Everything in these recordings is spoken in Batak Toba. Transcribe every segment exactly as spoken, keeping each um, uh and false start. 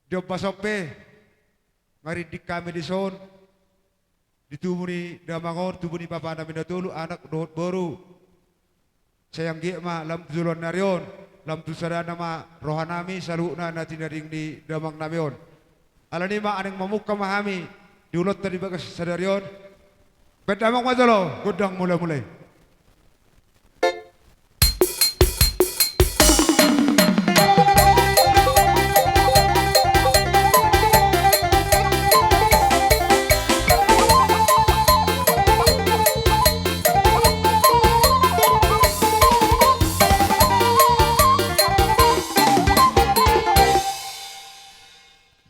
Di ombas on pe marinding hami dison di tubu ni damang on, tubu ni bapa nami na tolu, anak dohot boru. Sai anggiat ma lam tu joloan ni ari on, lam tu sadana ma roha nami saluhutna na tinading ni damang nami on. Alani i ma naeng mamungka ma hami di ulaonta di bagasan sadari on. Bahen damang ma jolo gondang mula-mula i.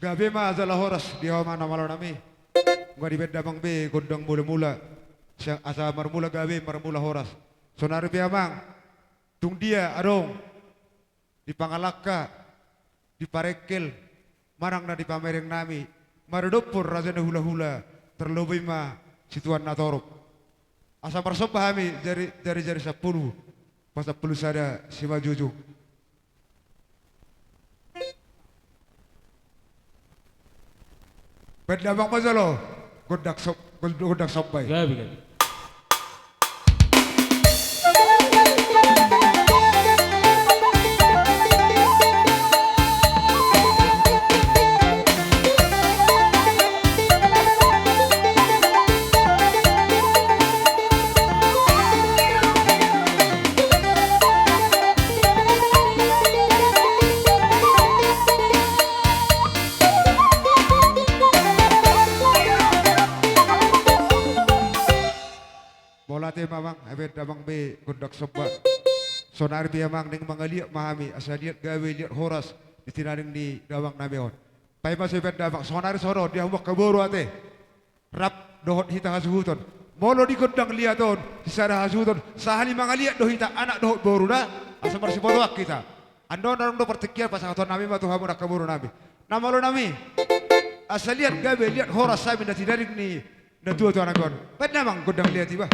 Gabe ma jala horas di hamu amang na malo nami. Nunga dibahen damang be gondang mula-mula. Asa marmula gabe, marmula horas. Saonari pe amang, tung dia adong di pangalangka, di parengkel, manang na di pamereng nami, maradophon raja ni hula-hula, tarlobi ma situan na torop. Asa marsomba hami jari, jari-jari sampulu, pasampulu sada simanjujung. Bahen damang ma jolo gondang som-, gondang somba i. Gabe, gabe. Mauliate ma amang, bahen damang be gondang somba. Saonari pe amang naeng mangaliat ma hami, asa liat gabe liat horas di tinading ni damang nami on. Paima sai bahen damang, saonari songon on di hamu angka boru ate. Rap dohot hita hasuhuton. Molo di gondang liat on, sisada hasuhuton, sahali mangaliat do hita anak dohot boruna, asa marsibotoan hita. Andorang adong do partingkian, pasahaton nami ma tu hamu angka boru nami. Na malo nami. Asa liat gabe, liat horas hami na tinading ni natua-tua nami on. Bahen damang gondang liat i ba.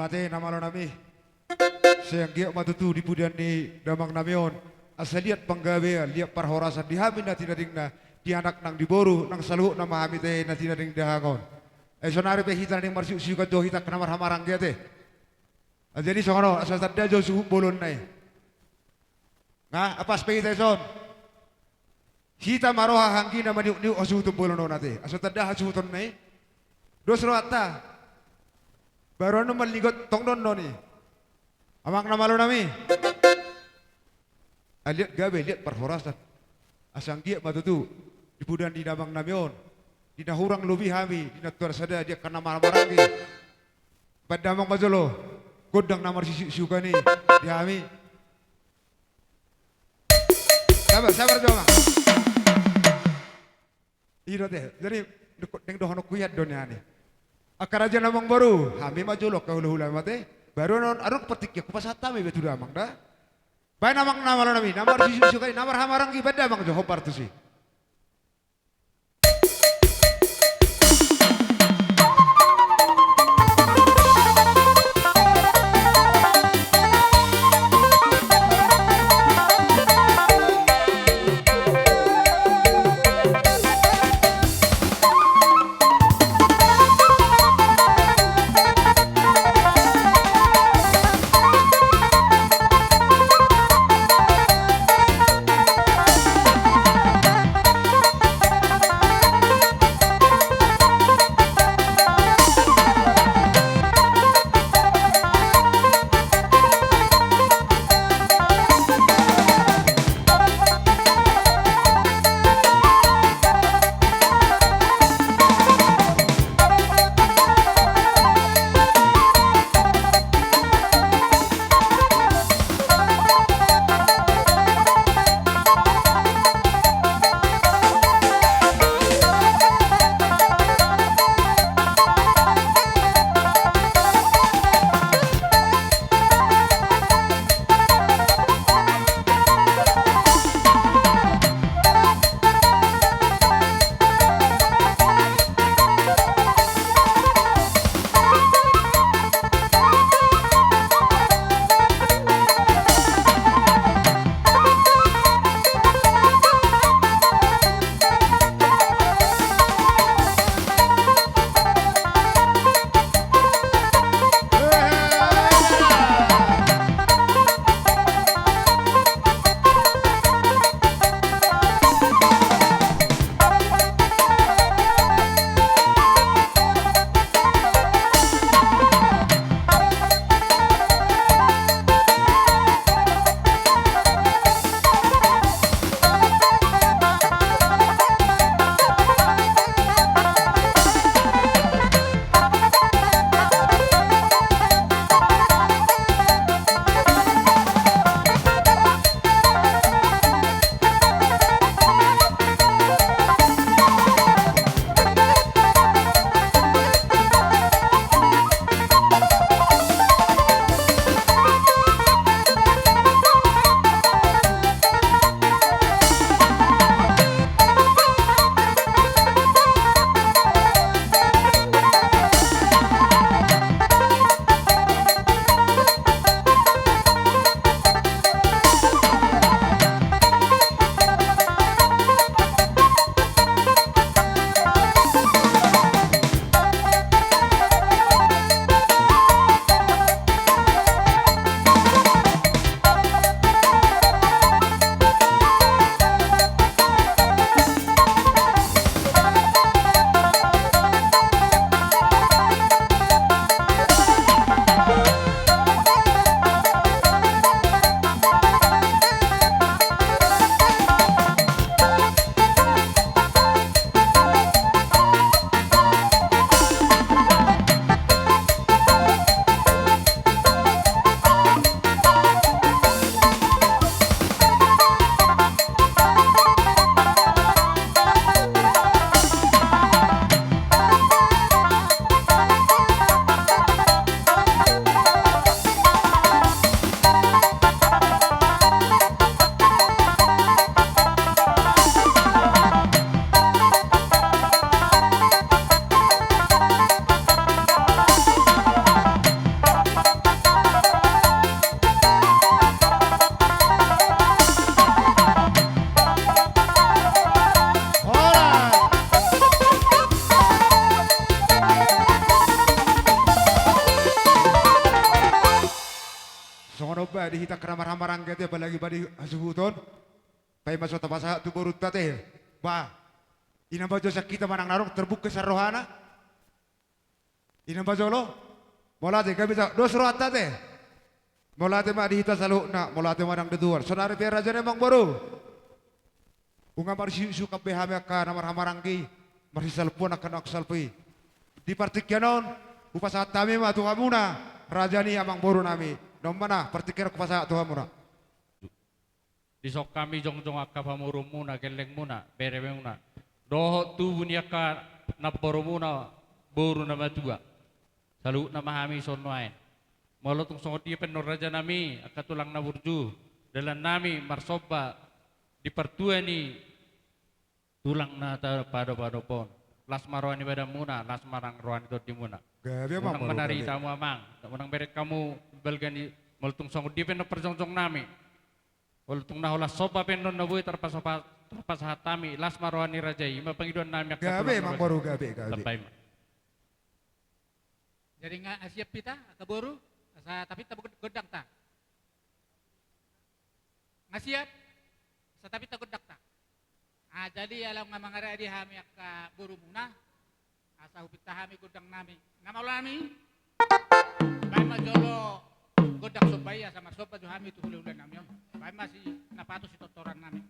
Ate na malo nami. Sai anggiat ma tutu di pudun ni damang nami on asa liat panggabean, liat parhorasan di hami na tinadingna, di anak nang di boru, nang saluhutna ma hami ate na tinading dahahang on. Ai sonari pe hita na naeng marsiuksiukan jo hita angka na marhahamaranggi ate. Jadi songon on asa tanda jo suhut bolon na i. Nga apas pe hita dison. Hita ma roha anggi na maniukniuk hasuhuton bolon on ate. Asa tanda hasuhuton na i. Dos rohanta. Baru annon maligot tong do annon i. Amang na malo nami. Ai liat gabe, liat parhorasan. Asa anggiat ma tutu di pudun ni damang nami on, di na hurang lobi hami di nantuan sada, di angka na marhahamaranggi. Baen damang ma jolo gondang na marsisiuksiukan i di hami. Sabar, sabar jo amang. I do ate. Jadi naeng dohononku hian do nian i. Angka raja na amangboru, hami ma jolo angka hulahula ma ate. Baru annon adong partingkian hupasahat hami be tu damang da. Baen amang na malo nami, na marsisiuksiukan i, na marhahamaranggi, baen damang jo hombar tusi. Ba di hita angka na marhahamaranggi ate, apalagi ba di hasuhuton. Baen ma jolo tapasahat tu borunta ate. Ba, i na ma jolo sian hita manang na ro terbukti sian rohana. I na ma jolo. Mauliate, gabe ja dos rohanta ate. Mauliate ma di hita saluhutna, mauliate ma nang di Tuhan. Saonari pe raja ni amangboru, nunga marsiuksukan be hami angka na marhahamaranggi, marsisalpuon angka na salpu i. Di partingkian on, hupasahat hami ma tu hamuna, raja ni amangboru nami. Na on ma na partingkian on hupasahat tu hamuna. Dison hami jongjong angka pamoruonmuna, gellengmuna, beremuna, dohot tubu ni angka namborumuna, boru na matua. Saluhutna ma hami songon nuaeng. Molo tung songon dia pe annon raja nami, angka tulang na burju, dalan nami marsomba di partua ni tulang na tapadopadop on. Las ma roha ni badanmuna, las ma nang roha ni tondimuna. Gabe amang. Unang boru, manari gabe. Tamu amang, unang bereng hamu balga ni, molo tung songon dia pe annon parjongjong nami. Molo tung na holan somba pe annon na boi tarpasopa-, tarpasahat hami, las ma roha ni raja i, i ma pangidoan nami angka tulang na burju. Gabe amang boru, gabe, gabe. Tambai ma. Jadi nga siap hita, angka boru, asa tapinta gondangta. Nga siap, asa tapinta gondangta. Ah, jadi ala nga mangaradi hami angka borumuna, asa hupinta hami gondang nami. Na malo nami, baen ma jolo gondang somba i, asa marsomba jo hami tu hulahula nami on. Baen ma si na patos sitortoran nami.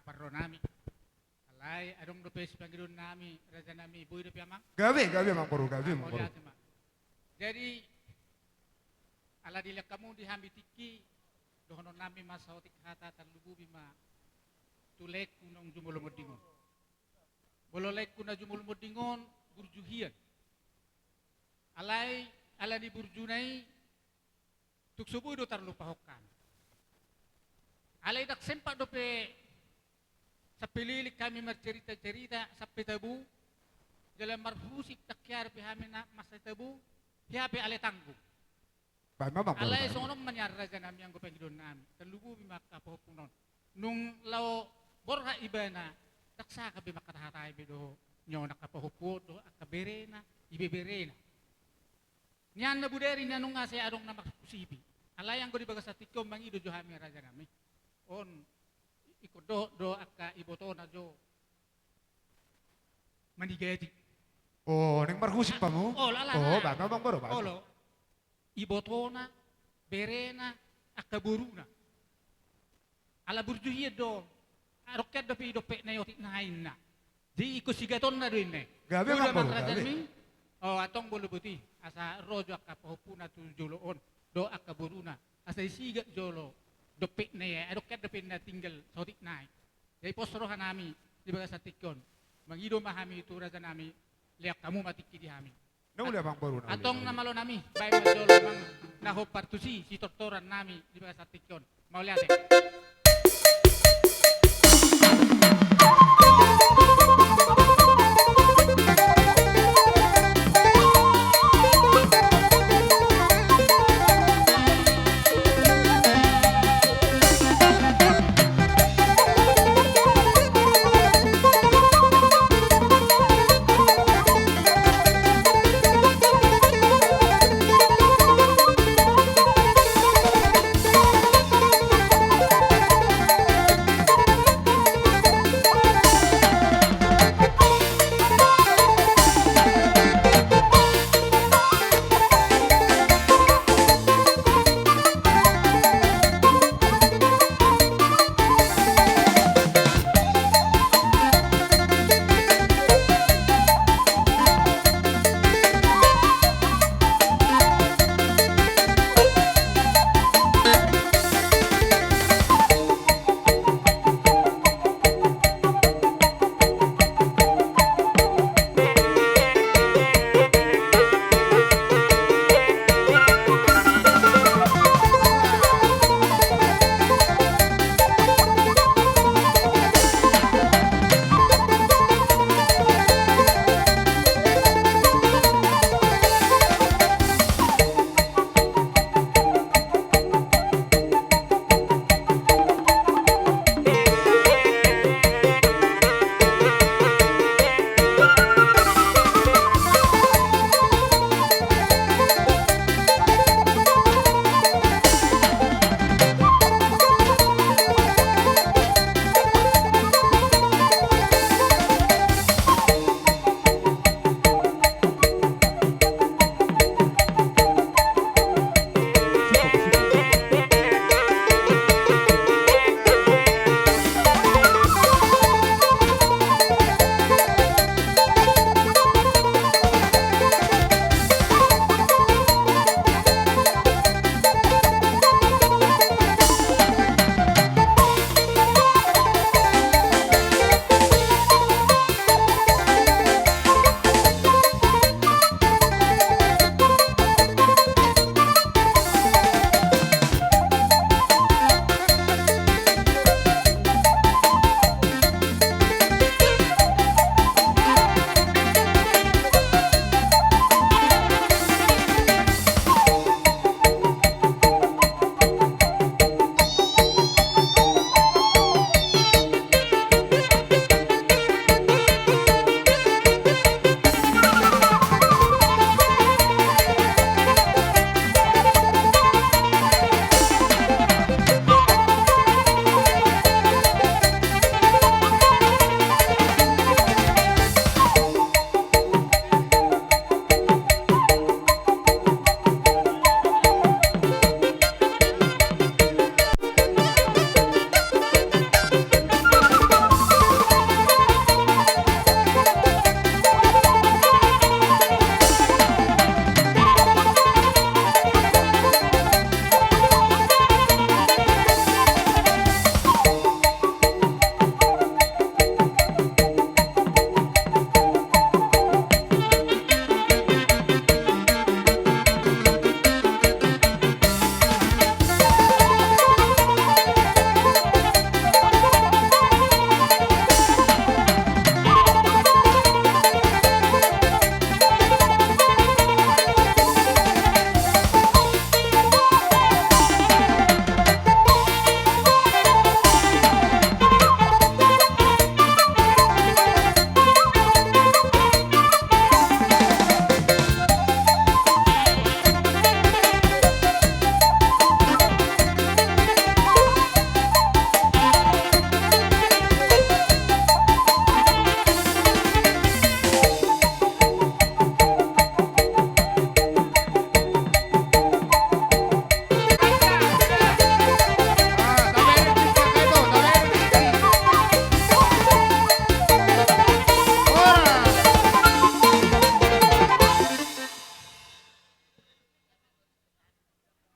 parro nami. Alai adong dope sipangidoon nami, raja nami, boi dope amang? Gabe, gabe amang boru, gabe amang boru. Jadi, ala dilehon hamu di hami tingki, dohonon nami ma saotik hata, tarlumobi ma tu laengku naung jumolo monding on. Molo laengku na jumolo monding on, burju hian. Alai, ala ni burjuna i, tung so boi do tarlupahon hami. Alai ndang sempat dope sampe leleng hami marcerita-cerita sampe tabo, jala marhusip ndang hea dope hami na mansai tabo, hea pe alai tanggung. Baen ma amang boru, alai baen ma. Songon on ma nian raja nami anggo pangidoan nami, tarlumobi ma angka pahompu on. Nung laho borhat ibana, ndang sahat be mangkatahatai be dohot nion angka pahompu on dohot angka berena, ibeberena. Nian na bodari na nunga sai adong na marhusipi. Alai anggo di bagasan tingki on mangido jo hami raja nami. On ingkon dohot do angka ibotona jo manigaji. O, naeng marhusip hamu? Olo, ala. O, baen ma amang boru, baen. Olo. Ibotona, berena, angka boruna. Ala burju hian do. Adong hea dope i dompetna i otik nai ninna. Jadi ingkon sigatonna do inna. Gabe amang boru, gabe. O, antong molo boti, asa ro jo angka pahompuna tu jolo on, dohot angka boruna. Asa disigat jolo dompetna i, adong hea dope na tinggal saotik nai. Jadi pos roha nami di bagasan tingki on. Mangido ma hami tu raja nami, lehon hamu ma tingki di hami. Na uli amang boru, na uli. Antong na malo nami, baen ma jolo amang na hombar tusi sitortoran nami di bagasan tingki on. Mauliate.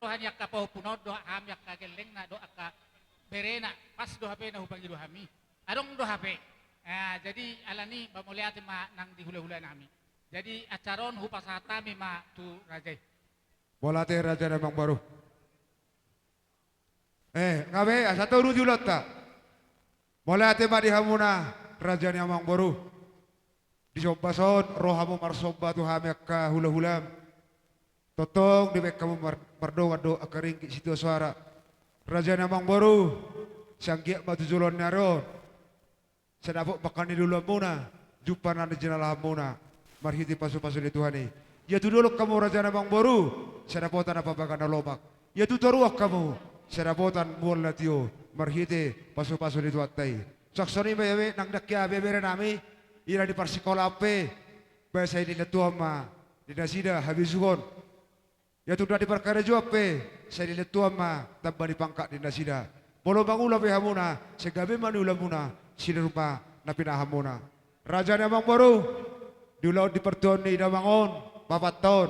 roha ni angka pahompu on dohot hami angka gellengna dohot angka berena, pas do hape na hupangido hami. Adong do hape. Ah, jadi alani i mauliate ma nang di hulahula nami. Jadi acara on hupasahat hami ma tu raja i. Mauliate raja ni amangboru. Eh, nga be, asa toru di ulaonta. Mauliate ma di hamuna raja ni amangboru. Di somba on ro hamu marsomba tu hami angka hulahulam. Tongtong dibaen hamu mar-, mardongan do angka ringgit sitio soara. Raja ni amangboru, sai anggiat ma tu joloan ni ari on sai dapot pangkanilulamuna, jumpang na jinalahanmuna, marhite pasupasu ni Tuhan i. Ia tu dolok hamu raja ni amangboru, sai dapotan na pabaga na lomak. Ia tu toruan hamu, sai dapotan mual na tio, marhite pasupasu ni Tuhanta i. Suang songon i ma ia be nang di angka bebere nami, ia na di parsikolaan pe, ba sai dilantuhon ma di nasida habisuhon. Ia tung na di parkarejoan pe, sai dilantuhon ma tamba ni pangkat di nasida. Molo mangula pe hamuna, sai gabe ma niulamuna sian rupa na pinahanmuna. Raja ni amangboru, di ulaon di partuaon ni damang on, bapanta on,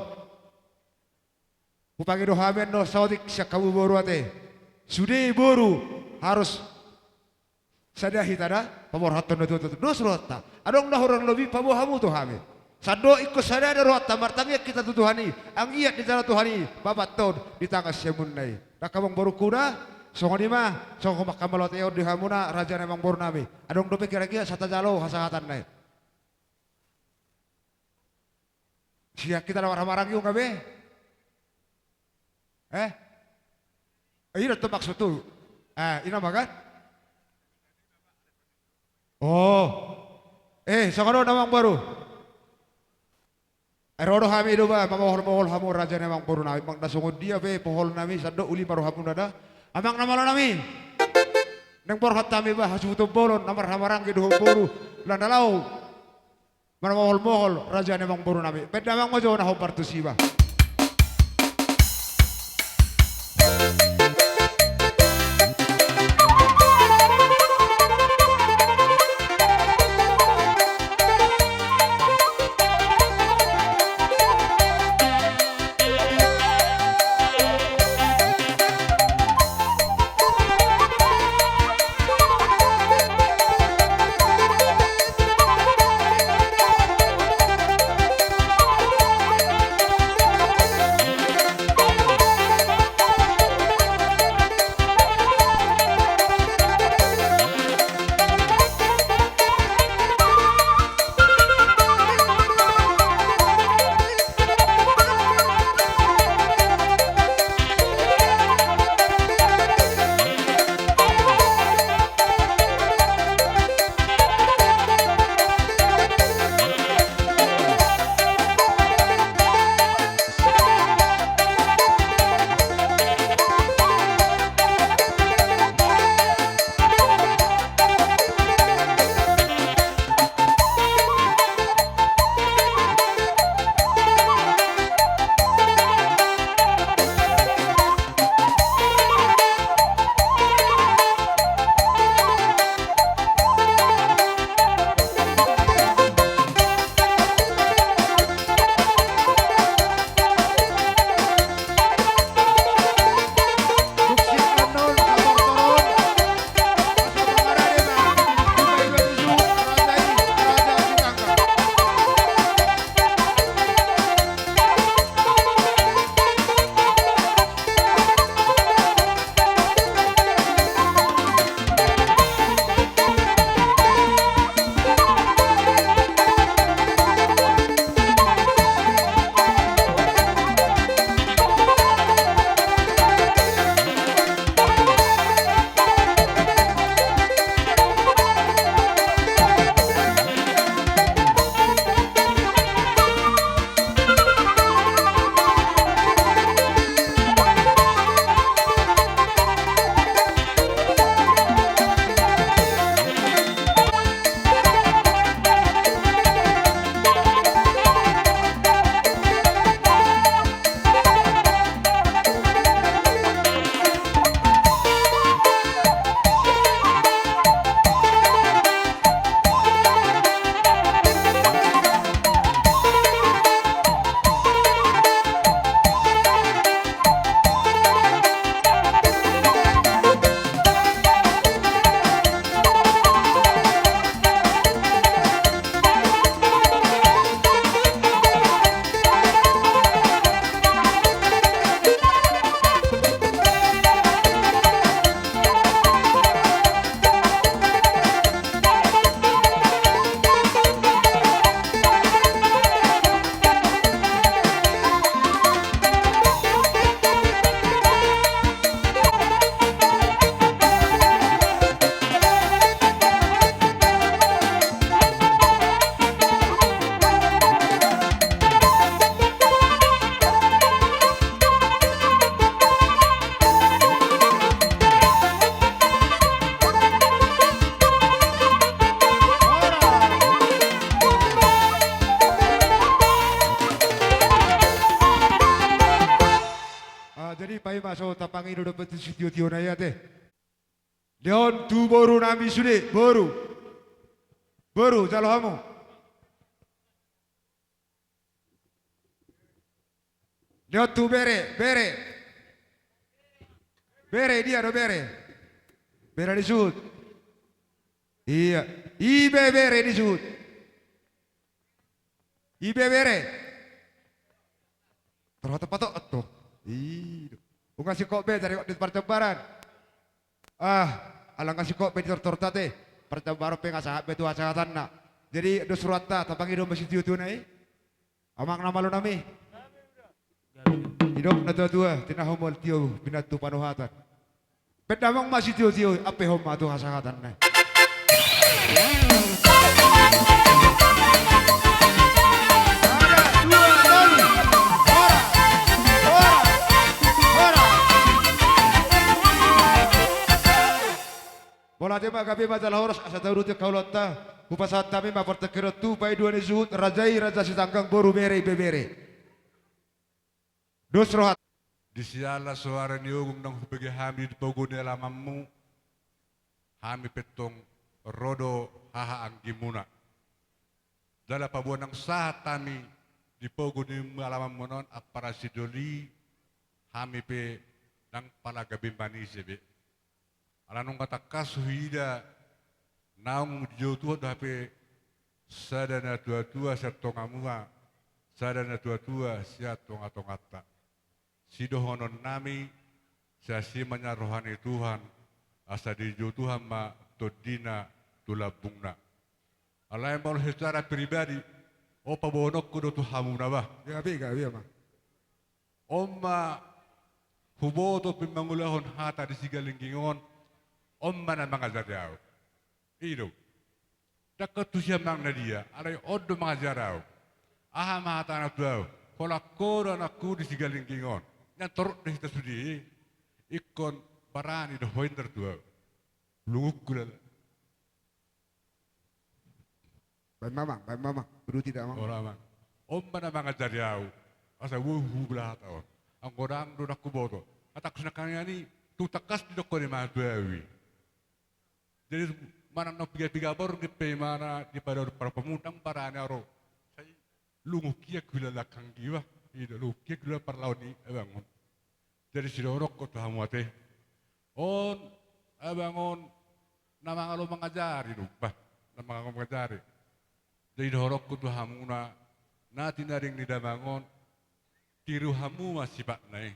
hupangido hami annon saotik sian hamu boru ate. Sude boru harus sada hita da paborhathon na tutu dos rohanta. Adong na hurang lobi paboa hamu tu hami. Sandok ingkon sada do rohanta martangiang hita tu Tuhan i. Anggiat ditanda Tuhan i bapanta on di tangan siamunna i. Ndang amangboru huda, songon i ma, songon hamaol on di hamuna raja ni amangboru nami. Adong dope kira-kira sai tajalo hasahatanna i. Sian hita na marhamaranggi on gabe. Eh? Eh, i do tong maksudhu. Eh, i nama kan? Oh. Eh, songon on amangboru. Eh, ro do hami do ba, mamohol-mohol hamu raja ni amangboru nami, manang na songon dia pe pohol nami, sandok uli ma rohamuna da. Amang na malo nami. Naeng borhat hami ba, hasuhuton bolon, na marhamaranggi dohot boru, na laho marmohol-mohol raja ni amangboru nami. Baen damang ma jo na hombar tusi ba. Jadi paima so tapangido dope tu sitio-tio na i ate. Lehon tu boru nami sude, boru. Boru, jalo hamu. Lehon tu bere, bere. Bere, dia do bere? Bere ni suhut. Ia, ibe bere ni suhut. Ibe bere. Terhata patok atto. Ih, unga singkop be, cari di parjambaran. Ah, ala nga singkop be di tortorta ate. Parjambaran pe nga sahat be tu hasahatanna. Jadi dos rohanta, tapangido ma sitio-tio na i. Amang na malo nami. Didok na tua-tua, tinahu ma tio pinantu panuhatan. Pe damang ma sitio-tio, ampehon ma tu hasahatan na i. Molo ate ma gabe ma jala horas asa taurut angka ulaonta. Hupasahat hami ma partingkian on tu paidua ni suhut raja i, raja Sitanggang, boru bere, ibe bere. Dos rohanta. Di siala soara ni ogung naung hubege hami di pogu ni alamanmu, hami pe tong ro do haha anggimuna. Jala paboa naung sahat hami di pogu ni alamanmuna on ampara sidoli, hami pe ndang pala gabe manise be. Ala nunga tangkas huida naung dijou Tuhan do hape sada na tua-tua sian tongamuna, sada na tua-tua sian tonga-tonganta. Sidohonon nami, sai asi ma nian roha ni Tuhan, asa dijou Tuhan ma tondina tu lambungna. Alai molo secara pribadi, on paboanonku do tu hamuna bah. Gabe, gabe ma. On ma huboto pe mangulahon hata di Sigalingging on, on ma na mangajari ahu. I do. Ndang tu sian manang na dia, alai on do mangajari ahu. Aha ma hatana tu ahu? Holan ho do anakku di Sigalingging on. Nian torop do hita sude, ingkon barani do ho, inna tu ahu. Lungungku lala. Baen ma amang, baen ma amang. Uduti da amang. Ora amang. On ma na mangajari ahu. Asa boi hubege hata on. Anggo ndang do ndang huboto. Hatangku sian nangkaningan i, tung tangkas didokkon i ma tu ahu i. Jadi manang na piga-piga borngin pe imana di padaon parpamundang barani ahu ro. Sai lungungku ia huilala anggi bah. I do, lungungku ia huilala parlaon ni abang on. Jadi sidohononku tu hamu ate. On, abang on, na mangalo mangajari do bah, na mangalo mangajari. Jadi dohononku tu hamuna, na tinaring ni damang on, tiru hamu ma sifatna i.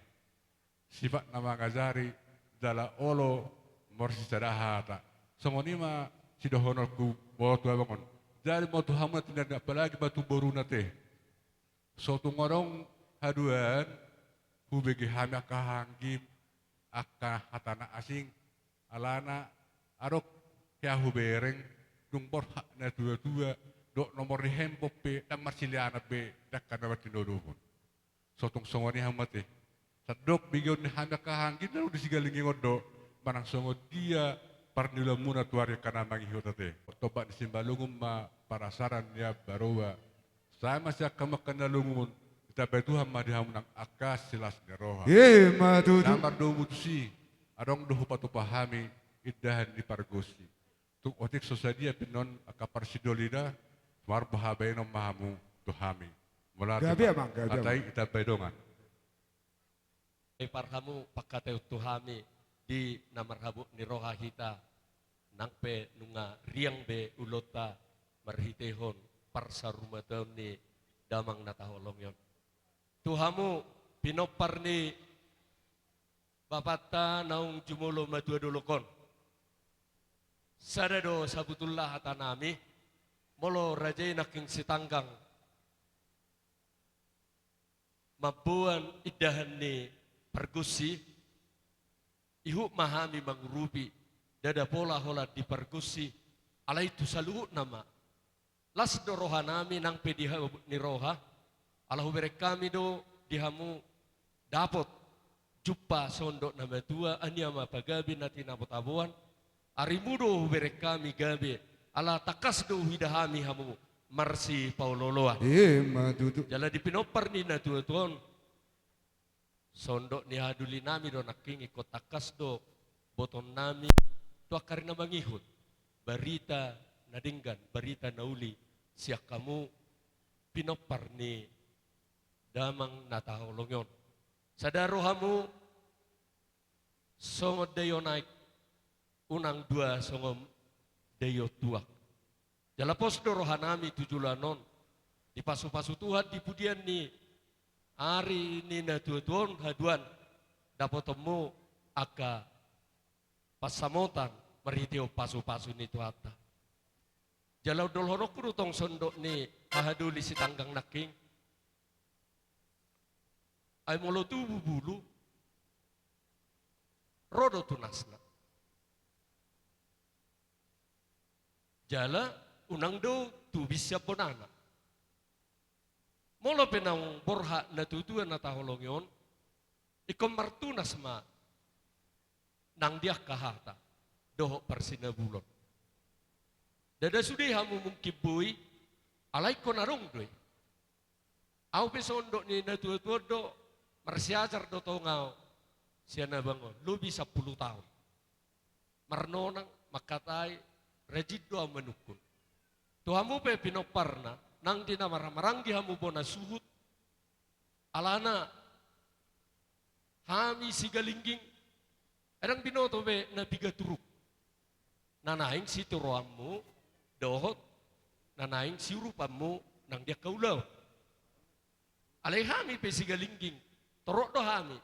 Sifat na mangajari, jala olo marsisada hata. Songon i ma sidohononku molo tu abang on. Jadi molo tu hamu na tinaring, apalagi ma tu boruna ate. So tung adong haduan, hubege hami angka haha anggim, angka hata na asing, alana adong hea hubereng, dung borhat na tua-tua, dohot nomor ni handphone pe, ndang marsileanan be, ndang angka na martinodohon. So tung songon i hamu ate. Sandok begeon ni hami angka haha anggim na adong di Sigalingging on do, manang songon dia parniulaonmuna tu ari angka na mangihut ate. Tombak ni Simalungun ma parasaran ni Ambaroba. Sai ma sian hamu angka na lungun, ditambai Tuhan ma di hamu nang angka silas ni roha. Ima tutu. Na mardomu tusi, adong do hupatupa hami indahan ni pargonsi. Tung otik so sadia pe on angka parsidolina, marhabaenon ma hamu tu hami. Mauliate. Gabe amang, gabe amang. Hata i ditambai dongan. Ai par hamu pangkataion tu hami di na marhabot ni roha hita, nang pe nunga riang be ulaonta marhitehon parsaurmataon ni damang na taholongi on. Tu hamu pinompar ni bapanta naung jumolo matua dolok on. Sada do sabutulna hata nami, molo raja i nangkin Sitanggang mamboan indahan ni pargonsi, ihut ma hami mangurupi, ndada pola holan di pargonsi, alai tu saluhutna ma. Las do roha nami nang pe di habot ni roha, ala hubereng hami do di hamu dapot jumpa sondok na matua, ania ma pagabe na tinabo-taboan, arimu do hubereng hami gabe, ala tangkas do huida hami hamu marsipaolo-oloan. Ima tutu. Jala di pinompar ni natua-tua on, Sondok ni hadulinami do nangkin, ingkon tangkas do botonnami tu angka ari na mangihut barita na denggan, barita na uli sian hamu pinompar ni damang na taholongi on. Sada rohamu songon daio naek, unang dua songon daio tuak. Jala pos do rohanami tu joloan on, dipasupasu Tuhan di pudian ni ari ni natuatuaon haduan, dapotonmu angka pansamotan marhitehon pasupasu ni Tuhanta. Jala hundolhononku do tong sondok ni hahadoli sitanggang nangkin. Ai molo tubu bulu, ro do tunasna. Jala unang do tubis sian bonana. Molo pe naung borhat natuatua na taholongi on, ingkon martunas ma nang di angka hata dohot parsinabulon. Ndada sude hamu mungkin boi, alai ingkon adong do i. Au pe sondok ni natuatua on do, marsiajar do tong au sian abang on lobi sampulu taon. Marnonang, mangkatai, rajin do au manungkun. Tu hamu pe pinomparna, nang di na marhahamaranggi hamu bona suhut, alana hami Sigalingging, ndang binoto be na piga turuk. Na naeng situroanmu dohot na naeng siurupanmu nang di angka ulaon. Alai hami pe Sigalingging, torop do hami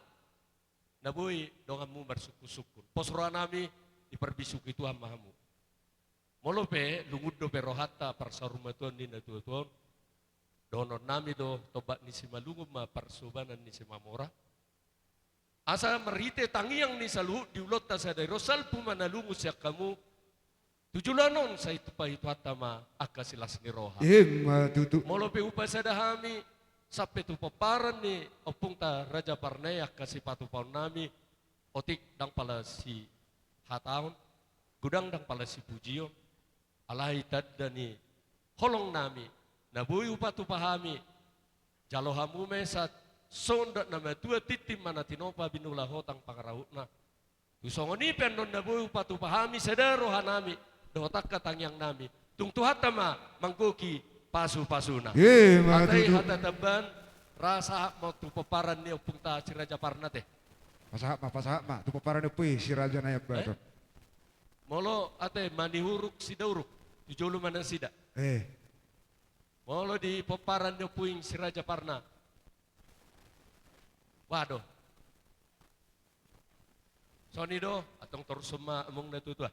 na boi donganmu marsungkunsungkun. Pos rohanami, diparbisuhi Tuhan ma hamu. Molo pe lungun dope rohanta parsaurmatuaon ni natuatua on, dohononnami do: Tombak ni Simalungun ma parsobanan ni Simamora. Asa marhite tangiang ni saluhut di ulaonta sadari on, salpu ma na lungun sian hamu tu joloan on, sai tumpahi Tuhanta ma angka silas ni roha. Ima tutu. Molo pe hupasada hami sampe tu pomparan ni ompungta Raja Parna i angka sipatupaonnami, otik ndang pala sihataon, godang ndang pala sipujion, alai tanda ni holongnami na boi hupatupa hami. Jalo hamu ma i asa songon dok na matua, tintin ma na tinopa, binula hotang pangarahutna. Tu songon i pe annon na boi hupatupa hami sada rohanami dohot angka tangiangnami, tung Tuhanta ma manggohi pasupasuna. Ima tutu. Ate, hata tamban, ra sahat ma tu pomparan ni ompungta Si Raja Parna ate. Pasahat ma, pasahat ma tu pomparan ni ompu i Si Raja Naiambaton. Eh? Molo ate manihuruk sidauruk, tu jolo ma nasida. Eh. Molo di pomparan ni ompu i Si Raja Parna, bah do. Songon i do, antong torushon ma amang natuatua.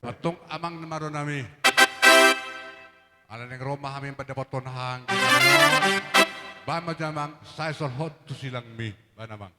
Antong amang na marnonami. Ala naeng ro ma hami mandapothon haha. Bahen ma jo amang, sai solhot tu silangmi, bahen amang.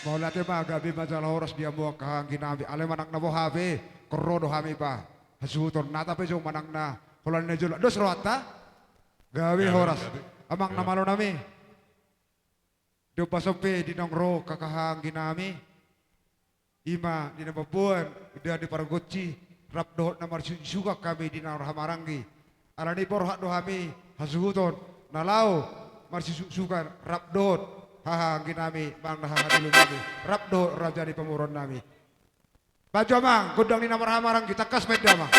Mauliate ma, gabe ma jala horas di hamu angka haha anggi nami. Alai manang na boha pe, ingkon ro do hami ba hasuhuton, nata pe jo manang na holan na jolo. Dos rohanta? Gabe, gabe, horas. Gabe. Amang na malo nami. Di ombas on pe di naung ro angka haha anggi nami, i ma di na mamboan, di na di pargonsi, rap dohot na marsisusukan hami di na marhahamaranggi. Alani borhat do hami hasuhuton, na laho marsisusukan rap dohot haha anggi nami manang na haha doli nami, rap dohot raja ni pamoruon nami. Bahen jo amang, gondang ni na marhahamaranggi, tangkas bahen da amang.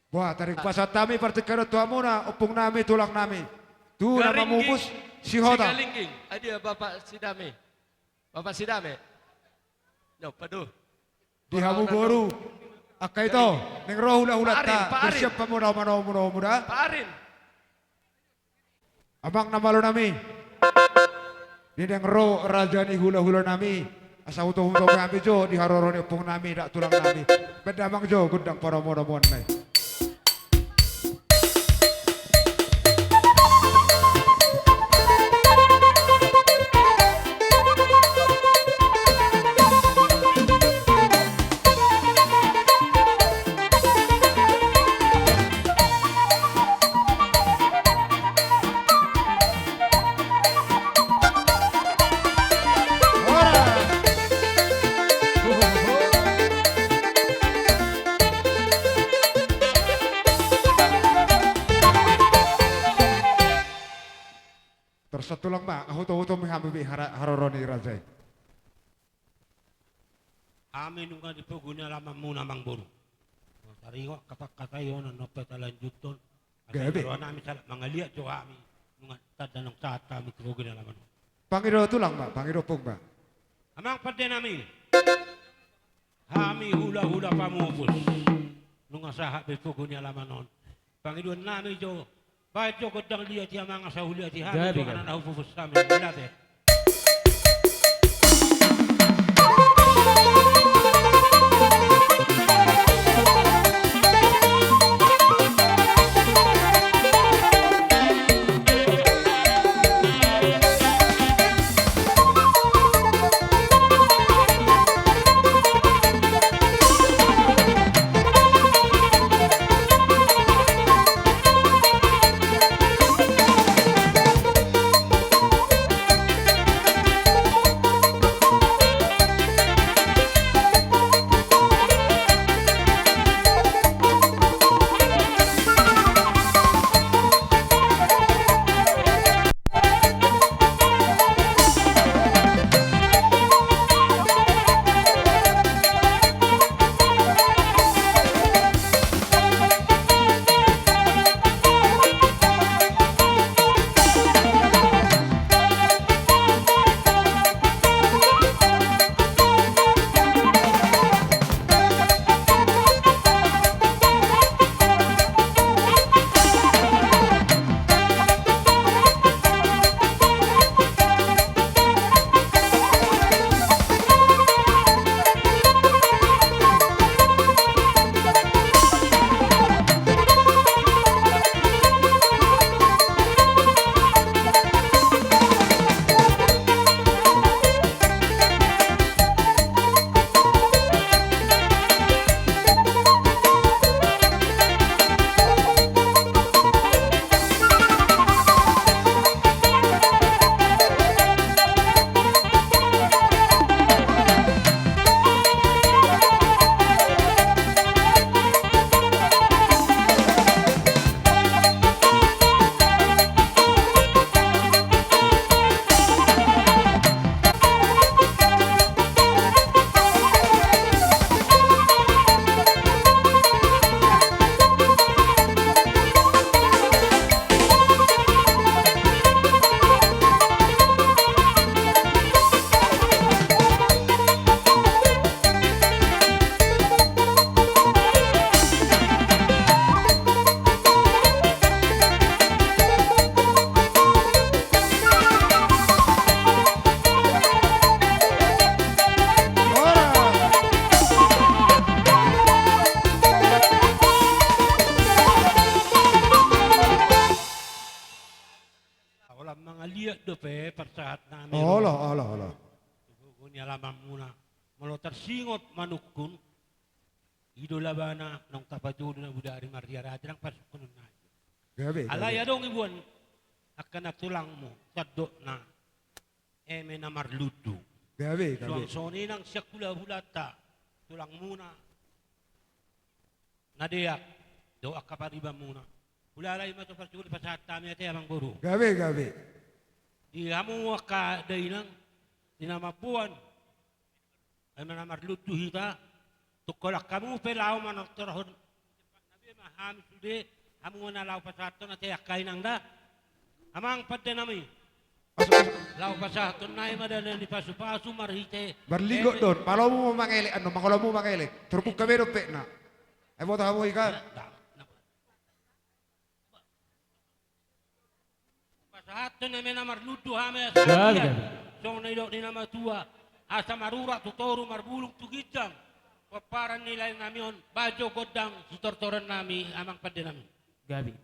Boha, taring pasahat hami partingkian on tu hamuna, ompung nami, tulang nami. Tu na mamupus, Sihotang. Sigalingging. Adia, Bapak Sidame. Bapak Sidame. Nyo, padu. Di hamu boru. Angka ito, naeng ro hulahulanta, bersiap hamuna manomu-nomu da. Pak Arin. Amang na malo nami. Di naeng ro raja ni hulahula nami. Asa huto-huto hami jo di haroro ni ompung nami, da tulang nami. Bahen da amang jo gondang panomu-nomuan nai. Torus tulang ma, huto-huto ma hami be hara-, haroro ni raja i. Hami nunga di pogu ni alamanmuna amang boru. Taringot angka hata i on, nunga pe talanjuthon. Gabe. Roha nami sahat mangaliat jo hami. Nunga tanda naung sahat hami tu pogu ni alaman on. Pangido tulang ma, pangido ompung ma. Amang pande nami. Hami hulahula pamupus. Nunga sahat be pogu ni alaman on. Pangidoan nami jo. Bahen jo gondang liat i amang asa huliat i hami. Gabe, jo gabe. Anak na hupupus hami. Liat i. Pamangaliat dope parsahat nami. Olo, olo, olo. Gogo ni alamanmuna. Molo tarsingot manungkun, i do labana naung tapajolo na bodari marriara, ndang pasungkunon nai. Gabe, gabe. Alai adong ibuan angka na tulangmu, sandokna eme na marlundu. Gabe, gabe. Suang songon i nang sian hulahulanta, tulangmuna na deak dohot angka paribanmuna. Hulala i ma tu parjolo pasahat hami ate amangboru. Gabe, gabe. Di hamu angka dainang, di na mamboan, eme na marlundu hita, tung holan hamu pe laho manortorhon na be ma hami sude, hamu ma na laho pasahathon ate angka inang da. Amang pande nami. Pasu, pasu. Laho pasahathon nai ma dana ni pasupasu marhite. Marlinggot do on, mangolomu ma mangelek annon, mangolomu mangelek. Turpuk gabe dope na. Ai boto hamu i kan? Pasahathon eme na marlundu hami asa. Gabe, gabe. Songon na nidok ni na matua, asa marurat tu toru marbulung tu ginjang. Pomparan ni lae nami on, bajo gondang sitortoran nami, amang pande nami. Gabe.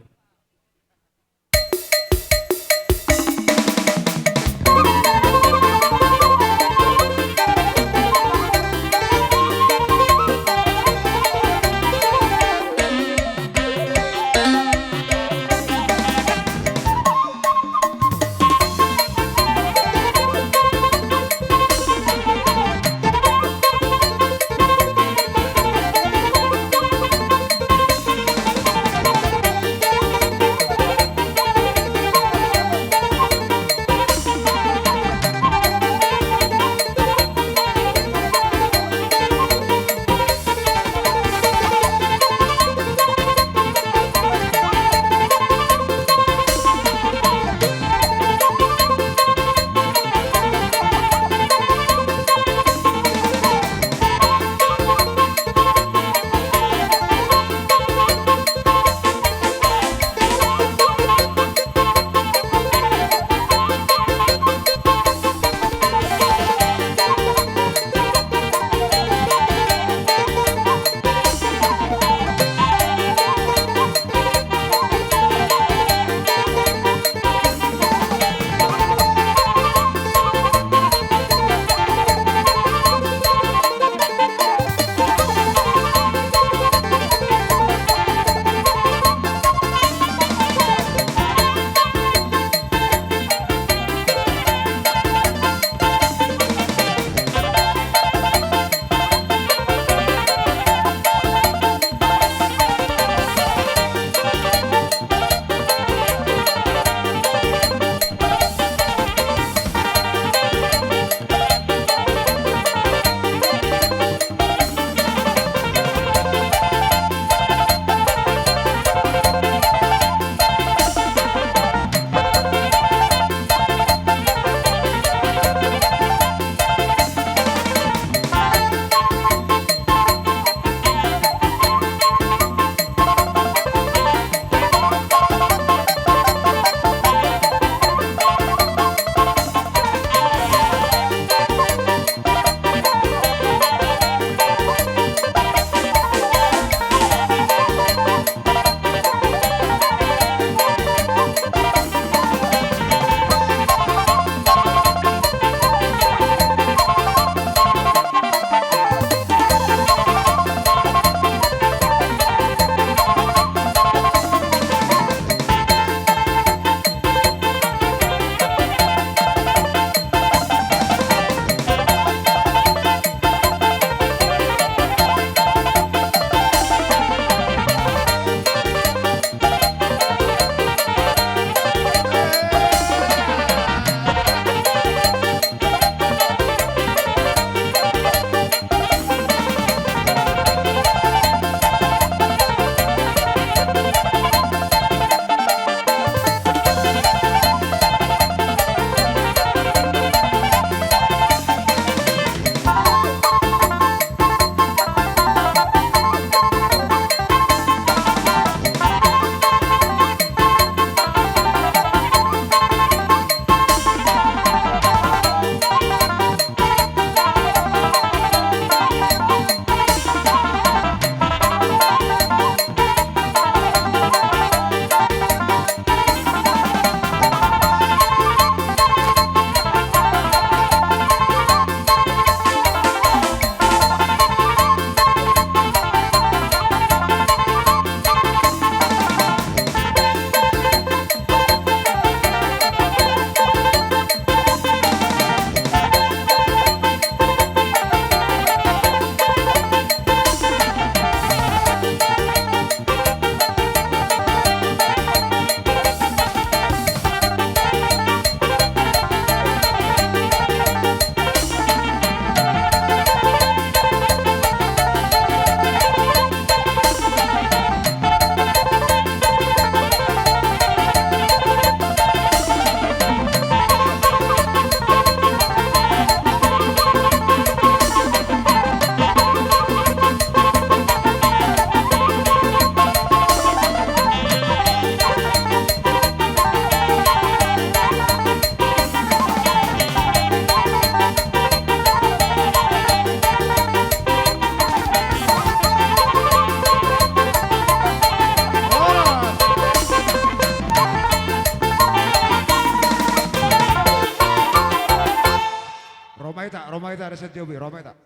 Ita, Roma ita, ada setiap Roma ita.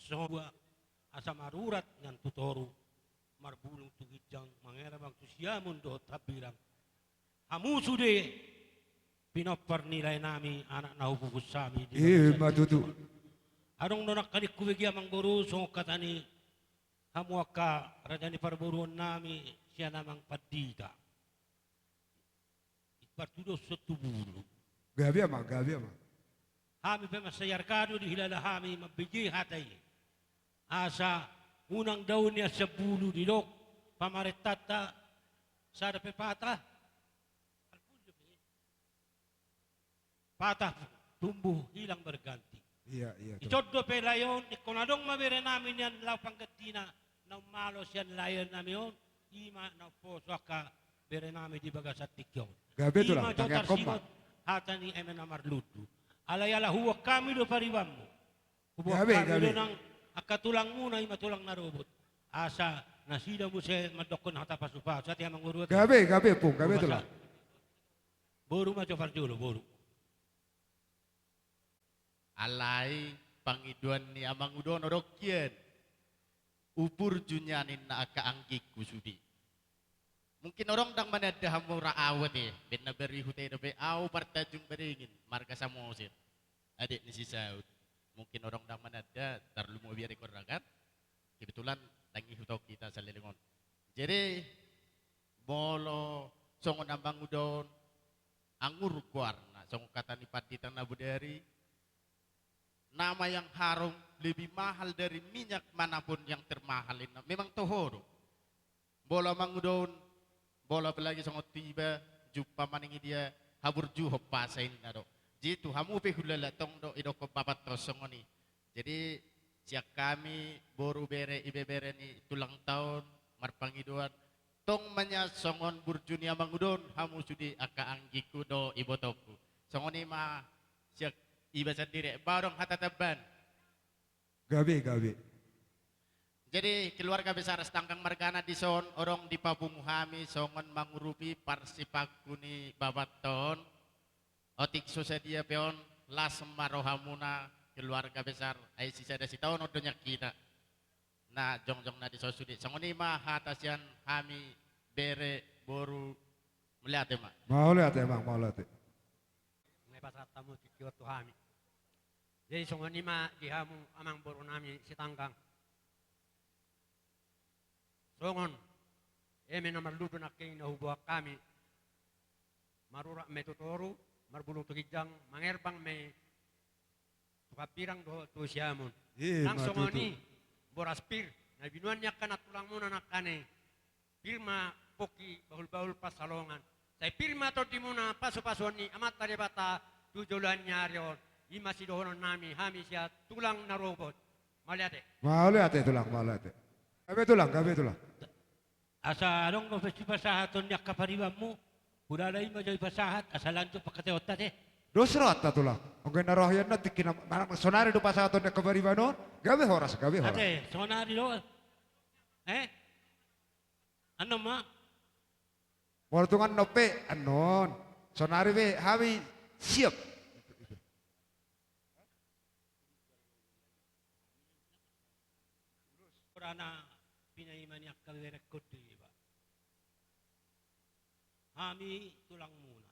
Songon asa marurat nian tu toru, marbulung tu ginjang, mangerbang tu siamun dohot hambirang. Hamu sude pinompar ni laenami, anak na hupupus hami di bagasan tingki on. Adong do nangkaning hubege amangboru, songon hata ni hamu angka raja ni parboruonnami sian amang pandita. Partudoshon tu bulu. Gabe amang, gabe amang. Hami pe mansai arga do dihilala hami mambege hata i. Asa unang dao nian sian bulu, didok pamarentanta sada pe patah. Patah tumbuh hilang berganti. Iya, iya, tulang. Dison dope lae on, ingkon adong ma berenami nian laho panggantina, naung malo sian laenami on, i ma naung poso angka berenami di bagasan tingki on. Gabe tulang, ima jo tangiangkon ma. Tarsingot hata ni eme na marlundu. Alai ala huboan hami do paribanmu. Huboan hami do nang angka tulangmuna, ima tulang na robot. Asa nasida muse mandokkon hata pasupasu. Ate amangboru ate. Gabe, gabe, Pung, gabe tulang. Boru ma jo parjolo, boru. Alai pangidoan ni amang uda on, adong hian. Uburju nian ninna angka anggingku sude. Mungkin adong ndang mananda hamu ra au ate, baen na barihut i dope, au Partanjung Baringin, marga Samosir. Adik ni si Saud. Mungkin adong ndang mananda, tarlumobi ari Konragan. Kebetulan ndang ihut au hita saleleng on. Jadi, molo songon amang uda on, Angur goarna, songon hata ni pandita na bodari, nama yang harum lebih mahal dari minyak manapun yang termahal, ninna. Memang toho do. Molo amang uda on, molo apalagi songon tu iba, jumpa manang i dia, haburjuhon pasa, ninna do. Jadi tu hamu pe hulala tong do idokkon bapatta on songon i. Jadi, sian hami boru, bere, ibebere ni tulangta on, marpangidoan, tong ma nian songon burju ni amang uda on, hamu sude angka anggingku dohot ibotongku. Songon i ma sian iba sandiri, bahen adong hata tambahan? Gabe, gabe. Jadi, keluarga besar Sitanggang margana dison, adong dipapungu hami songon mangurupi parsipangku ni bapatta on. Otik so sadia pe on, las ma rohamuna, keluarga besar, ai sisada sitaonon do nian hita na jongjong na dison sude. Songon i ma hata sian hami, bere, boru, mauliate ma. Mauliate, amang, mauliate. Nga pasahat hamu tingki on tu hami. Jadi songon i ma di hamu amangborunami Sitanggang. Songon eme na marlundu nangkin na huboan hami, marurat ma i tu toru, marbulung tu ginjang, mangerbang ma i tu hambirang dohot tu siamun. Ima tutu. Nang songon i boras pir na binoan ni angka nantulangmuna nangkin i, pir ma pongki bahulbahul pansalongan. Sai pir ma tondimuna pasupasuon ni Amanta Debata tu joloan ni ari on. Ima sidohononnami hami sian tulang na robot. Mauliate. Mauliate tulang, mauliate. Gabe tulang, gabe tulang. Asa adong dope sipasahaton ni angka paribanmu, hulala i ma jo dipasahat, asa lanjut pangkataionta ate. Dos rohanta tulang. Anggo na roha i annon tingki na, manang sonari do pasahaton ni angka pariban on, gabe horas, gabe horas. Ate, sonari do. Eh? Annon ma. Molo tung annon pe, annon. Sonari pe, hami siap. Hurana pinaima ni angka beberengkon do iba. Hami tulangmuna.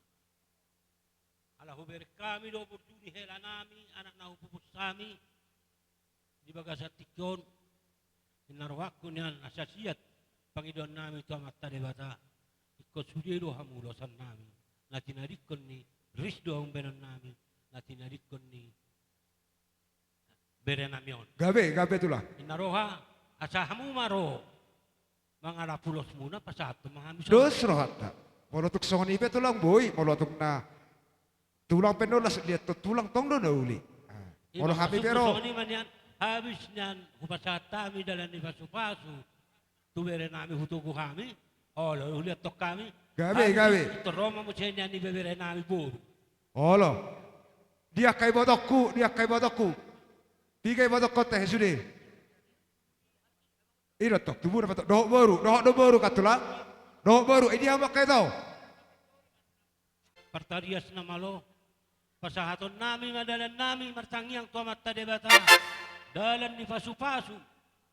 Ala hubereng hami do burju ni helanami, anak na hupupus hami di bagasan tingki on. Ninna rohangku nian asa siat pangidoannami tu Amanta Debata. Ingkon sude do hamulosannami. Na tinadingkon ni ris do haumbenonnami. Na tinadingkon ni berenami on. Gabe, gabe tulang. Ninna roha, asa hamu ma ro. Mangalap ulosmuna pasahathon ma hami songon i. Dos rohanta. Molo tung songon i pe tulang boi, molo tung na tulang pe na las liat tu tulang tong do na uli. Ah. Molo hami pe ro. Songon i ma nian, habis nian hupasahat hami dalan ni pasupasu. Tu berenami hutogu hami, olo, huliathon hami. Gabe, gabe. Tor ro ma muse nian ibeberenami boru. Olo. Di angka ibotongku, di angka ibotongku. Piga ibotongkonta he sude? I do tong, tubu na pato. Dohot boru, dohot do boru kan tulang. Dohot boru, i dia ma angka i tong. Partarias na malo. Pasahatonnami ma dalannami martangiang tu Amanta Debata, dalan ni pasupasu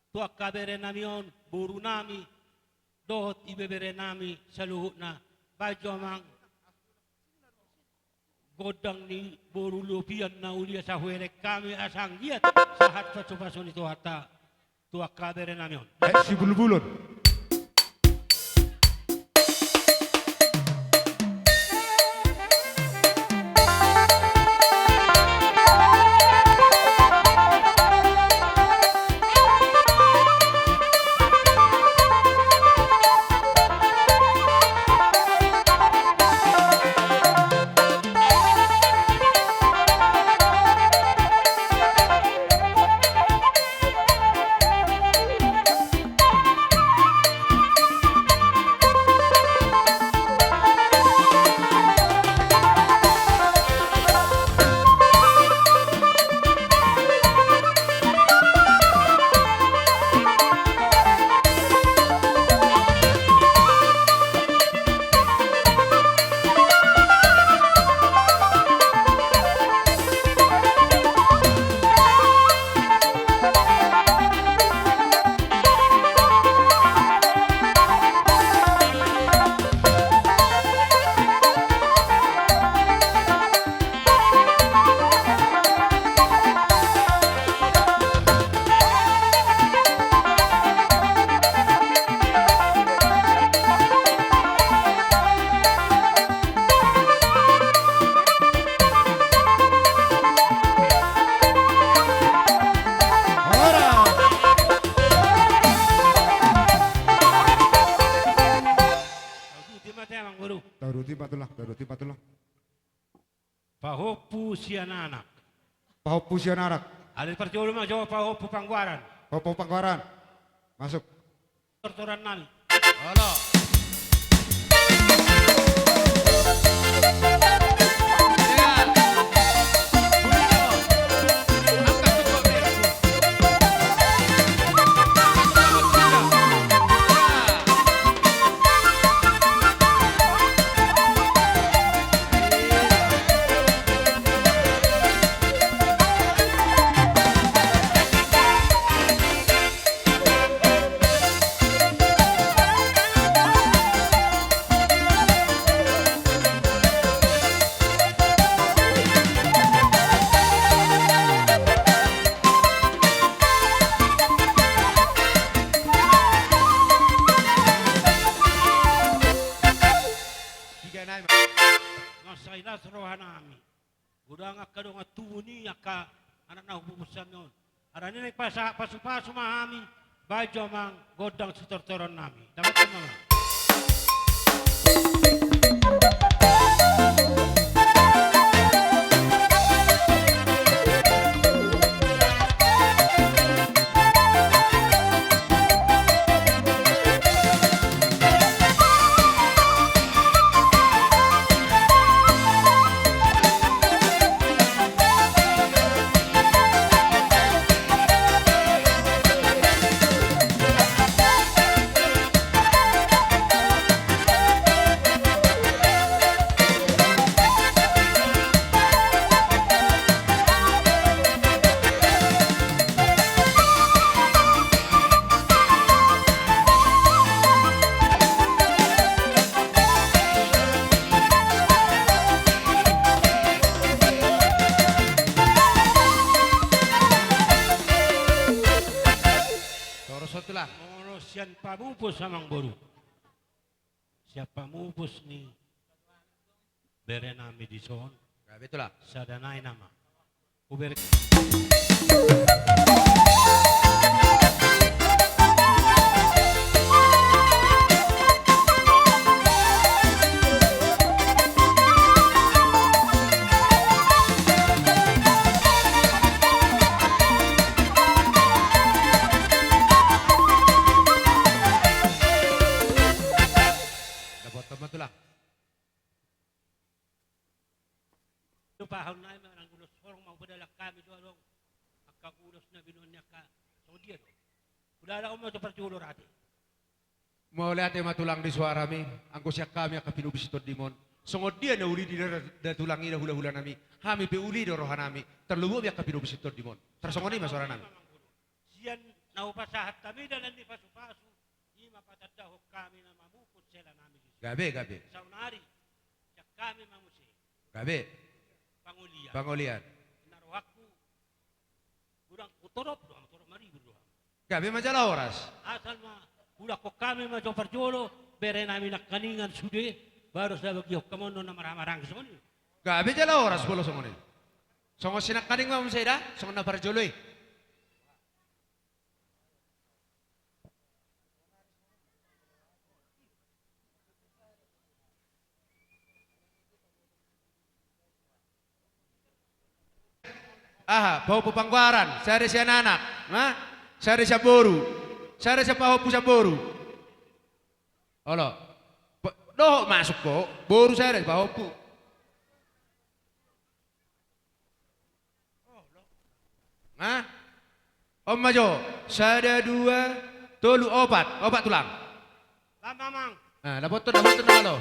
tu angka berenami on, borunami dohot ibeberenami saluhutna. Bahen jo amang gondang ni boru Lopian na uli, asa huelek hami asa anggiat sahat pasupasu ni Tuhanta tu angka berenami on. Eh, si bulbulon. Taruti ma tulang, taruti ma tulang. Pahompu sian anak. Pahompu sian anak. Alai parjolo ma jo pahompu panggoaran. Pahompu panggoaran. Masuk. Tortorannami. Olo. Tiga nai ma. Masa ilas rohanami. Godang angka dongan tubu ni angka anak na hupupus hami on. Harani naeng pasahat pasupasu ma hami, bahen jo amang gondang sitortorannami. Dapot ma amang. Torus on tulang. Molo sian pamupus amang boru. Sian pamupus ni berenami dison. Gabe tulang. Sada nai nama. Hubere. Dapothon ma tulang. Dope hahon nai ma nang ulos horong ma hupadalan hami do adong angka ulos na binoan ni angka songon dia do. Hudala on ma tu parjolo rade. Mauliate ma tulang di suarami, anggo sian hami angka pinubus ni tondimon. Songon dia na uli ni da, da tulang i da hula-hula nami, hami pe uli do roha nami, tarlumobi angka pinobus ni tondim on. Tarsongon i ma suara nami. Sian na hupasahat hami dalan ni pasu-pasu, i ma patandahon hami na mamupus hela nami disi. Gabe, gabe. Saonari, sian hami ma muse. Gabe. Pangolian. Pangolian. Na rohangku, godang torop do, torop maribur do. Gabe ma jala horas. Asal ma hulangkon hami ma jo parjolo, bere nami nangkaningan sude, baru sai bagihon hamu on na marhaha-maranggi songon i. Gabe jala horas molo songon i. Songon sinangkaning ma muse da, songon na parjolo i. Aha, pahompu panggoaran, sada sian anak, na? Sada sian boru, sada sian pahompu sian boru. Olo. Bo-, dohot masuk ho, boru sada pahompu. Hah? On ma jo. Sada, dua, tolu, opat. Opat tulang. Lam, Amang. Ah, dapothon, dapothon na malo.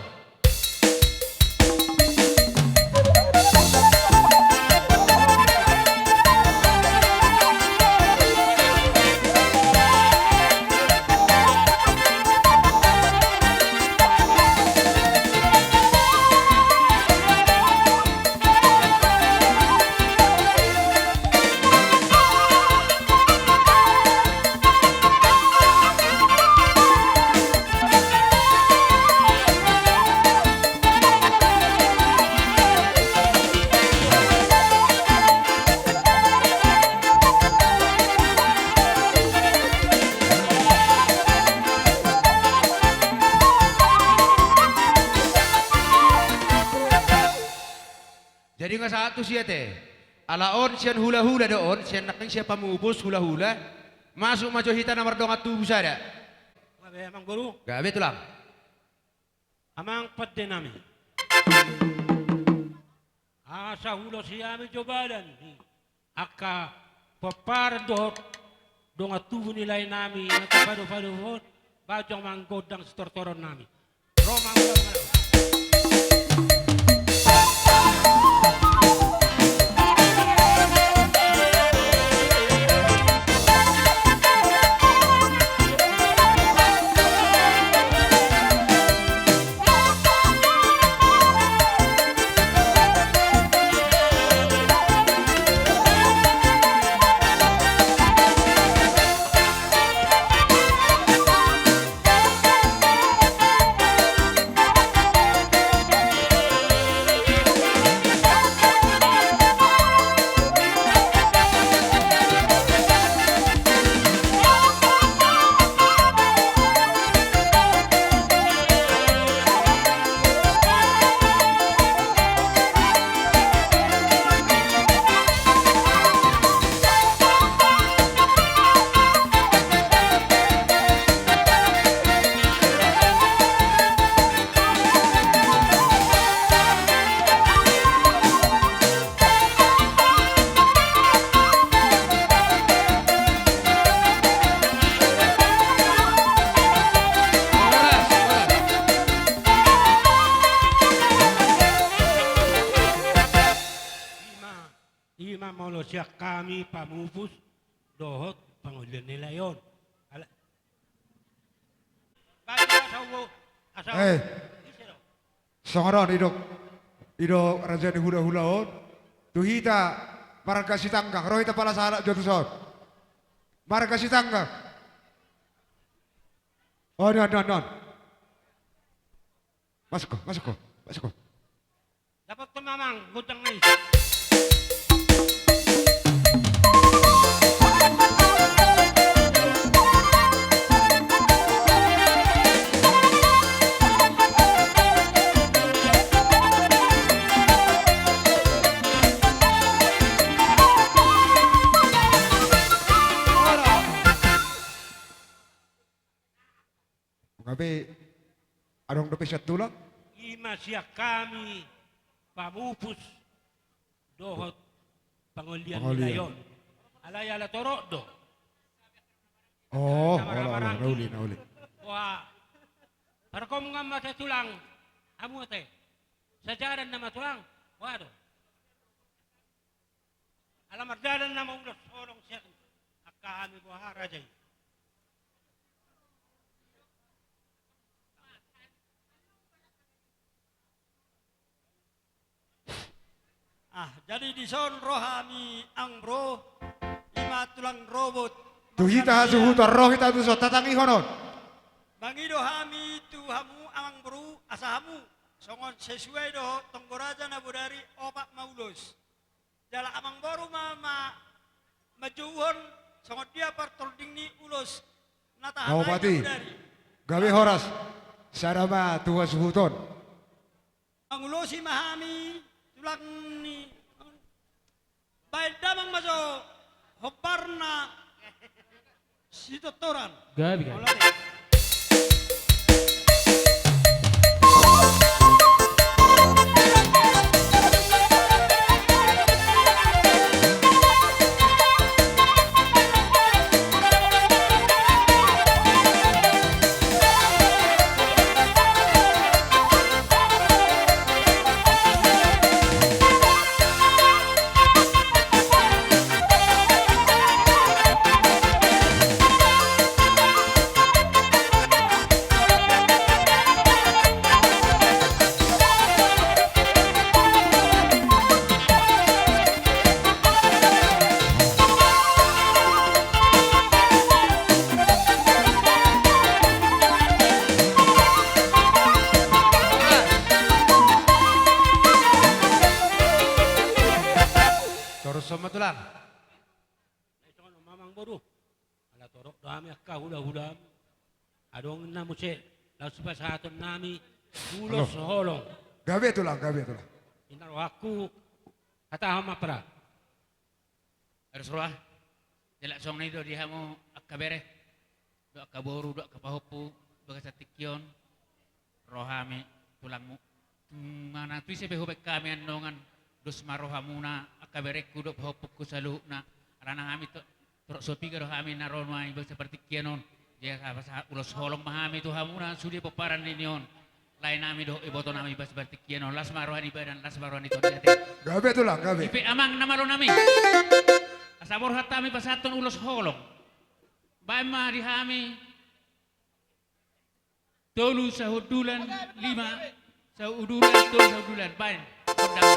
Jadi nga sahat tu sia te. Ala on sian hula-hula do on, sian nangkin sian pamupus hula-hula. Masuk ma jo hita na mardongan tubu sada. Gabe, Amang Boru. Gabe, Tulang. Amang pande nami. Asa hulosi hami jo badan ni angka pomparan dohot dongan tubu ni lae nami na tapado-pado on, bahen jo ma gondang sitortoron nami. Ro ma mula mula. Ima, ima molo sian hami pamupus dohot pangolian ni lae on. Ala-, bagi asa ubo, asa ubo. Eh. Ise do? Songon on, i do, i do raja ni hula-hula on. Tu hita marga Sitanggang, ro hita pala sahalak jo tuson. Marga Sitanggang. On, on, on, on. Masuk ho, masuk ho, masuk ho. Dapothon ma, Amang, gondang na i. Nga be adong dope sian tulang? Ima sian hami pamupus dohot pangolian ni lae on. Alai ala torop do. Oh, na olo, olo, marhaha-maranggi. Na uli, na uli. Wah. Pargomgom ma ate tulang. Hamu ate. Sajadan nama tulang. Waduh. Ala mardalan nama ulos holong sian angka hami boha raja i. Ah, jadi dison ro hami amang boru, ima tulang robot. Tu hita hasuhuton ro hita tuson tatangihon on. Mangido hami tu hamu amang boru asa hamu songon sesuai dohot tonggo raja na bodari opat ma ulos. Jala amang boru ma, ma, manjouhon songon dia partording ni ulos na tahatai na bodari. Gabe horas. Sada ma tu hasuhuton. Mangulosi ma hami tulang ni. Baen damang ma jo hombar na. Sitortoran. Gabe, gabe. Torus ma tulang. Amang boru. Ala torop do hami angka hulahulam. Adong na muse laos pasahaton nami ulos holong. Gabe tulang, gabe tulang. Inna rohangku. Hatahon ma pera. Harus roha. Jala songon i do di hamu angka bere dohot angka boru dohot angka pahompu, bagasan tingki on ro hami tulangmu. Tung manang tu ise pe hubaen hami annon, dos ma rohamuna angka berengku dohot pahompungku saluhutna. Alana hami to-, torop so piga do hami na ro nuaeng bagasan partingkian on. Jadi pasahat ulos holong ma hami tu hamuna sude pomparan ni on. Lae nami dohot iboto nami bagasan partingkian on, las ma roha ni badan, las ma roha ni tondi ate. Gabe tulang, gabe. I pe amang na malo nami. Asa borhat hami pasahathon ulos holong. Baen ma di hami tolu sahundulan, lima sahundulan, tolu sahundulan, baen. Tondang.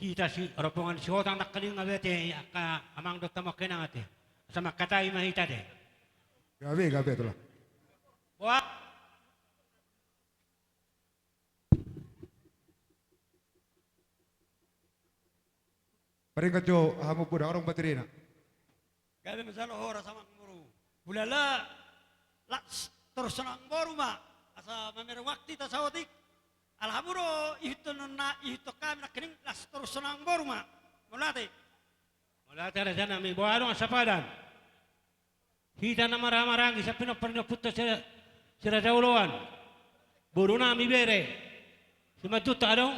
Hita si rombongan Sihotang nangkining, gabe ate angka amang dohot hamu angka inang ate. Asa mangkatai ma hita ate. Gabe, gabe, tulang. Boa. Paringkat jo hamu, Puda, adong baterina. Gabe ma jala horas amang boru. Hulala las torus sonang boru ma, asa mamereng waktu hita saotik. Ala hamu do ihuthon na, ihuthon hami nangkining, las torus sonang boru ma. Mauliate. Mauliate raja nami, boa adong sapadan. Hita na marhahamaranggi sian pinompar ni ompunta si, si Raja Oloan. Boru nami bere. Simanjuntak adong.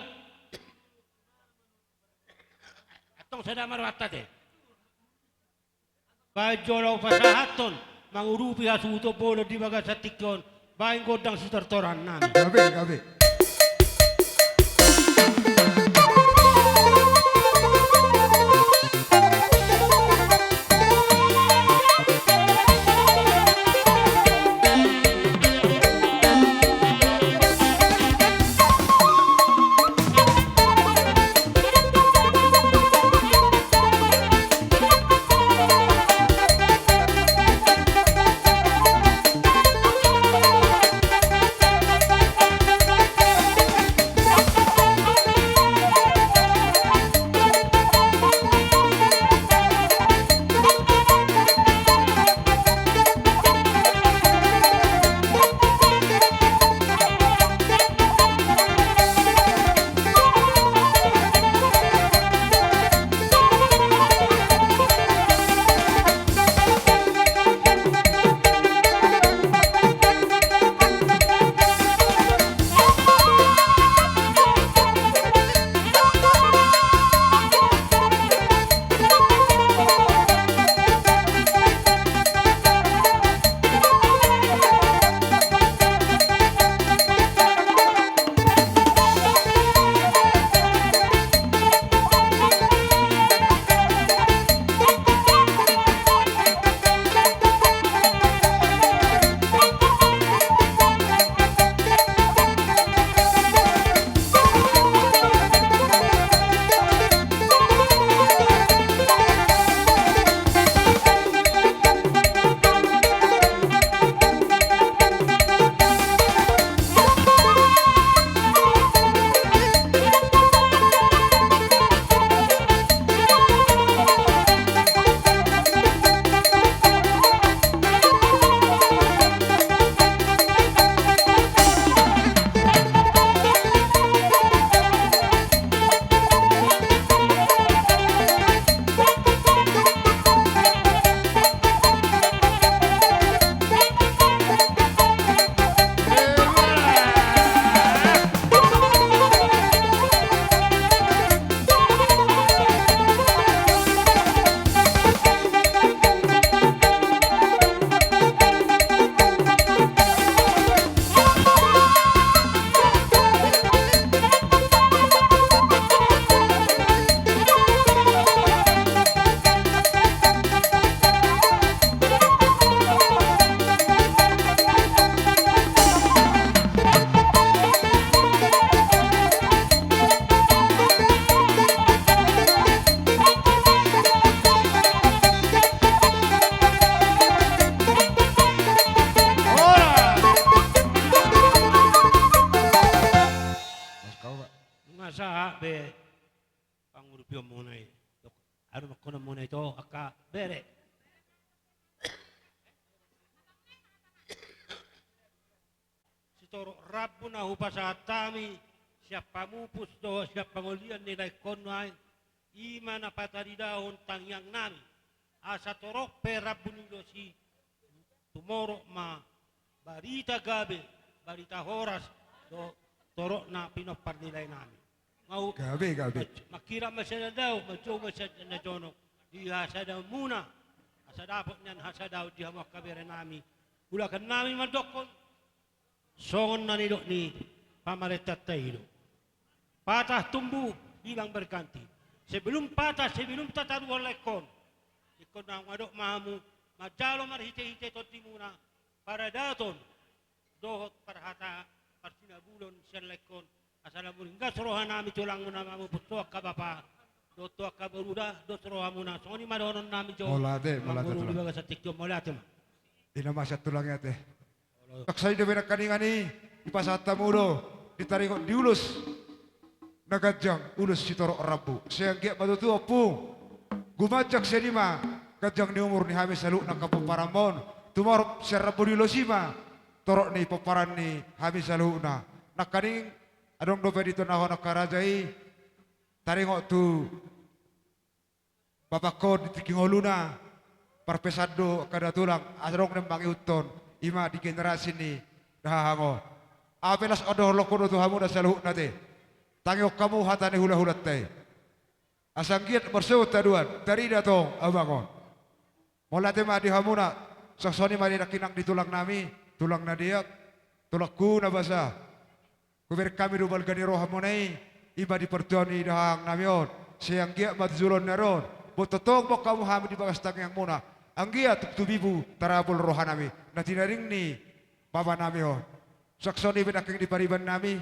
Antong sada ma rohanta ate. Baen jolo pasahathon mangurupi hasuhuton bolon di bagasan tingki on. Baen gondang sitortoran nami. Gabe, gabe. Nunga sahat be pangurupionmuna i, dok, anu, mangkononmuna i tu angka bere. Sitorop rambu na hupasahat hami sian pamupus dohot sian pangolian ni laengkon nuaeng, i ma na pataridahon tangiang nami. Asa torop pe rambu ni ulos i, tumorop ma barita gabe, barita horas, dohot torop na pinompar ni lae nami. Mau gabe, gabe. Mangkirap ma sian na dao, manjou ma sian na jonok di hasadaonmuna, asa dapot nian hasadaon di hamu angka bere nami. Ulakan nami mandokkon songon na nidok ni pamarentanta i do: Patah tumbuh, hilang berganti. Sebelum patah, sebelum tataruhon laengkon, ingkon naung adong ma hamu manjalo marhitehite tondimuna paradaton dohot parhata parsinabulon sian laengkon, asa lam ringgas roha nami tulangmuna mamupus ho angka bapa, Dohot tu angka boru da, dos rohamuna. Songon i ma dohonon nami jo. Mauliate, mauliate tulang. Di bagasan tingki on, mauliate ma. Ina ma sian tulang i ate. Songon i dope nangkaningan i, dipasahat hamu do, di taringot ni ulos na ganjang, ulos sitorop rambu. Sai anggiat ma tutu ompung, gumanjang sian i ma ganjang ni umur ni hami saluhut na angka pomparanmon. Tumorop sian rambu ni ulos i ma torop ni pomparan ni hami saluhutna. Nangkaning adong dope ditonahon angka raja i, taringot tu bapangkon di tingki ngoluna, parpesan do angka da tulang, asa adong na mangihuthon, i ma di generasi ni dahahang on. Ape las dohononku do tu hamuna saluhutna ate. Tangihon hamu hata ni hulahulanta i. Asa anggiat marsogot haduan, tarida tong abang on. Mauliate ma di hamuna, songon i ma di nangkining di tulang nami, tulang na deak, tulangku na basa. Hubereng hami do balga ni rohamuna i, i ma di partingkian ni dahahang nami on. Sai anggiat ma tu joloan ni ari on, boan tongtong boan hamu hami di bagas tangiangmuna. Anggiat tung tumibu tarabol roha nami, na tinaring ni bapa nami on. Songon i pe nangkin di pariban nami,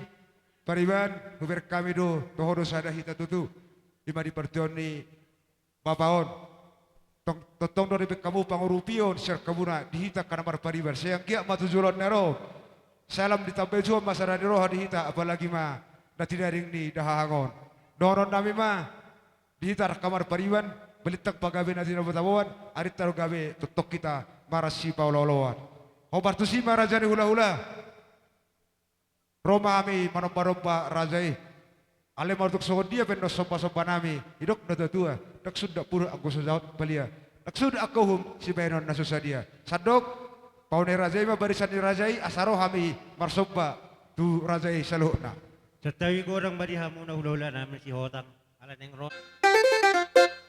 pariban, hubereng hami do, toho do sada hita tutu. I ma di partingkian ni bapa on. Tong, tongtong do dibereng hamu pangurupion sian hamuna di hita angka na marpariban. Sai anggiat ma tu joloan ni ari on, sai lam ditambai Tuhan ma sada ni roha di hita, apalagi ma na tinaring ni dahahang on. Dohonon nami ma di hita angka marpariban, balintang pagabe na tinabo-taboan, arinta do gabe tongtong hita marsipaolo-oloan. Hombar tusi ma raja ni hulahula. Ro ma hami manomba-nomba raja i. Alai marhite songon dia pe annon somba-somba nami, didok na tua-tua, ndang suda puruk anggo so jahat palia, ndang suda angka uhum sibahenon na so sadia. Sandok, paune raja i ma barisan ni raja i, asa ro hami marsomba tu raja i saluhutna. Santabi godang ma di hamuna hulahula nami Sihotang. Ala naeng ro.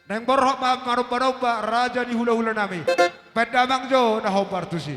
Naeng borhat ma manomba-nomba raja ni hulahula nami. Baen damang jo na hombar tusi.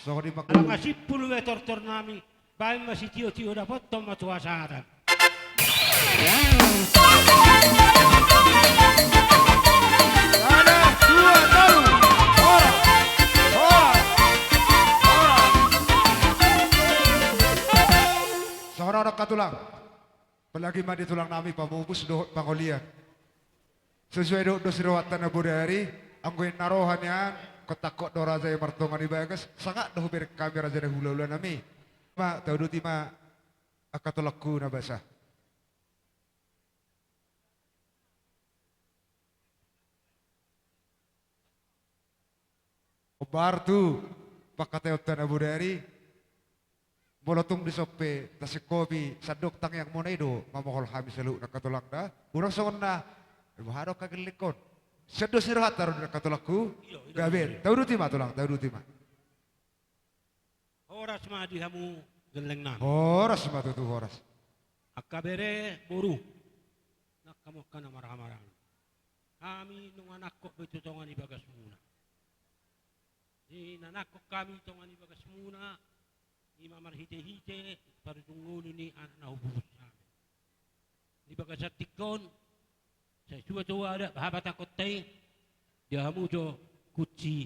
Songon i ma. Ala nga simpul be tortor nami, baen ma sitio-tio, dapothon ma tu hasahatan. Sada, dua, tolu. Horas. Horas. Horas. Songon on angka tulang. Apalagi ma di tulang nami pamupus dohot pangolian. Sesuai dohot dos ni rohanta na bodari, anggo inna roha nian, ingkon tangkok do raja i martonga ni bagas, sangap do hubereng hami raja ni hulahula nami. Ma, tauduti ma angka tulangku na basa. Hombar tu pangkataionta na bodari. Molo tung dison pe tasingkopi sandok tangiangmuna i do mamohol hami saluhutna angka tulang da. Unang songon na, eh, boha do angka gellengkon. Sian dos ni rohanta ro do angka tulangku. Iyo, iyo. Gabe. Tauduti ma tulang, tauduti ma. Horas ma di hamu gelleng nami. Horas ma tutu, horas. Angka bere boru, nang hamu angka na marhahamaranggi, hami nunga nangkok do i tu tonga ni bagasmuna. Di na nangkok hami tonga ni bagasmuna, i ma marhitehite parujung ngolu ni anak na hupupus hami. Di bagasan tingki on, sai suat do adat habatahonta i, di hamu jo kunci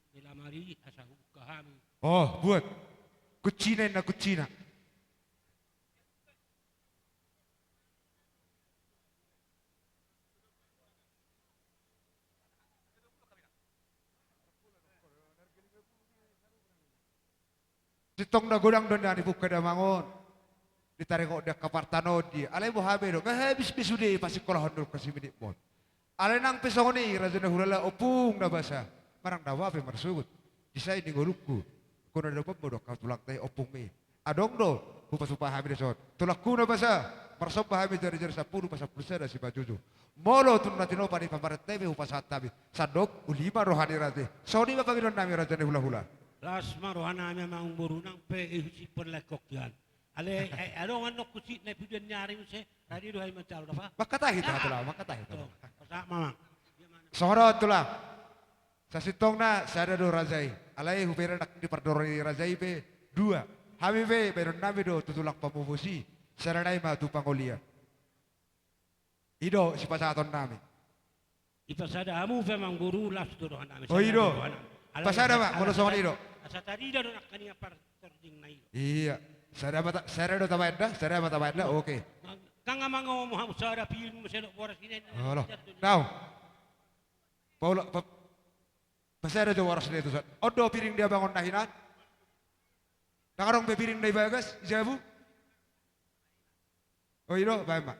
ni lamari asa hubuka hami. Oh, buat. Kuncina, inna kuncina. Sintong na godang do na dibuka damang on. Ditaringot di angka partanaan dia. Alai boha be do, nga habis be sude pasingkolahon do angka siminimu on. Alai nang pe songon i, raja ni hulahula, ompung na basa, manang na boha pe marsogot, dison i di ngolungku, ingkon na dapot ma do angka tulangta i, ompungmi. Adong do hupasupahi hami dison. Tulangku na basa, marsomba hami jarijari sampulu pasampulu sada simanjujung. Molo tung na tinopa ni pamarenta i be hupasahat hami, sandok uli ma roha ni raja i. Songon i ma pangidoan nami raja ni hulahula. Las ma roha nami amangboru, nang pe i husimpul lae hoki an. Alai, eh, adong annon husitna i pudian ni ari muse, tadi do hami manjalo, apa? Mangkatahi ta, ah, tulang, mangkatahi ta. Tulang. Pasahat ma, Amang. Songon on, tulang. Sasintongna sada do raja i. Alai hubereng nang di pardoraon ni raja i pe dua. Hami pe baenon nami do tu tulang pamupus i. Sada nai ma tu pangolian. I do sipasahaton nami. Ipasada hamu pe amangboru, las do roha nami. Oh, i do. Pasada ma, molo songon i do. Asa tarida do nangkaningan partordingna i do. Iya. Sada ma ta-, sada do tabaen da, sada ma tabaen da, oke. Nang, nang amang, ngomong hamu sada piring muse dohot boras i na. Olo. Nau. Paula, pa-, pasada jo boras na i tu son. On do piring di abang on na hinan. Nang adong pe piring na i bagas, i jabu. Oh, i do, baen ma.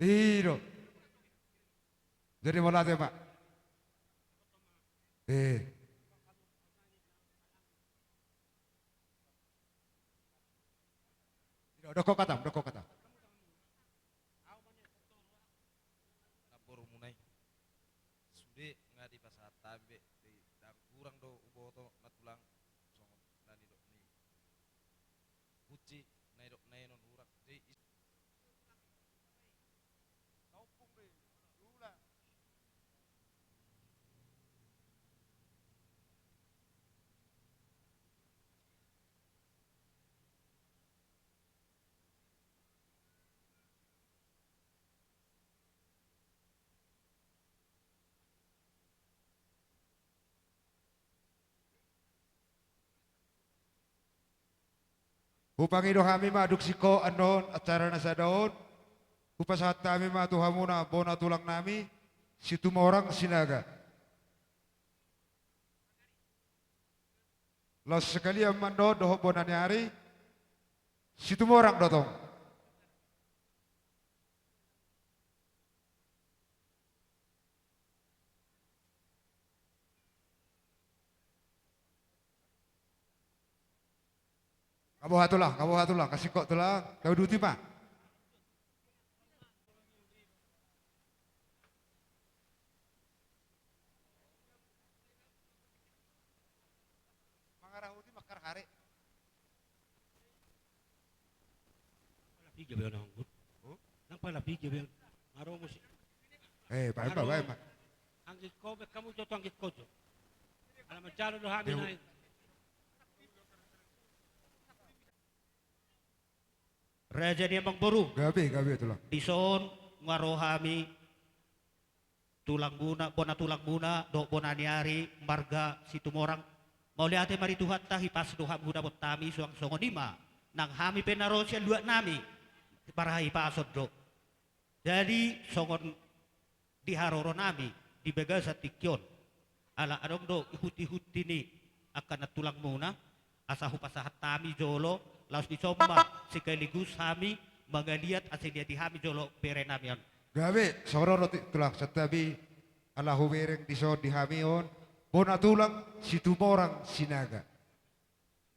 I do. Jadi mauliate ma. Eh. I do, dokkon hata, dokkon hata. Namborumuna i. Sude nga dipasahat hami be, di, ndang hurang do huboto na tulang, songon na nidok ni Bucci, na nidok na i non hurang. Jadi, is-, na ompung be, ula. Hupangido hami ma dung singkop annon acara na sada on. Hupasahat hami ma tu hamuna bona tulang nami, Situmorang Sinaga. Laos sekalian ma annon dohot bona ni ari, Situmorang do tong. Nga boha tulang, nga boha tulang, nga singkop tulang, tauduti ma. Mangarahoti mangkarhare. Pala piga be on, anggur. Huh? Nang pala piga be on. Maro musi. Eh, baen ma, baen ma. Anggit ko be, hamu jo tu anggit ko jo. Ala manjalo do hami nai. Raja ni amangboru. Gabe, gabe tulang. Dison nga ro hami tulangmuna, bona tulangmuna dohot bona ni ari marga Situmorang. Mauliate ma di Tuhanta, hipas do hamu dapot hami, suang songon i ma nang hami pe na ro sian luat nami, marhahipason do. Jadi songon di haroro nami di bagasan tingki on, ala adong do ihut-ihut ni angka na tulangmuna, asa hupasahat hami jolo, laos dison ma sekaligus hami mangaliat asa liati hami jolo bere nami on. Gabe, songon on do tulang, santabi ala hubereng dison di hami on, bona tulang Situmorang Sinaga.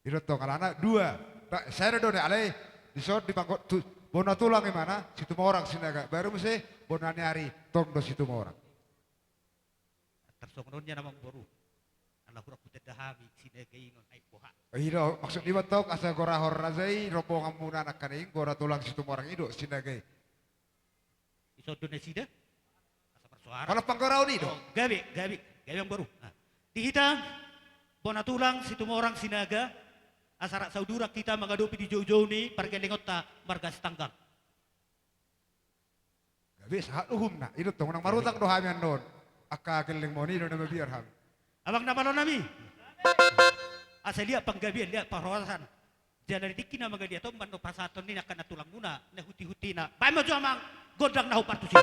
I do tong alana dua. Ba, sada do ne, alai dison di panggo-, tu-, bona tulang imana Situmorang Sinaga. Baru muse bona ni ari tong do Situmorang. Tarsongon on nian amangboru. Ala hurang hutanda hami Sinaga i non ai boha. I do, maksud i ma tong asa gorahon raja i rombonganmuna nangkaning bona tulang Situmorang i do Sinaga i. Ison do nasida asa marsoara. Pala panggoraon i do. Oh, gabe, gabe, gabe amangboru. Nah, di hita bona tulang Situmorang Sinaga, asa rap saudurang hita mangadopi di joujou ni pargellengonta marga Sitanggang. Gabe sahat uhumna, i do tong, unang marutang do hami annon. Angka gellengmon i do na mabiar hami. Abang na malo nami. Asa liat panggabean, liat parhorasan. Jala di tingki na mangaliat on ma annon pasahaton ni angka na tulangmuna na huti-hutina. Baen ma jo amang gondang na hombar tusi.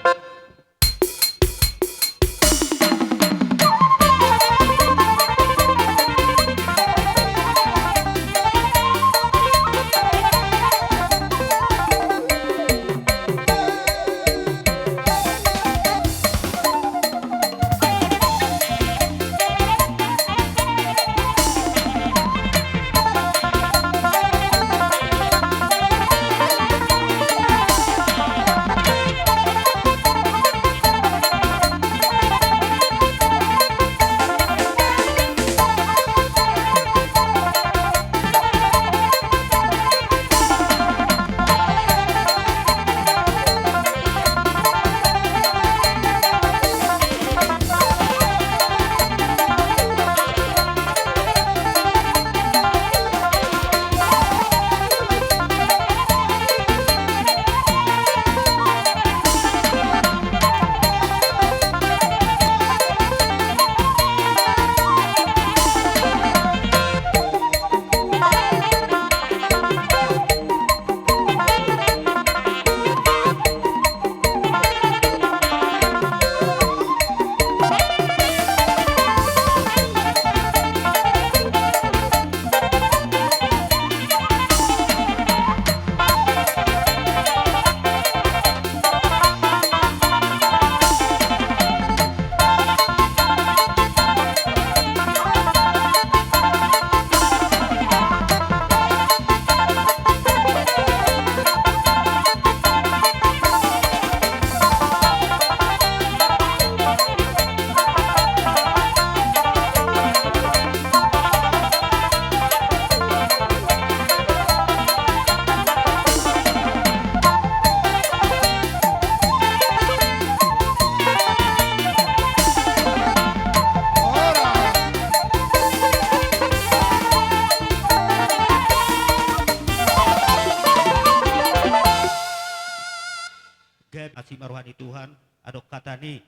Gabe asi ma roha ni Tuhan, adong hata ni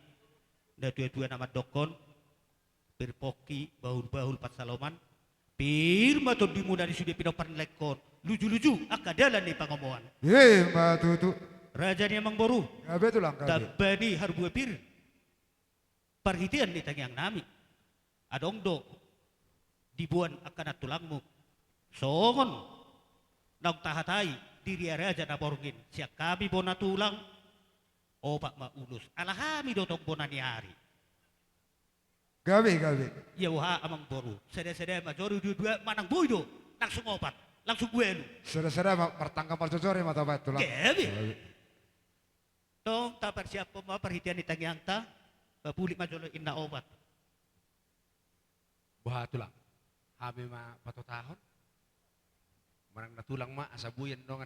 na tua-tua na mandokkon, pir pongki, bahul-bahul pansalongan, pir ma tondimuna di sude pinompar ni laengkon, luju-luju angka dalan ni pangomoan. Ima tutu. Raja ni amangboru. Gabe tulang, gabe. Tamba ni harbue pir. Parhitean ni tangiang nami, adong do diboan angka na tulangmu. Songon naung tahatai di ria raja na borngin, sian hami bona tulang, opat ma ulos. Ala hami do tong bona ni ari. Gabe, gabe. Ia boha amangboru, sada-sada ma jolo dua-dua, manang boi do langsung opat, langsung ualu. Sada-sada ma, martangga marjojor i ma tabaen tulang. Gabe. Gabe. Tong taparsiaphon ma parhitean ni tangiangta, papulik ma jolo inna opat. Boha tulang, hami ma patotahon. Manang na tulang ma asa boi annon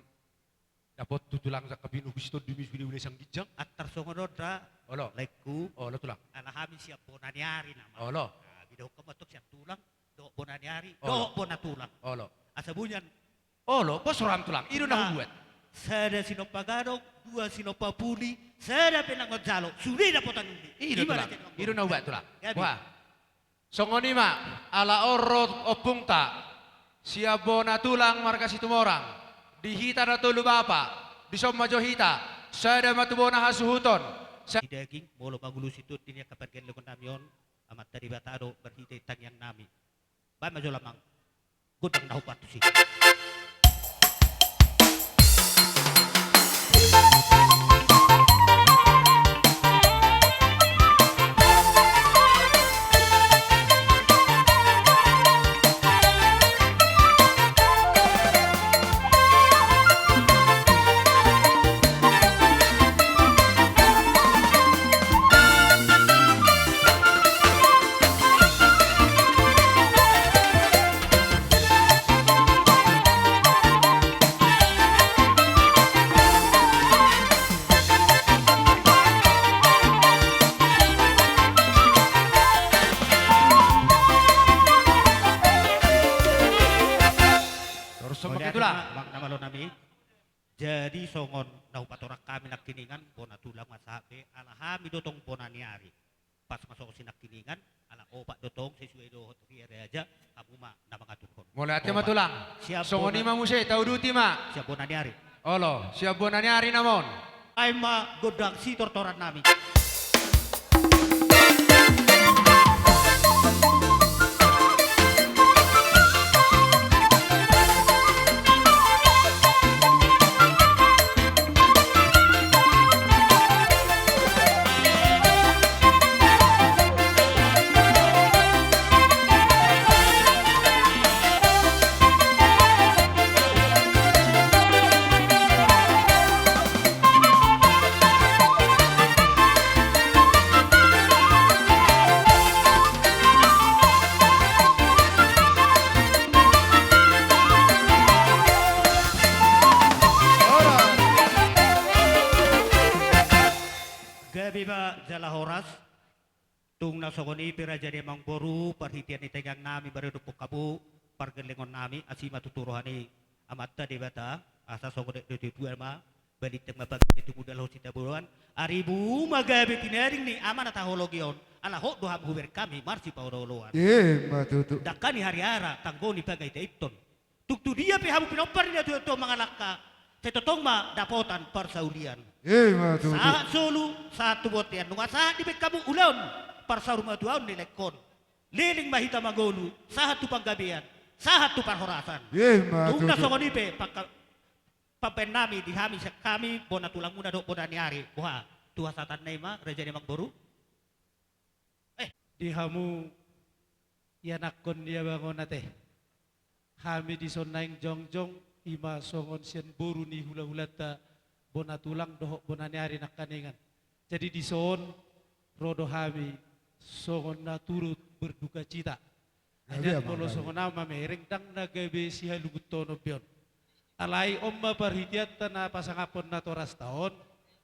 dapot tu tulang jangka binu husi tondimi sude ule sian ginjang. Antar songon on ra. Olo. Laengku. Olo tulang. Ala hami sian bona ni ari nama. Olo. Nah, Didok hamu antong sian tulang dohot bona ni ari, olo, dohot bona tulang. Olo. Asa boi nian. Olo, pos roham tulang. I do na hubuat. Sada sinompa gadong, dua sinompa puli, sada pe na manjalo, sude dapotan uli. I do tulang. I do na hubuat tulang. Gabe. Wah. Songon i ma, ala on ro ompungta, sian bona tulang marga Situmorang, di hita na tolu bapa, dison ma jo hita, sada ma tu bona hasuhuton, sa- Di daging, molo mangulosi tondi ni angka pargellengon nami on, Amanta Debata do marhite tangiang nami. Baen ma jolo amang. Godang na hupatus i. Torus songon i tulang. Amang na malo nami. Jadi songon na hupatorang hami nangkiningan, bona tulang ma sahat be, ala hami do tong bona ni ari. Pas ma songon sinangkiningan, ala opat do tong sesuai dohot ria raja, hamu ma na mangaturhon. Mauliate ma tulang. Songon i ma muse, tauduti ma. Sian bona ni ari. Olo, sian bona ni ari nama on. Ai ma gondang sitortoran nami. Gabe ma jala horas. Tung na songon i pe raja ni amangboru, parhitean ni tangiang nami, baru dompok hamu pargellengon nami, asi ma tutu roha ni Amanta Debata, asa songon na nidok ni natuatua ma, balintang ma panggabean, tumundalhon sitadoan, arimu ma gabe tinading ni ama na taholongi on, ala hot do hamu hubereng hami marsipaolooloan. Emma tutu. Dangka ni hariara, tanggo ni pangaitaiton. Tung tu dia pe hamu pinompar ni natuatua mangalangka, sai tongtong ma dapotan parsaulian. Emma tutu. Sahat solu, sahat tu bontean, nunga sahat dibaen hamu ulaon parsaurmatuaon ni laengkon. Leleng ma hita mangolu, sahat tu panggabean, sahat tu parhorasan. Emma tutu. Tung na songon i pe pangka-, pambaen nami di hami sian hami, bona tulangmuna dohot bona ni ari, boha, tu hasahatan na i ma, raja ni amangboru. Eh. Di hamu ianakkon ni abang on ate. Hami dison naeng jongjong, i ma songon sian boru ni hulahulanta, bona tulang dohot bona ni ari nangkaningan. Jadi dison, ro do hami songon na turut berdukacita. Gabe. Ai nian molo songon au mamereng, ndang na gabe sihalunguntonon be on. Alai on ma parhiteanta na pasangaphon natorasta on,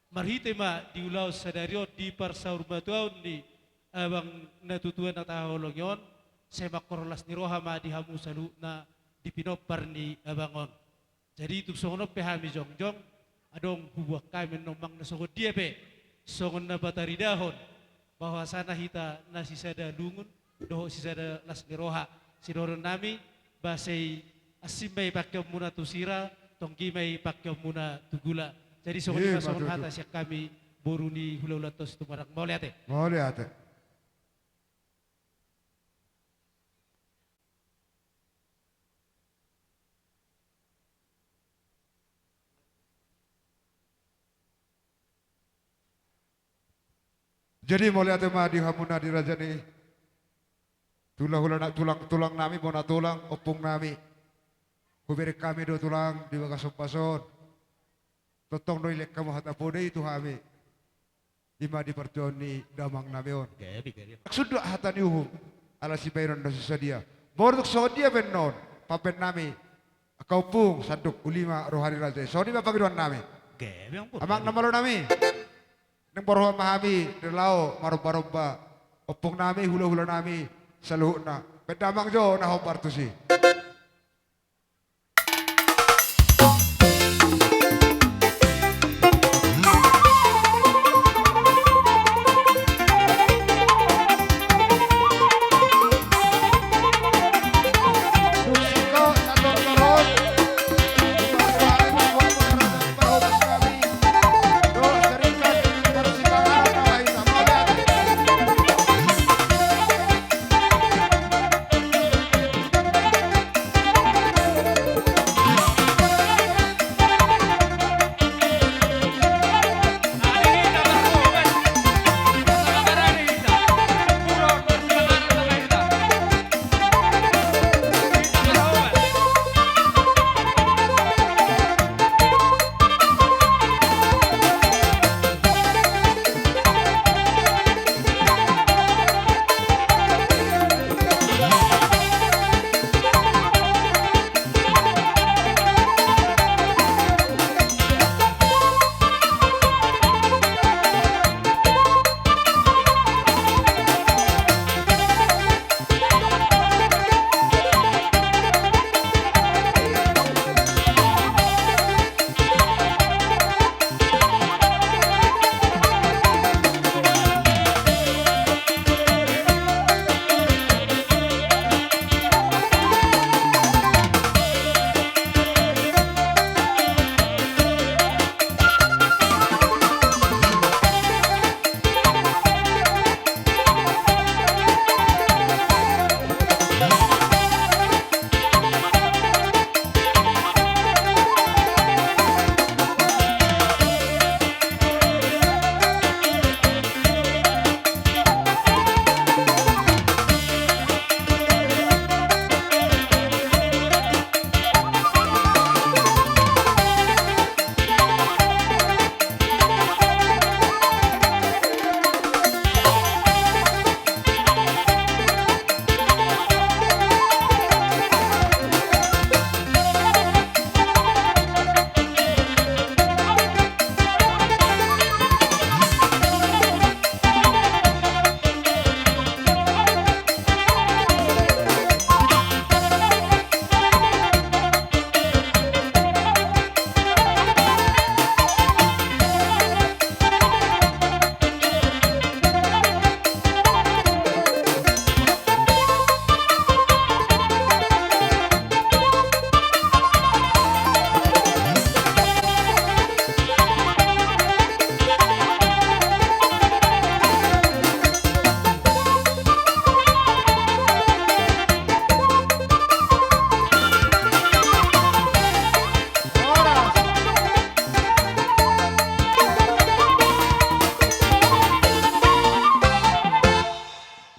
marhite ma di ulaon sadari on di parsaurmatuaon ni abang natuatua na taholongi on, sai mangkorhon las ni roha ma di hamu saluhutna di pinompar ni abang on. Jadi tung songon on pe hami jongjong, adong hubuat hami annon manang na songon dia pe, songon na pataridahon, bahwasana hita na sisada lungun dohot sisada las ni roha. Sidohonon nami, ba sai asing ma i pangkeonmuna tu sira, tonggi ma i pangkeonmuna tu gula. Jadi songon i ma songon hata sian hami boru ni hulahulanta on Situmorang. Mauliate. Mauliate. Jadi mauliate ma di hamuna di raja ni hulahula na-, tulang, tulang nami, bona tulang, ompung nami. Hubereng hami do tulang di bagasan ombas on. Tongtong do dilehon hamu hata pode i tu hami. I ma di partingkian ni damang nami on. Gabe, gabe. Sundut hata ni uhum, ala sibahenon do sisadia. Molo tung songon dia pe annon, pambaen nami, angka ompung, sandok, uli ma roha ni raja i. Songon i ma pangidoan nami. Gabe, amang. Amang na malo nami. Naeng marroha ma hami, di laho marombaromba. Ompung nami, hulahula nami. saluhutna. Baen damang jo na hombar tusi.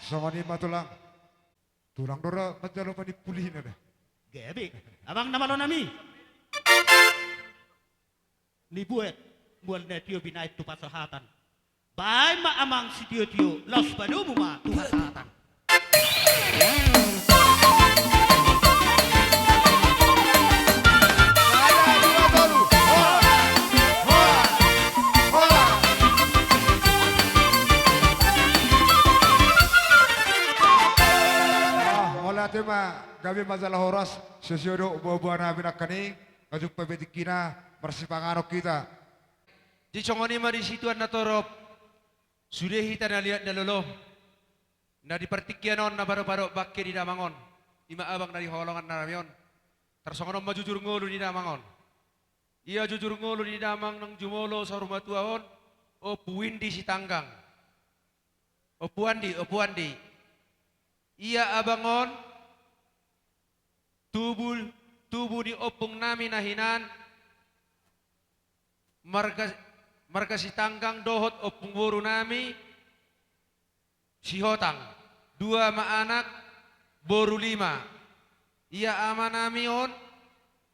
Songon i ma tulang. Tulang do ra manjalo panimpulina da. Gabe, abang na malo nami. Nibuat mual na tio binaen tu pasohatan. Baen ma amang sitiotio, laos padomu ma tu hasahatan. Ah, mauliate ma, gabe ma jala horas, sosio do boaboa nami nangkaning. Nga jumpa be tingkina, marsipanganon hita. Jadi songon i ma di situan na torop, sude hita na liat na lolo. Na di partingkian on na padopadop bangke ni damang on, i ma abang na di holongan nami on. Tarsongon on ma jujur ngolu ni damang on. Ia jujur ngolu ni damang naung jumolo saur matua on, Ompu Windy Sitanggang. Ompu Andi, Ompu Andi. Ia abang on, tubu, tubu ni ompung nami na hinan, marga, marga Sitanggang dohot ompung boru nami, Sihotang. Dua ma anak, boru lima. Ia ama nami on,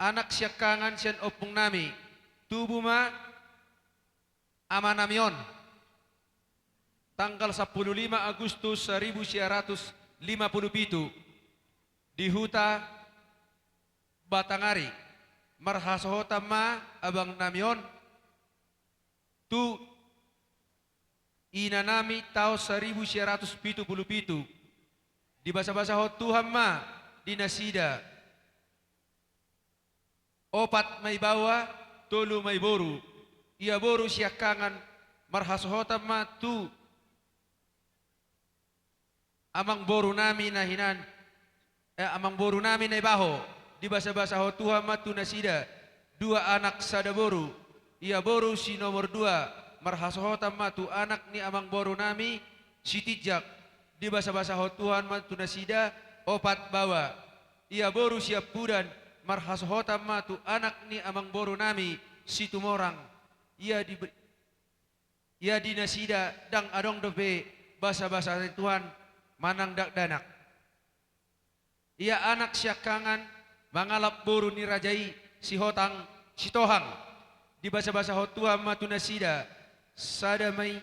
anak siangkangan sian ompung nami. Tubu ma ama nami on. Tanggal sampulu lima Agustus saribu sia ratus lima pulu pitu, di huta Batangari, marhasohotan ma abang nami on tu ina nami taon saribu sia ratus pitu pulu pitu. Dibasabasahon Tuhan ma di nasida. Opat ma i baoa, tolu ma i boru. Ia boru siangkangan marhasohotan ma tu amangborunami na hinan, eh, amangborunami Naibaho, dibasabasahon Tuhan ma tu nasida, dua anak sada boru. Ia boru si nomor dua marhasohotan ma tu anak ni amangborunami Sitinjak, dibasabasahon Tuhan ma tu nasida, opat baoa. Ia boru siampudan marhasohotan ma tu anak ni amangborunami Situmorang. Ia di, ia di nasida ndang adong dope basabasa ni Tuhan manang dakdanak. Ia anak siangkangan mangalap boru ni raja i Sihotang, Sitohang. Dibasabasahon Tuhan ma tu nasida, sada ma i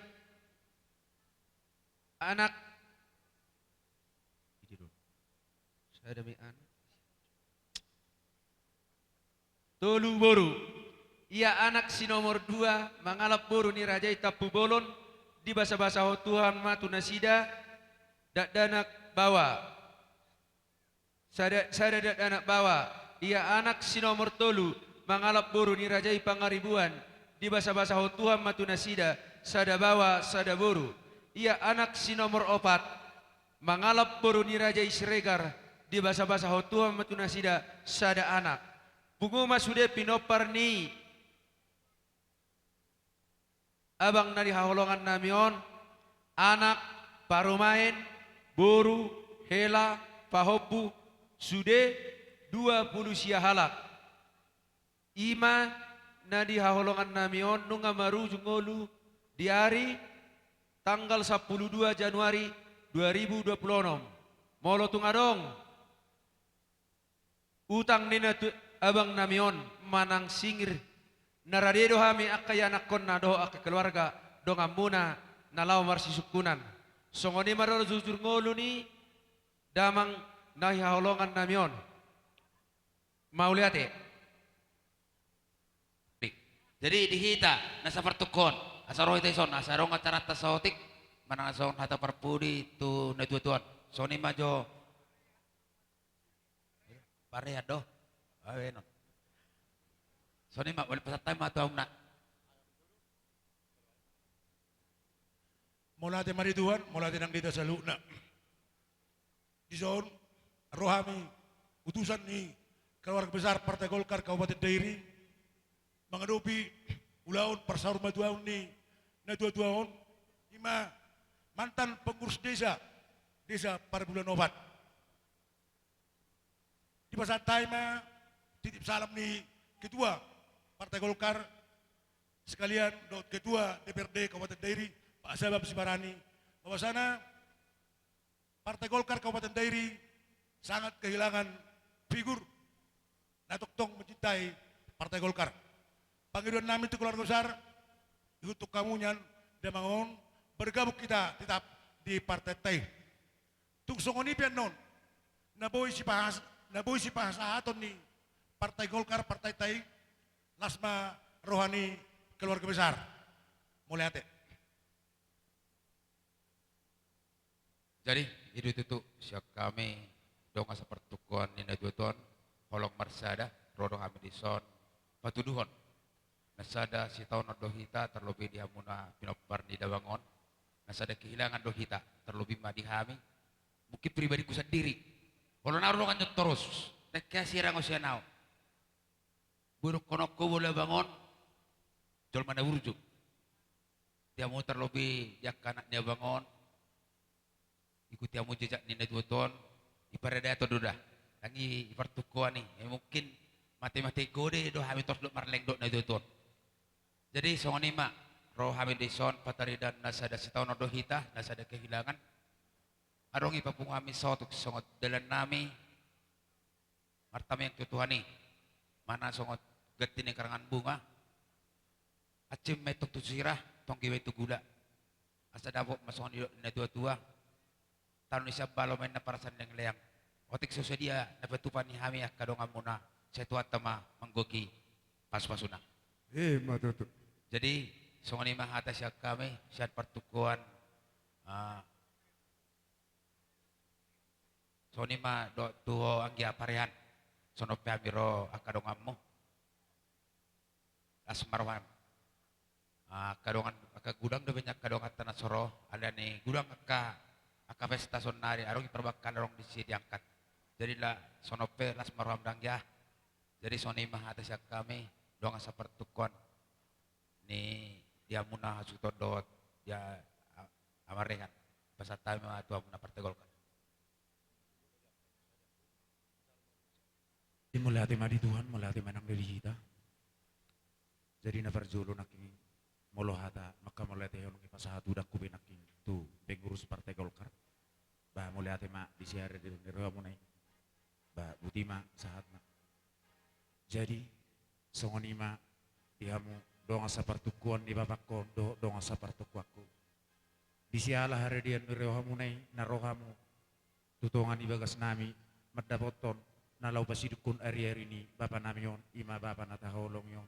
anak, sada ma i anak. Tolu boru. Ia anak si nomor dua mangalap boru ni raja i Tampubolon, dibasabasahon Tuhan ma tu nasida, dakdanak baoa. Sada, sada dakdanak baoa. Ia anak si nomor tolu mangalap boru ni raja i Pangaribuan, dibasabasahon Tuhan ma tu nasida, sada baoa, sada boru. Ia anak si nomor opat mangalap boru ni raja i Siregar, dibasabasahon Tuhan ma tu nasida, sada anak. Pungu ma sude pinompar ni abang na di haholongannami on, anak, parumaen, boru, hela, pahompu, sude dua pulu sia halak. I ma na di haholongannami on nunga marujung ngolu di ari tanggal sampulu dua Januari dua ribu dua pulu onom. Molo tung adong utang ni na tu abangnami on manang singir, na rade do hami angka ianakhonna dohot angka keluarga donganmuna na laho marsisungkunan. Songon i ma ro jujur ngolu ni damang na di haholongannami on. Mauliate. Jadi di hita na sapartungkoan, asa ro hita dison, asa adong acaranta saotik, manang songon hata parpudi tu natuatua on. Songon i ma jo. Parean do. Awe non. Songon i ma, mauliate pasahat hami ma tu hamuna. Mauliate ma di Tuhan, mauliate nang di hita saluhutna. Dison, ro hami, utusan ni keluarga besar Partai Golkar Kabupaten Dairi, mangadopi ulaon parsaurmatuaon ni natuatua on, i ma mantan pengurus desa, desa Parbulan Opat. Dipasahat hami ma titip salam ni ketua Partai Golkar sekalian dohot ketua D P R D Kabupaten Dairi, Pak Sabam Sibarani, bahwasana Partai Golkar Kabupaten Dairi sangat kehilangan figur na tongtong mencintai Partai Golkar. Pangidoannami tu keluarga besar, ihut tu hamu nian damang on, bergabung hita tetap di partai ta i. Tung songon i pe annon, na boi sipahas-, na boi sipasahaton ni Partai Golkar, partai ta i, las ma roha ni keluarga besar. Mauliate. Jadi, i do tutu sian hami dongan sapartungkoan ni natuatua on, holong marsada, ro do hami dison patuduhon. Na sada sitaonon do hita, tarlobi di hamuna pinompar ni damang on. Na sada kehilangan do hita, tarlobi ma di hami. Mungkin pribadiku sandiri. Olo na ro dongan on torus. Nangkin sirang on sian au. Boi dohononku molo abang on jolma na burju. Di hamu tarlobi di angka anak ni abang on, ikuti hamu jejak ni natuatua on, iparadaton do da. Nang i, i partungkoan i, eh, mungkin mate-mate gode do hami torus dohot marleng dohot natuatua on. Jadi songon i ma, ro hami dison pataridaan na sada sitaonon do hita, na sada kehilangan. Adong i papungu hami saotik songon dalannami, martamiang tu Tuhan i, manang songon ganti ni karangan bunga, hansit ma i tong tu sirah, tonggi ma i tu gula. Asa dapot ma songon nidok ni natuatua, tano ni sambalo ma inna parasan leangleang. Otik so sadia na patupa ni hami angka donganmuna, sai Tuhanta ma manggohi pasupasuna. I ma tutu. Jadi, songon i ma hata sian hami, sian partungkoan, ah, Songon i ma dohot tu ho anggia parean. Songon on pe hami ro angka donganmu. Las ma roham. Ah, angka dongan, angka gudang do baen angka donganta na so ro, alani gudang angka, angka pesta saonari, adong i parbangkal adong disi diangkat. Jadi la, songon on pe las ma roham da anggia. Jadi songon i ma hata sian hami, dongan sapartungkoan ni di hamuna hasuhuton dohot di a-, a-, amarean. Pasahat hami ma tu hamuna Partai Golkar. Jadi mauliate ma di Tuhan, mauliate ma nang di hita. Jadi na parjolo nangkin molo hata mangkamauliatehon i pasahat hudangku be nangkin tu pengurus Partai Golkar. Bah, mauliate ma di siare di rohamuna i. Bah, boti ma sahatna. Jadi songon i ma di hamu dongan sapartungkoan ni bapangkon dohot dongan sapartungkoanku. Di siala haradeon ni rohamuna i na ro hamu tu tonga ni bagasnami mandapothon na laho pasidungkon ariari ni bapanami on, i ma bapa na tahaholongi on.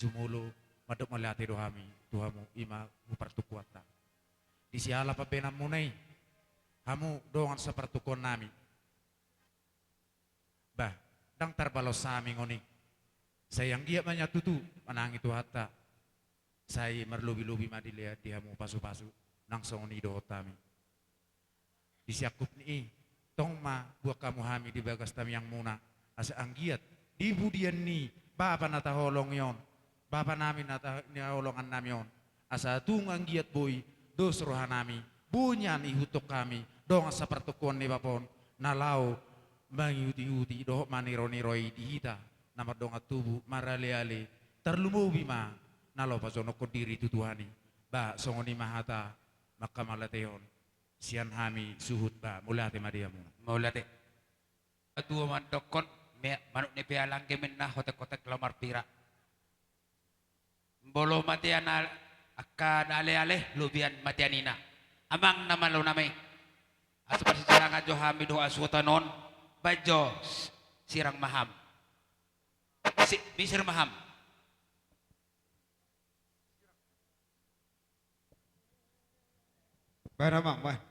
Jumolo mandok mauliate do hami tu hamu, i ma tu partungkoanta. Di siala pambahenanmuna i, hamu dongan sapartungkoannami. Bah, ndang tarbalos hami ngoni. Sai anggiat ma nian tutu manangi Tuhanta. Sai marlobi-lobi ma dilehon di hamu pasu-pasu nang songon i dohot hami. Di siangkup ni i, tong ma buan hamu hami di bagas tangiangmuna, asa anggiat di pudian ni bapa na tahaholongi on, bapanami na ta-, na haholongannami on, asa tung anggiat boi dos rohanami, boi nian ihuthon hami dongan sapartungkoan ni bapa on na laho mangihuti-ihuti dohot maniro-niroi di hita na mardongan tubu marale-ale, tarlumobi ma na laho pajonokhon diri tu Tuhan i. Bah, songon i ma hata mangkamauliatehon sian hami suhut, bah, mauliate ma di hamuna. Mauliate. Tua mandokhon, me-, manuk ni pealang gemenna, hotek-hotek laho marpira. Molo mate ana angka na ale-ale, lobian mate anina. Amang na malo nama i. Asa parsisirangan jo hami dohot hasuhuton on, baen jo s-, sirang ma ham. Si-, misir ma ham. Baen amang, baen.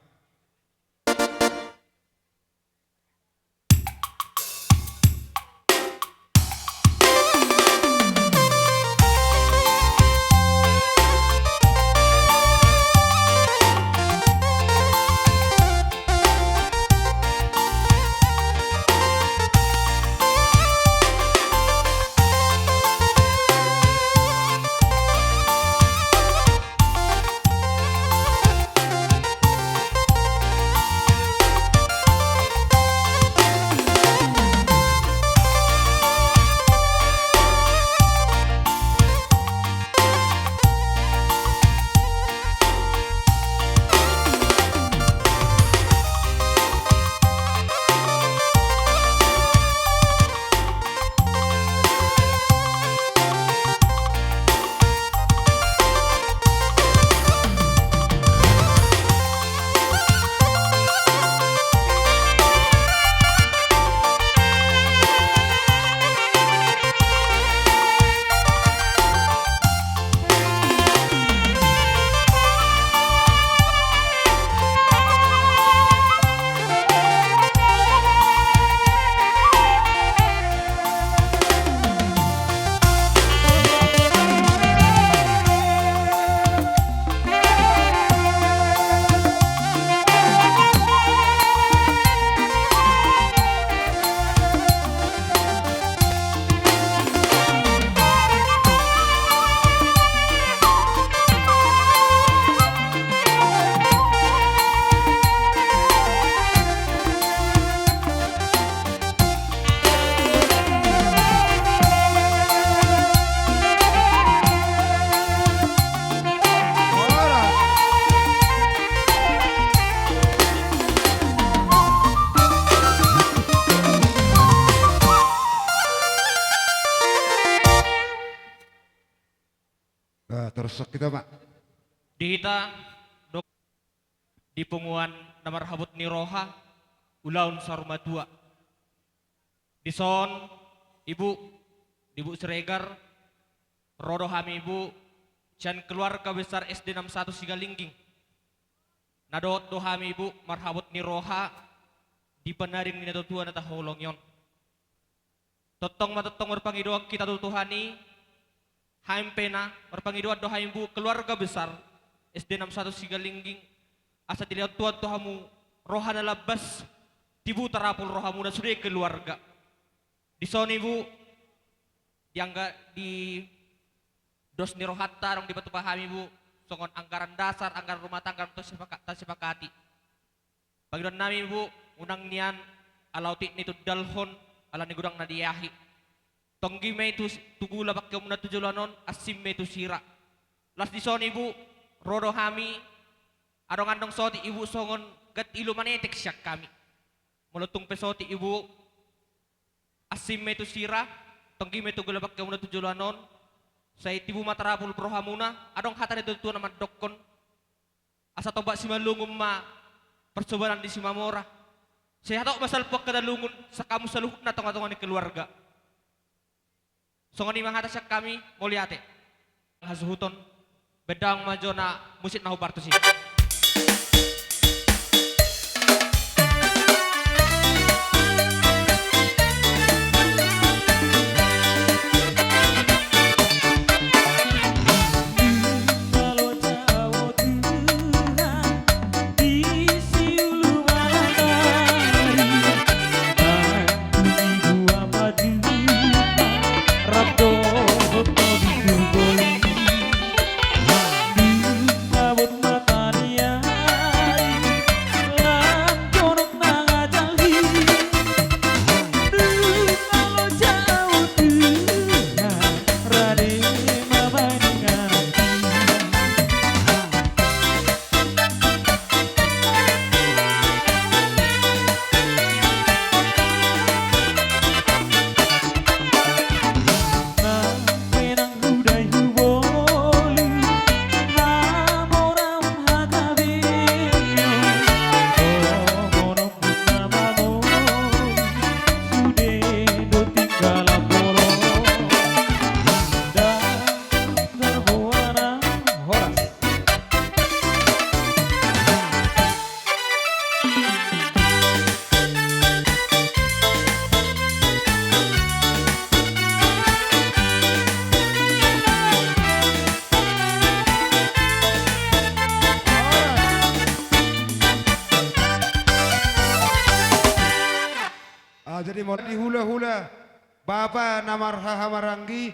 Nah, terus kita, Pak. Di hita, dok-, di punguan na marhabot ni roha, ulaon saur matua. Dison, Ibu, di Ibu Siregar, ro do hami, Ibu, sian keluarga besar S D enam satu Sigalingging. Na dohot do hami, Ibu, marhabot ni roha, di panaring ni natuatua na tahaholongi on. Tongtong ma tongtong marpangidoan hita tu Tuhan i, hami pe na marpangidoan do hami, Bu, keluarga besar S D enam satu Sigalingging, asa dilehon Tuhan tu hamu roha na lambas, tibu tarapul rohamuna sude keluarga. Dison i, Bu, di angga, di dos ni rohanta adong dipatupa hami, Bu, songon anggaran dasar, anggaran rumah tangga na tasepaka-, tasepakati. Pangidoan nami, Bu, unang nian ala otik na itundalhon, ala ni godang na diahi. Tonggi ma i tu, tu gula pangkeonmuna tu joloan on, asing ma i tu sira. Las dison i, Bu, ro do hami, adong andong sotik i, Bu, songon ganti ilu manetek sian hami. Molo tung pe sotik i, Bu, asing ma i tu sira, tonggi ma i tu gula pangkeonmuna tu joloan on, sai tibu ma tarapul rohamuna, adong hata ni natuatua na mandokkon, asa tombak Simalungun ma parsobanan ni Simamora. Sai hatop ma salpu angka na lungun, sian hamu saluhutna tongatonga ni keluarga. Songon i ma hata sian hami, mauliate. Hasuhuton, baen damang ma jona musik na hombar tusi. Ah, jadi mau di hula-hula bapa na marhahamaranggi,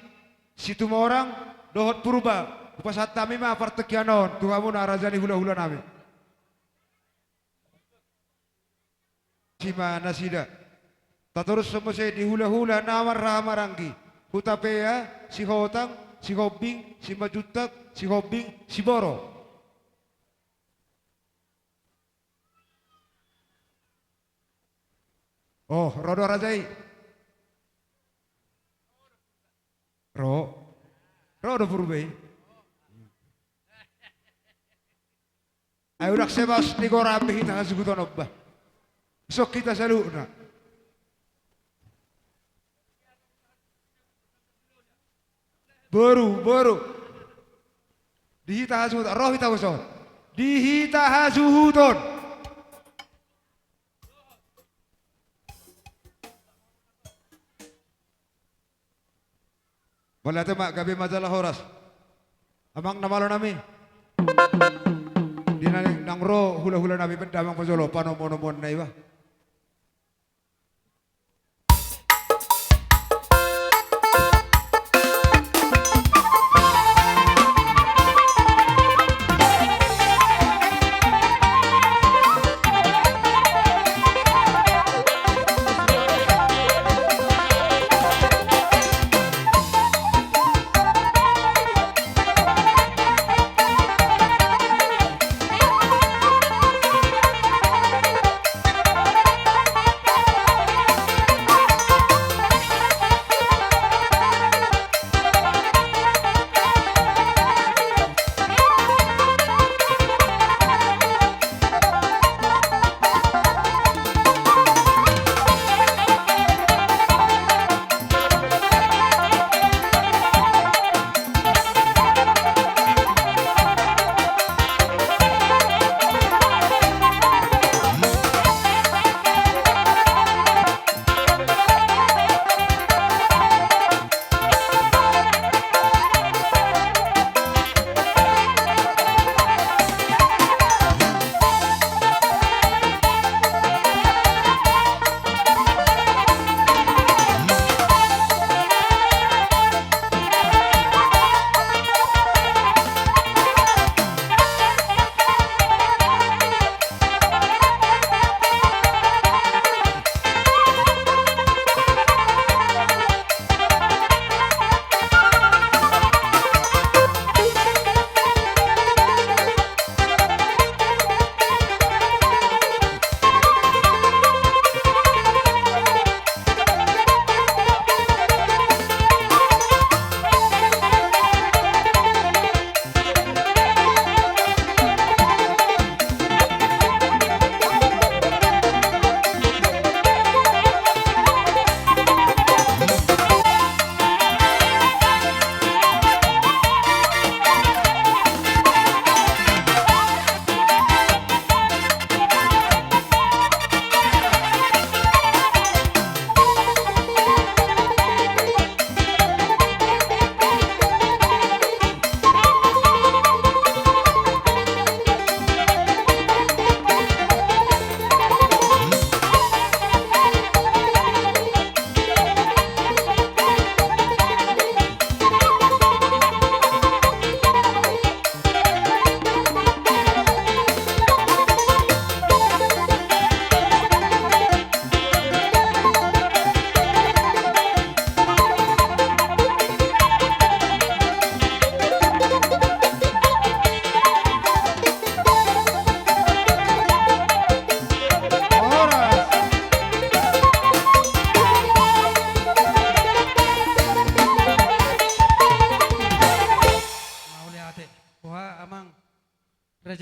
Situmorang dohot Purba, hupasahat hami ma partingkian on tu hamuna raja ni hula-hula nami. Sima nasida. Tatorushon muse di hula-hula na marhahamaranggi. Hutapea, Sihotang, Sihombing, Simanjuntak, Sihombing, Siboro. Oh, ro do raja i. Ro. Ro do Purba i. Ai unang sebaos ni goram be hita hasuhuton on ba. Sok hita saluhutna. Boru, boru. Di hita hasuhuton, ro hita boso. Di hita hasuhuton. Mauliate ma, gabe ma jala horas. Amang na malo nami. Di na naeng ro hula-hula nami, baen damang ma jolo panomu-nomuonna iba.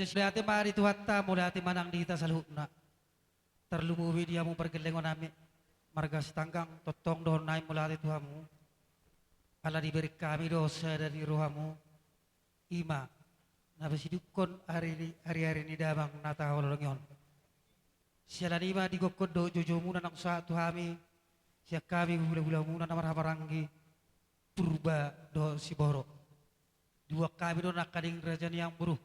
Mauliate ma di Tuhanta, mauliate ma nang di hita saluhutna. Tarlumobi di hamu pargellengon nami marga Sitanggang, tongtong dohonon nami mauliate tu hamu. Ala dibereng hami do sada ni rohamu, i ma na pasidungkon ari ni, ari-ari ni damang na taholongi on. Siala ni i ma digokkon dohot joujou muna naung sahat tu hami, sian hami hula-hula muna na marhahamaranggi, Purba dohot Siboro. Diboan hami do nangkaning raja ni amangboru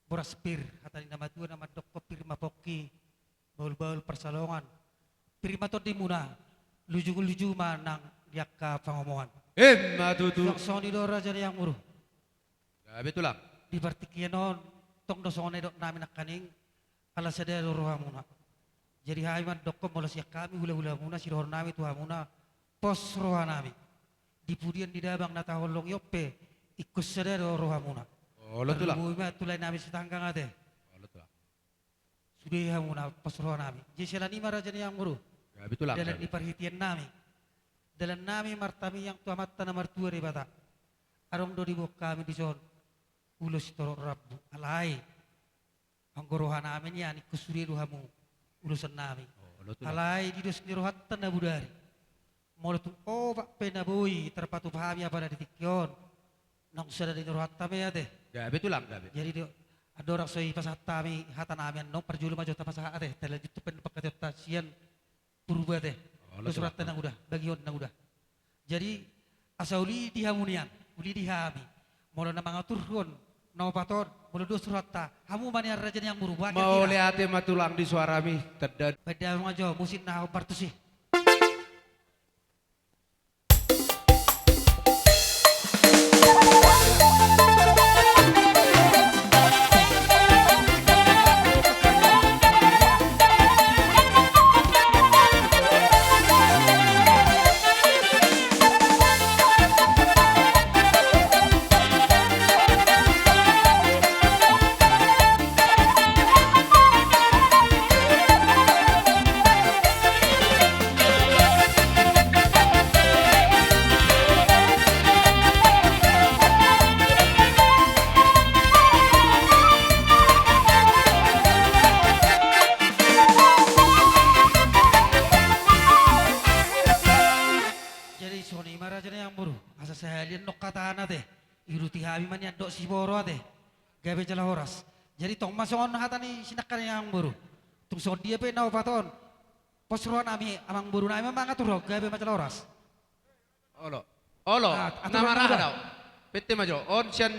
boras pir, hata ni na matua na mandokkon pir ma pongki, bahul-bahul pansalongan, pir ma tondi muna, luju-luju ma nang di angka pangomoan. Emma tutu. Suang songon i do raja ni amangboru. Gabe tulang. Di partingkian on, tong do songon na nidok nami nangkaning, ala sada do rohamuna. Jadi hami mandokkon molo sian hami hula-hula muna, sidohonon nami tu hamuna, pos roha nami. Di pudian ni damang na taholongi on pe, ingkon sada do rohamuna. Olo tulang. Tarlumobi ma tu lae nami Sitanggang ate. Olo tulang. Sude hamuna pos roha nami. Jadi siala ni i ma raja ni amangboru. Gabe tulang. Dalan ni parhitean nami, dalan nami martangiang tu Amanta na martua Debata. Adong do diboan hami dison ulos sitorop rambu. Alai anggo roha nami nian ingkon sude do hamu ulosan nami. Olo tulang. Alai di dos ni rohanta na bodari, molo tung obat pe na boi tarpatupa hami apala di tingki on, naung sada do ni rohanta ma i ate. Gabe tulang, gabe. Jadi do, andorang so dipasahat hami hata nami annon, parjolo ma jo tapasahat ate, talanjut tu pe pangkataionta sian Purba ate. Olo tulang. Dos rohanta na uda, bagihon na uda. Jadi asa uli di hamu nian, uli di hami. Molo na mangaturhon na opat on, molo dos rohanta, hamu ma nian raja ni amangboru. Mauliate ma tulang di suarami, tanda. Baen damang ma jo musik na hombar tusi. Jadi songon i ma raja ni amangboru, asa sahali annon hatana ate, iuduti hami ma nian dohot Siboro ate. Gabe jala horas. Jadi tong ma songon hata ni si nangkaning amangboru. Tung songon dia pe na opat on, pos roha nami, amangboru nami ma mangaturhon, gabe ma jala horas. Olo. Olo. Ah, na marhaha do. Pette ma jo. On sian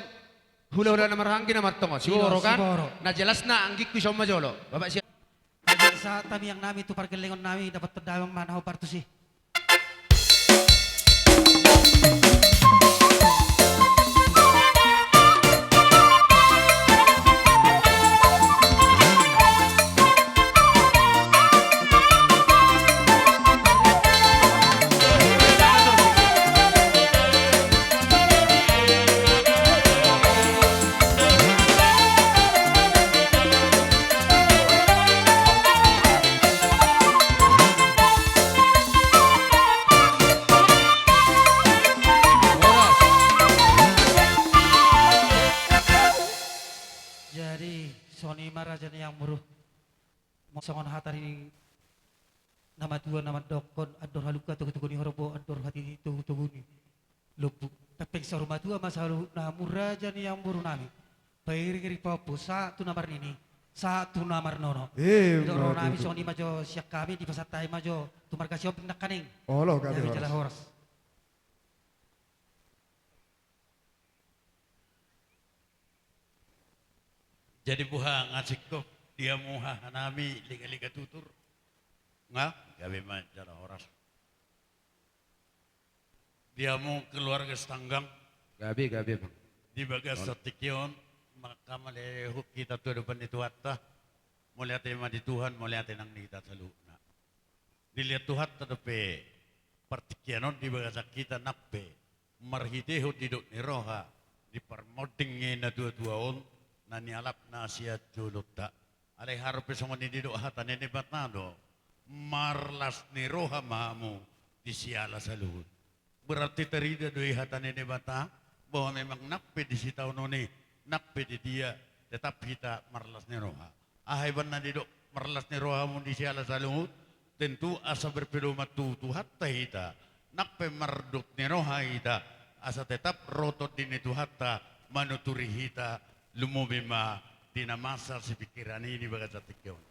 hula-hula na marhahamaranggi na martonga. Siboro kan? Siboro. Na jelasna anggingku dison ma jolo. Bapak siap. Sahat tangiang nami tu pargellengon nami, dapothon damang ma na hombar tusi. Jadi songon i ma raja ni amangboru. Songon hata ni na matua na mandokkon, andor halumpang togu-togu ni horbo, andor hatiti togu-togu ni lombu. Hepeng saur matua ma saluhutna hamu raja ni amangboru nami. Pairing-iring pahompu, sahat tu na marnini, sahat tu na marnono. Emma tutu. Didok roha nami songon i ma jo sian hami, dipasahat hami ma jo tu marga Sihombing nangkaning. Olo, gabe horas. Gabe jala horas. Jadi boha nga singkop di hamu haha nami, lega-lega tutur. Nga, gabe ma jala horas. Di hamu keluarga Sitanggang. Gabe, gabe, Bang. Di bagasan tingki on, manghamalehon hita tu adopan ni Tuhanta. Mauliate ma di Tuhan, mauliate nang di hita saluhutna. Dilehon Tuhanta dope partingkian on di bagasan hita nang pe marhitehon didok ni roha ni parmonding ni natua-tua on na nialapna sian jolonta. Alai harope songon i didok hata ni Debata do, marlas ni roha ma hamu di siala saluhut. Berarti tarida do i hata ni Debata bahwa memang nang pe di sitaonon i, nang pe di dia, tetap hita marlas ni roha. Aha ibana didok marlas ni roha hamu di siala saluhut, tentu asa berpedoman tu Tuhanta hita, nang pe mardot ni roha hita, asa tetap ro tondi ni Tuhanta manuturi hita, lumobi ma di na masa sipingkiran i di bagasan tingki on.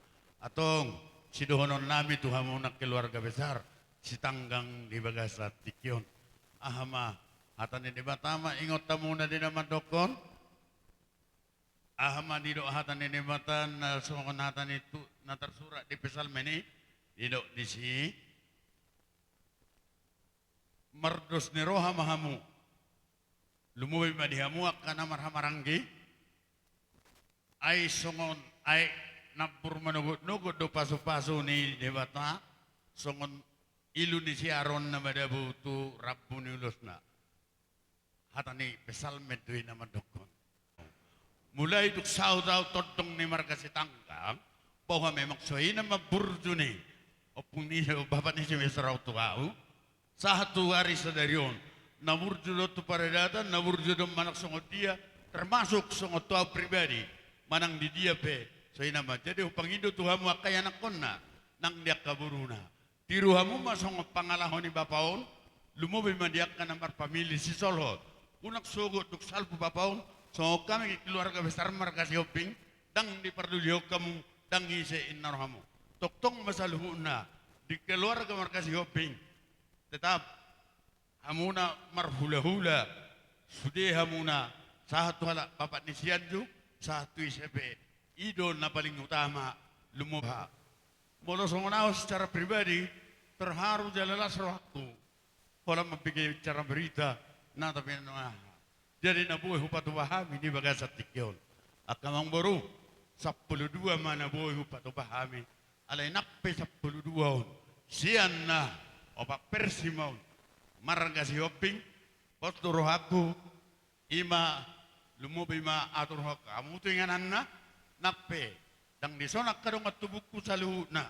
Antong, sidohonon nami tu hamu nang keluarga besar Sitanggang di bagasan tingki on. Aha ma hata ni Debata ma ingot hamuna di na mandokkon? Aha ma didok hata ni Debata na songon hata ni tu, na tarsurat di Psalmen i, didok disi: Mardos ni roha ma hamu, lumobi ma di hamu angka na marhahamaranggi. Ai songon aek nambur manogotnogot do pasupasu ni Debata, songon ilu ni si Aron na madabu tu rambu ni ulosna. Hata ni Psalmen do i na mandokkon. Mulai dung saut-saut tondong ni marga Sitanggang, bahwa memang songon i nama burju ni ompung ni, bapa ni si Mesra tu ahu, sahat tu ari sadari on, na burju do tu paradaton, na burju do manang songon dia, termasuk songon tu ahu pribadi, manang di dia pe, songon i nama. Jadi hupangido tu hamu angka ianakkonna, nang di angka boruna. Tiru hamu ma songon pangalaho ni bapa on, lumobi ma di angka na marpamili sisolhot. Unang sogot dung salpu bapa on, songon hami keluarga besar marga Sihombing, ndang dipardulihon hamu, ndang ise inna rohamu. Tongtong ma saluhutna, di keluarga marga Sihombing, tetap hamuna marhulahula, sude hamuna, sahat tu halak bapak ni Sianjung, sahat tu ise pe, i do na paling utama, lumobi. Molo songon ahu secara pribadi, terharu jala las rohangku. Holan mambege acara berita, na tapi na aha. Jadi na boi hupatupa hami di bagasan tingki on. Angka amangboru, sampulu dua ma na boi hupatupa hami. Alai nang pe sampulu dua on, sian na opat versi ma on. Marga Sihombing, pos tu rohangku, i ma lumobi ma atur rohangku. Hamu tu ingananna, nang pe, ndang dison angka dongan tubungku saluhutna.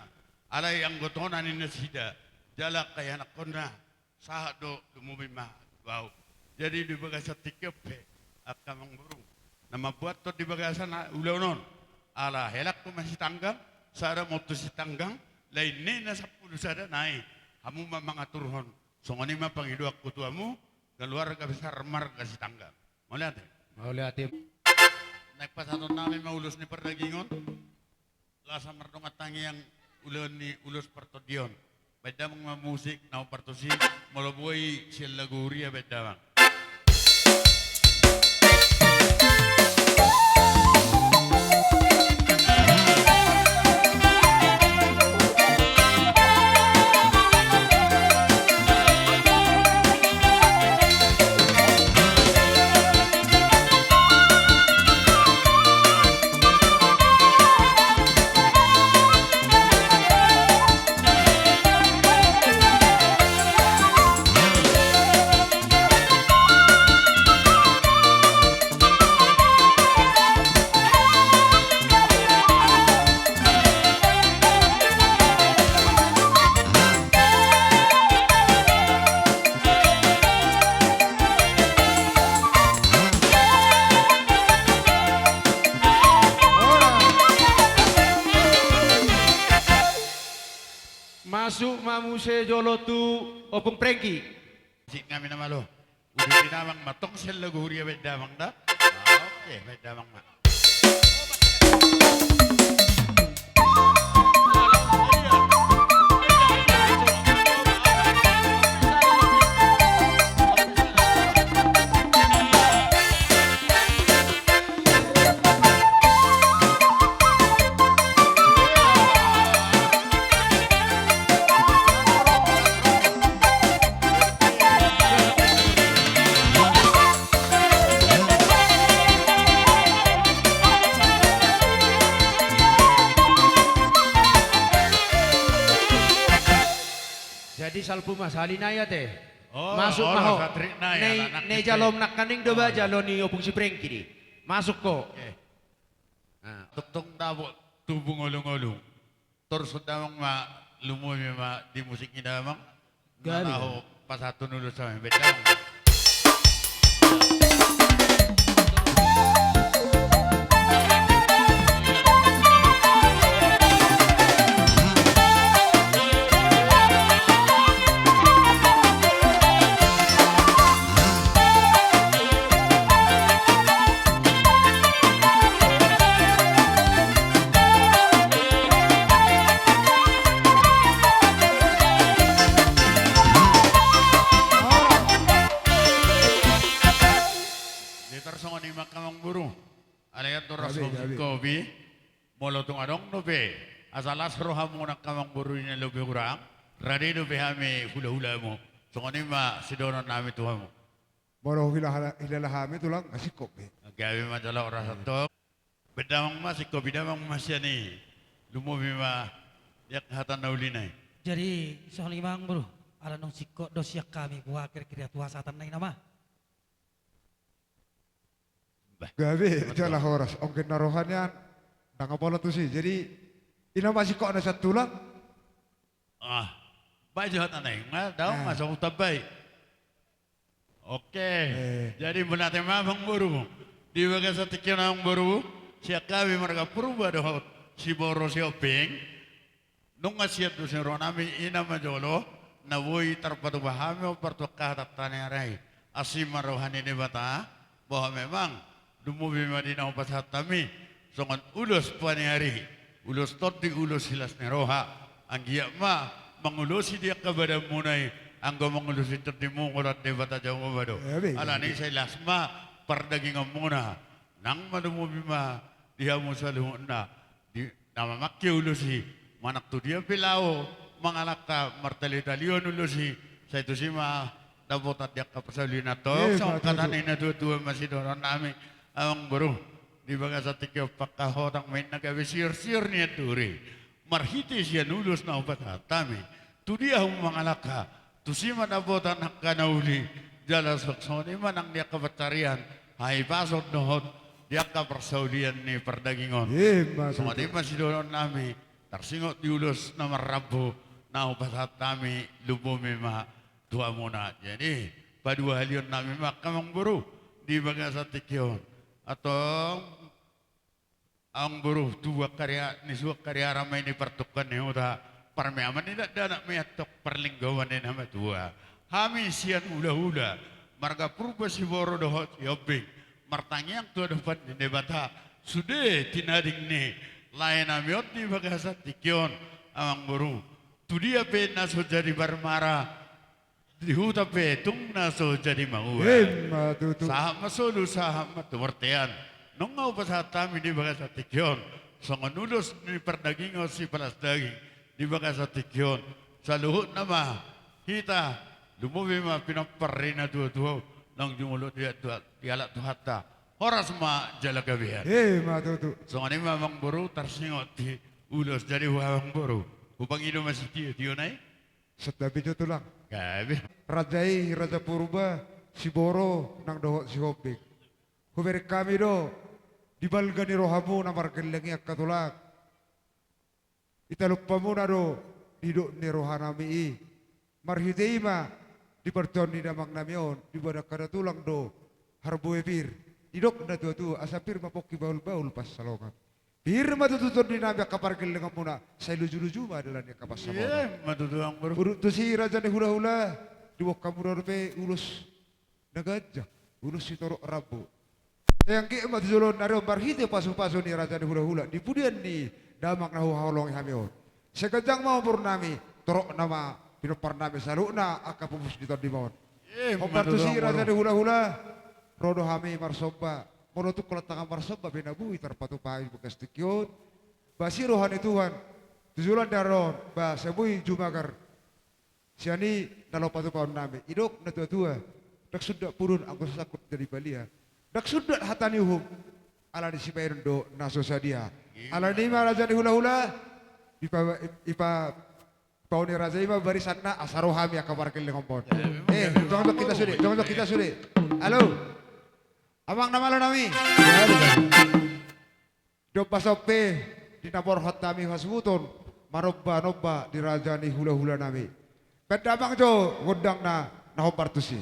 Alai anggo tona ni nasida, jala angka ianakkonna, sahat do lumobi ma tu ahu. Jadi di bagasan tingki on pe, angka amangboru, na mambuathon di bagasan ulaon on, ala helangku ma Sitanggang, sada ma on tu Sitanggang, lain ni na sampulu sada nai, hamu ma mangaturhon. Songon i ma pangidoanku tu hamu, keluarga besar marga Sitanggang. Mauliate. Mauliate. Naeng pasahaton nami ma ulos ni pardagingon. Las mardongan tangiang ulaon ni ulos partondion. Baen damang ma musik na hombar tusi, molo boi sian lagu huria baen damang. Masuk ma muse jolo tu Ompung Prengki. Sik nami na malo. Uduti damang ma tong sian lagu huria baen damang da. Oke, baen damang ma. Jadi salpu ma sahali nai ate. Oh, masuk ma ho. Nai jalo nangkaning do ba jalo ni Ompung si Prengki di. Masuk ho. Oke. Tongtong dapot tubu ngolungolung. Torus damang ma, lumobi ma di musik ni damang. Gabe. Laho pasahathon ulos hami, baen damang. Gabe. Singkopi, molo tung adong dope asa las rohamuna angka amangboru i na lobi hurang, rade dope hami hulahulamu. Songon i ma sidohonon nami tu hamu. Molo hula-, hulala hami tulang, ah, singkop be. Gabe ma jala horas antong. Baen damang ma singkopi, damang ma sian i. Lumobi ma di angka hata na uli nai. Jadi songon i ma amangboru, ala nunga singkop do sian hami, boha kira-kira tu hasahatan nai nama. Bah. Gabe, jala horas, ongkin na roha nian, ndang apala tusi. Jadi, i nama singkopna sian tulang. Ah, baen jo hata nai, nga daong ma so hutambai. Oke. Eh. Jadi mauliate ma amangboru. Di bagasan tingki on amangboru, sian hami marga Purba dohot Siboro Sihombing. Nunga sian dos ni roha nami, i nama jolo na boi tarpatupa hami on partuan hatanami ari. Asi ma roha ni Debata, bahwa memang lumobi ma di na hupasahat hami songon ulos paniari, ulos tondi, ulos silas ni roha. Anggiat ma mangulosi di angka badanmuna i, anggo mangulosi tondimu holan Debata Jahowa do. Gabe. Alani i sai las ma pardagingonmuna, nang ma lumobi ma di hamu saluhutna. Di na mamangke ulos i, manang tu dia pe laho mangalangka martali-talion ulos i, sai tusi ma dapotan di angka parsaulian antong. Eh, songon hata ni natuatua ma sidohonon nami, amangboru. Di bagasan tingki on pangkahotang ma inna gabe siorsior ni anduri. Marhite sian ulos na hupasahat hami, tu dia hamu mangalangka, tusi ma dapotan angka na uli. Jala songon i ma nang di angka pansarian, hahipason dohot di angka parsaulian ni pardagingon. Ima tutu. Songon i ma sidohonon nami, tarsingot di ulos na marrambu na hupasahat hami, lumobi ma tu hamuna. Jadi paduahalion nami ma angka amangboru di bagasan tingki on. Antong amangboru, tubuan kariaran ni suan kariaran ma i, ni partungkoan ni huta, parmeaman ni dakdanak ma i, antong parlinggoman ni na matua. Hami sian hulahula marga Purba Siboro dohot Sihombing martangiang tu adopan ni Debata, sude tinading ni lae nami on di bagasan tingki on, amangboru. Tu dia pe na so jadi parmara, di huta pe tung na so jadi mangua. Ima tutu. Sahat ma solu, sahat ma tu bontean. Nunga hupasahat hami di bagasan tingki on songon ulos ni pardagingon sipalas daging di bagasan tingki on. Saluhutna ma hita, lumobi ma pinompar ni natuatua, naung jumolo di, di, dialap Tuhanta. Horas ma jala gabean. Ima tutu. Songon i ma amangboru, tarsingot di ulos. Jadi boha amangboru, hupangido ma sitiotio nai? Santabi jo tulang. Gabe. Raja i, Raja Purba, Siboro nang dohot Sihombing, hubereng hami do di balga ni rohamu na margelleng i angka tulang. Italumpa muna do di dok ni roha nami i. Marhite i ma di partuaon ni damang nami on, diboan angka datulang do harbue pir. Didok natuatua, asa pir ma pongki, bahulbahul pansalongan. Pir ma tutu tondi nami angka pargellengon muna, sai lujuluju ma dalan ni angka pansamotan. Ima tutu amangboru. Udut tusi raja ni hulahula, diboan hamu do dope ulos na ganjang, ulos sitorop rambu. Sai anggiat ma tu joloan ni ari on marhite pasupasu ni raja ni hulahula di pudian ni damang na huhaholongi hami on, sai ganjang ma umur nami, torop nama pinompar nami saluhutna angka pupus ni tondi ma on. Ima tutu amangboru. Hombar tusi raja ni hulahula, ro do hami marsomba. Molo tung holan tangan marsomba pe na boi tarpatupa i di bagas tingki on, ba asi roha ni Tuhan tu joloan ni ari on, ba sai boi jumagar sian i na laho patupaon nami. Didok natuatua, ndang sundat pudun anggo so sangkut jadi balian, ndang sundat hata ni uhum, alani sibahenon do na so sadia. Ima. Alani i ma raja ni hulahula, dipa-, dipa-, pauni raja i ma barisanna, asa ro hami angka pargellengon on. Ima. Eh, jongjong hita sude, jongjong hita sude. Halo. Amang na malo nami. Dompak sompe di na borhat nami hasuhuton, manomba-nomba di raja ni hulahula nami. Baen damang jo gondangna na hombar tusi.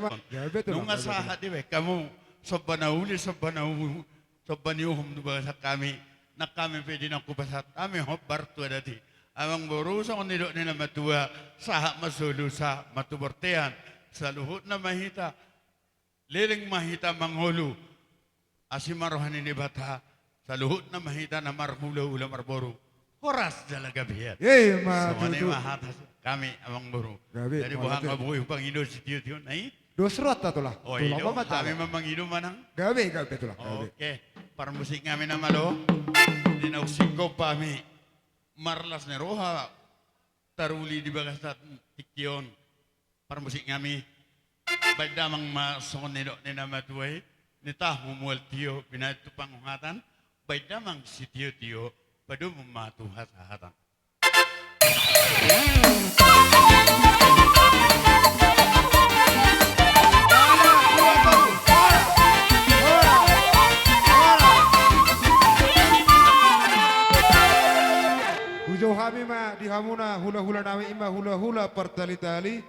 Gabe tulang, nunga gabe tulang. Sahat dibaen hamu somba na uli, somba na u-, somba ni uhum tu bagasan hami, nang hami pe di na hupasahat hami hombar tu adat i. Amangboru, songon nidok ni na matua, sahat ma solusa, ma tu bortean, saluhutna ma hita, leleng ma hita mangolu. Asi ma roha ni Debata, saluhutna ma hita na marhulahula marboru, horas jala gabean. Ima tutu. Songon i ma hata hami, Amangboru. Gabe, mauliate. Jadi boha nga boi hupangido sitiotio na i? Dos rohanta tulang. O, tulang i do, ma manjalo. Hami ma mangido manang. Gabe, gabe tulang, gabe. Oke, parmusik nami na malo. Di na singkop hami marlas ni roha taruli di bagasan tingki on. Parmusik nami, baen damang ma songon nidok ni na matua i, nitahu mual tio, binaen tu panguhatan, baen damang sitiotio, padomu ma tu hasahatan. Hujou hami ma di hamuna hulahula nami, ima hulahula Partalitali,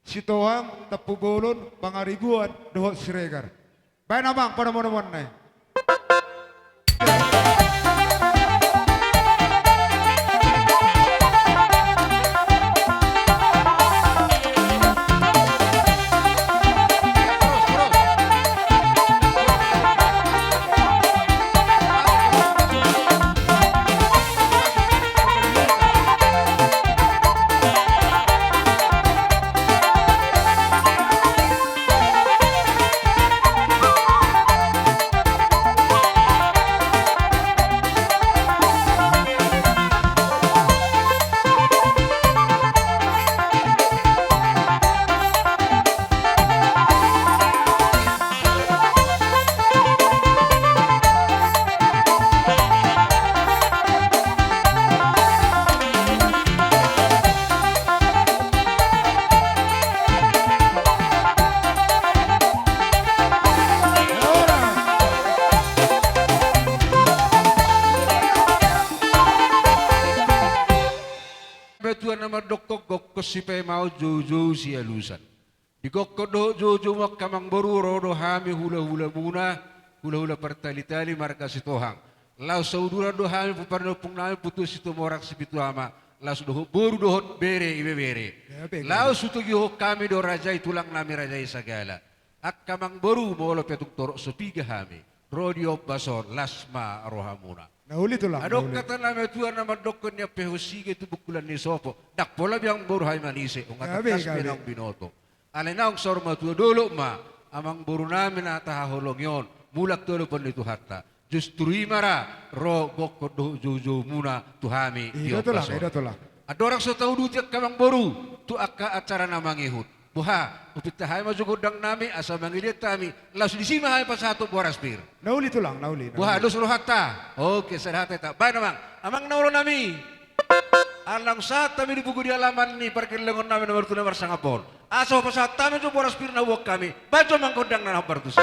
Sitohang, Tampubolon, Pangaribuan dohot Siregar. Baen amang panomunomuanna i. Matua na mandokkon, gokkon sipaimaon, joujou sialusan. Di gokkon dohot joujoumu, angka amangboru, ro do hami hulahulamuna, hulahula Partalitali marga Sitohang. Laos sauduran do hami pomparan ni ompung nami, Ompu Tuan Situmorang Sipitu Ama, laos dohot boru dohot bere, ibebere. Ya, bere. Laos hutogihon hami do raja i, tulang nami, raja i sagala. Angka amangboru, molo pe tung torop so piga hami, ro di ombas on las ma rohamuna. Na uli tulang, na uli. Adong hata ni na matua na mandokkon, nian pe ho sige tu bungkulan ni sopo, ndang pola be amangboru hami manise, unang tangkas be naung binoto. Alai naung saur matua dolok ma amangboru nami na tahaholongi on, mulak tu adopan ni Tuhanta. Justru i ma ra ro gokkon dohot joujoumuna tu hami di ombas on. I do tulang, i do tulang. Andorang so tauduti angka amangboru tu angka acara na mangihut, boha, hupinta hami ma jo gondang nami asa mangiliat hami, laos disi ma hami pasahathon boras pir. Na uli tulang, na uli, na uli. Boha, dos rohanta? Oke, sada hata hita. Baen amang, amang na olo nami. Ala naung sahat hami di pugu di alaman ni pargellengon nami na martua na marsangap on, asa hupasahat hami jo boras pir na huboan hami. Baen jo amang gondang na hombar tusi.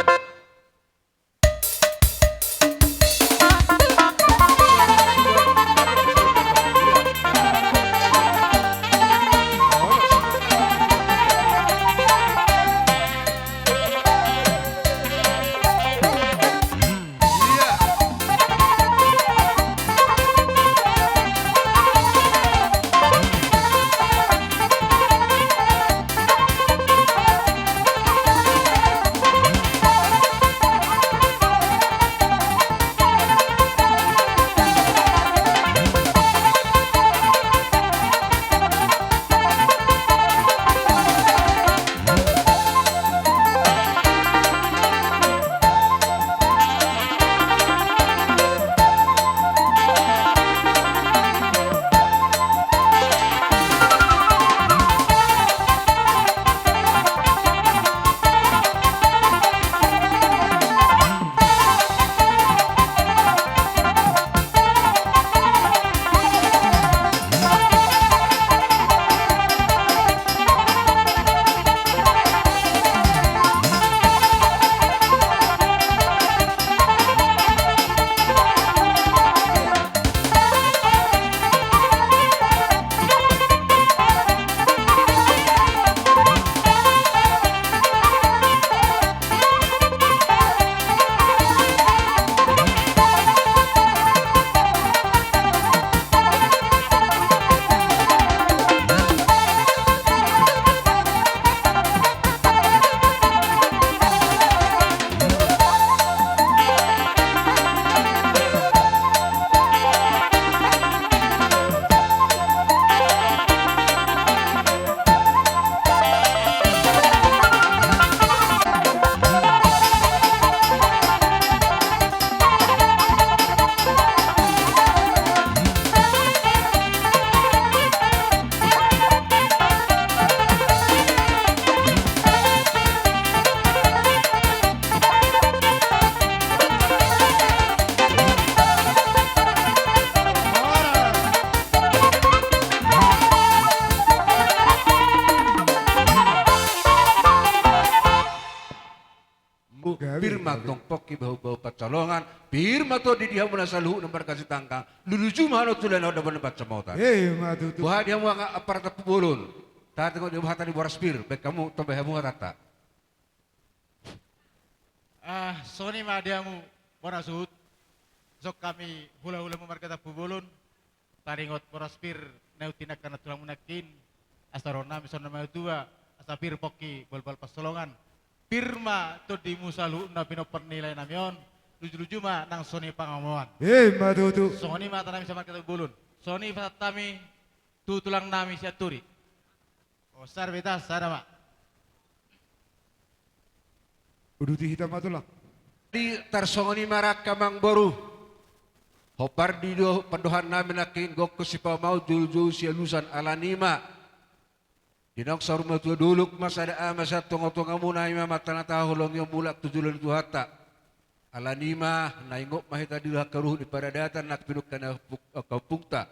Mantong pongki bahul-bahul pansalongan, pir ma tondi di hamu na saluhutna marga Sitanggang, lujuluju ma hamu tu lae na on dapotan pansamotan. Eh, ima tutu. Boha di hamu angka aparat Tampubolon. Taringot di hata ni boras pir, baen hamu, tambai hamu hatanta. Ah, songon i ma di hamu boras suhut. Songon hami hula-hula marga Tampubolon. Taringot boras pir na uti nangkin na tulang mu nangkin, asa roha nami songon na matua, asa pir pongki bahul-bahul pansalongan. Pir ma tondimu saluhutna pinompar ni lae nami on, lujuluju ma nang songon i pangomoan. Ima tutu. Songon i ma hata nami sian marga Tampubolon. Songon i pasahat hami tu tulang nami Sianturi. Osar beta sada ma. Uduti hita ma tulang. Di tarsongon i ma ra angka amangboru. Hombar di do pandohan nami nangkin gokhon sipaomaon, joujou sialusan, alani ma. Di naung saur matua dolok ma sada ama sian tonga-tongamuna, ima ma tanda tahu holong i on mulak tu jolo ni Tuhanta. Alani ma, na ingot ma hita di angka ruhut ni paradatan nang pinungka ni angka ompungta.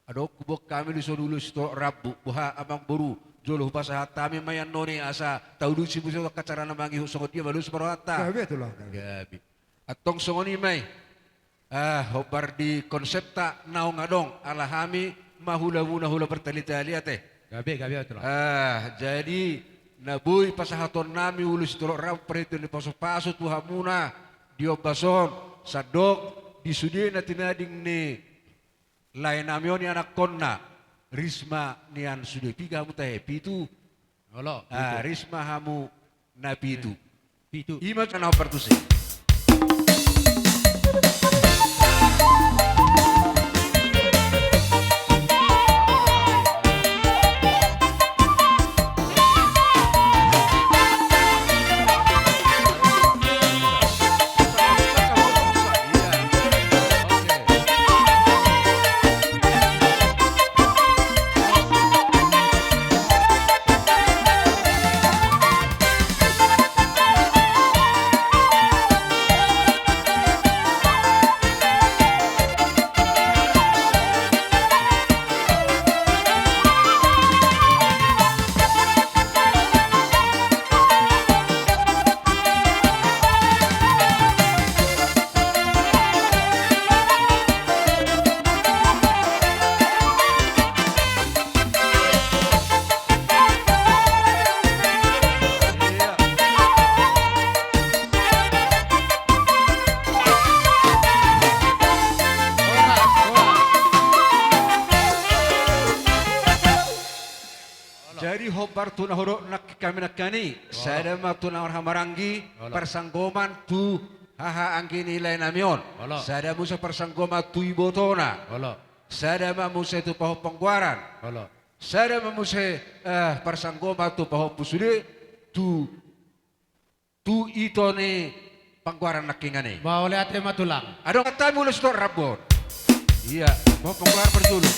Adong huboan hami dison ulos sitorop rambu, boha amangboru, jolo hupasahat hami ma i annon i asa taudusi muse tu angka carana mangihut songon dia ma ulos ni rohanta. Gabe tulang. Gabe. Antong songon i ma i. Ah, hombar di konsepta naung adong, ala hami ma hulamuna hula bertali-tali ate. Gabe, gabe tulang. Ah, jadi na boi pasahaton nami ulos sitorop rambu parhitean ni pasu-pasu tu hamuna di ombas on, sandok di sude na tinading ni lae nami on ianakhonna, Risma nian sude piga hamu tahe, pitu? Olo, ah, pitu. Risma hamu na pitu. Pitu. Ima na partusi. Jadi hombar tu na hudok nangkin hami nangkin i, olo, sada ma tu na marhahamaranggi, olo, parsanggoman tu hahaanggi ni lae nami on, olo, sada muse parsanggoman tu ibotona, olo, sada ma muse tu pahompu panggoaran, olo, sada ma muse, eh, parsanggoman tu pahompu sude, tu tu ito ni panggoaran nangkiningan i. Mauliate ma tulang. Adong hata molo sitorop rambu on. Ia, pahompu panggoaran parjolo.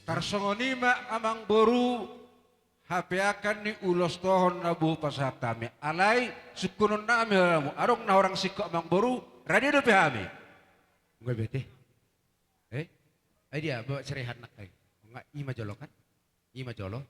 Tarsongon i ma amangboru hapeakan ni ulos tohon na boi pasahat hami. Alai sungkunon nami hamu, adong na hurang singkop amangboru, rade dope hami. Nga bete. Eh? Ai dia, bawa serehan nak ai. Nga ima jolo kan? Ima jolo.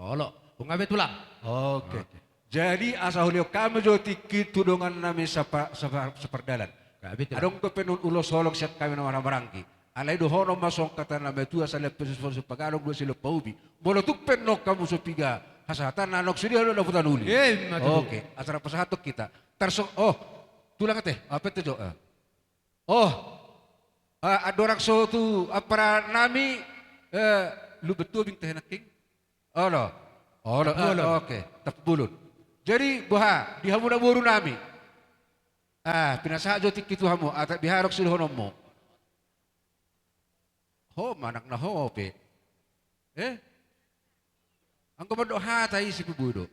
Olo, nga be tulang. Oke. Oke. Jadi asa hulehon hami jo tingki tu dongan nami sapa-, sapa-, sapardalan. Nga be tulang. Adong dope nuaeng ulos holong sian hami na marhahamaranggi. Alai dohonon ma songon hata ni na matua, salean pe so pagadong, dua salean pe so paubi. Molo tung pe nuaeng hamu so piga hasahatan, na nunga sude hamu dapotan uli. Eh, ima tutu. Oke, asa ra pasahathon hita. Tarso-, oh, tulang ate, apa ate jo? Eh. Oh, ah, andorang so tu ampara nami, eh, Lumban Tobing tahe nangkin. Olo. Olo, Tampubolon. Eh, oke, Tampubolon. Jadi, boha, di hamu na boru nami. Ah, pinasahat jo tingki tu hamu, ata biharok sidohononmu. Ho manang na ho pe. Eh? Anggo mandok hata i si pubu do.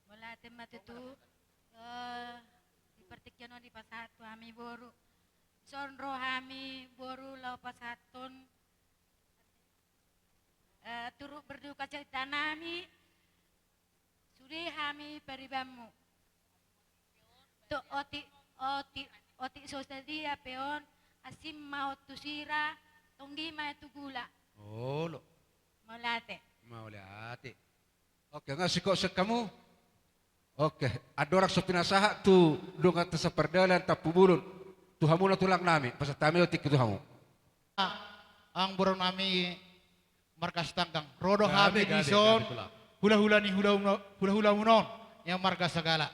Mauliate ma tutu, eh, di partingkian on dipasahat tu hami boru. Dison ro hami boru laho pasahathon, eh, turut berduka cita nami, sude hami paribanmu. Tu otik, otik, otik so sadia pe on, asi ma on tu sira, tonggi ma tu gula. Olo. Mauliate. Mauliate. Oke, nga singkop sian hamu. Oke, andorang so pinasahat tu donganta sapardalan Tampubolon, tu hamuna tulang nami, pasahat hami otik tu hamu. Amang boru nami marga Sitanggang, ro do hami dison, gabe, gabe, tulang. Hulahula ni hula-, hulahulamuna on, i ma marga Sagala.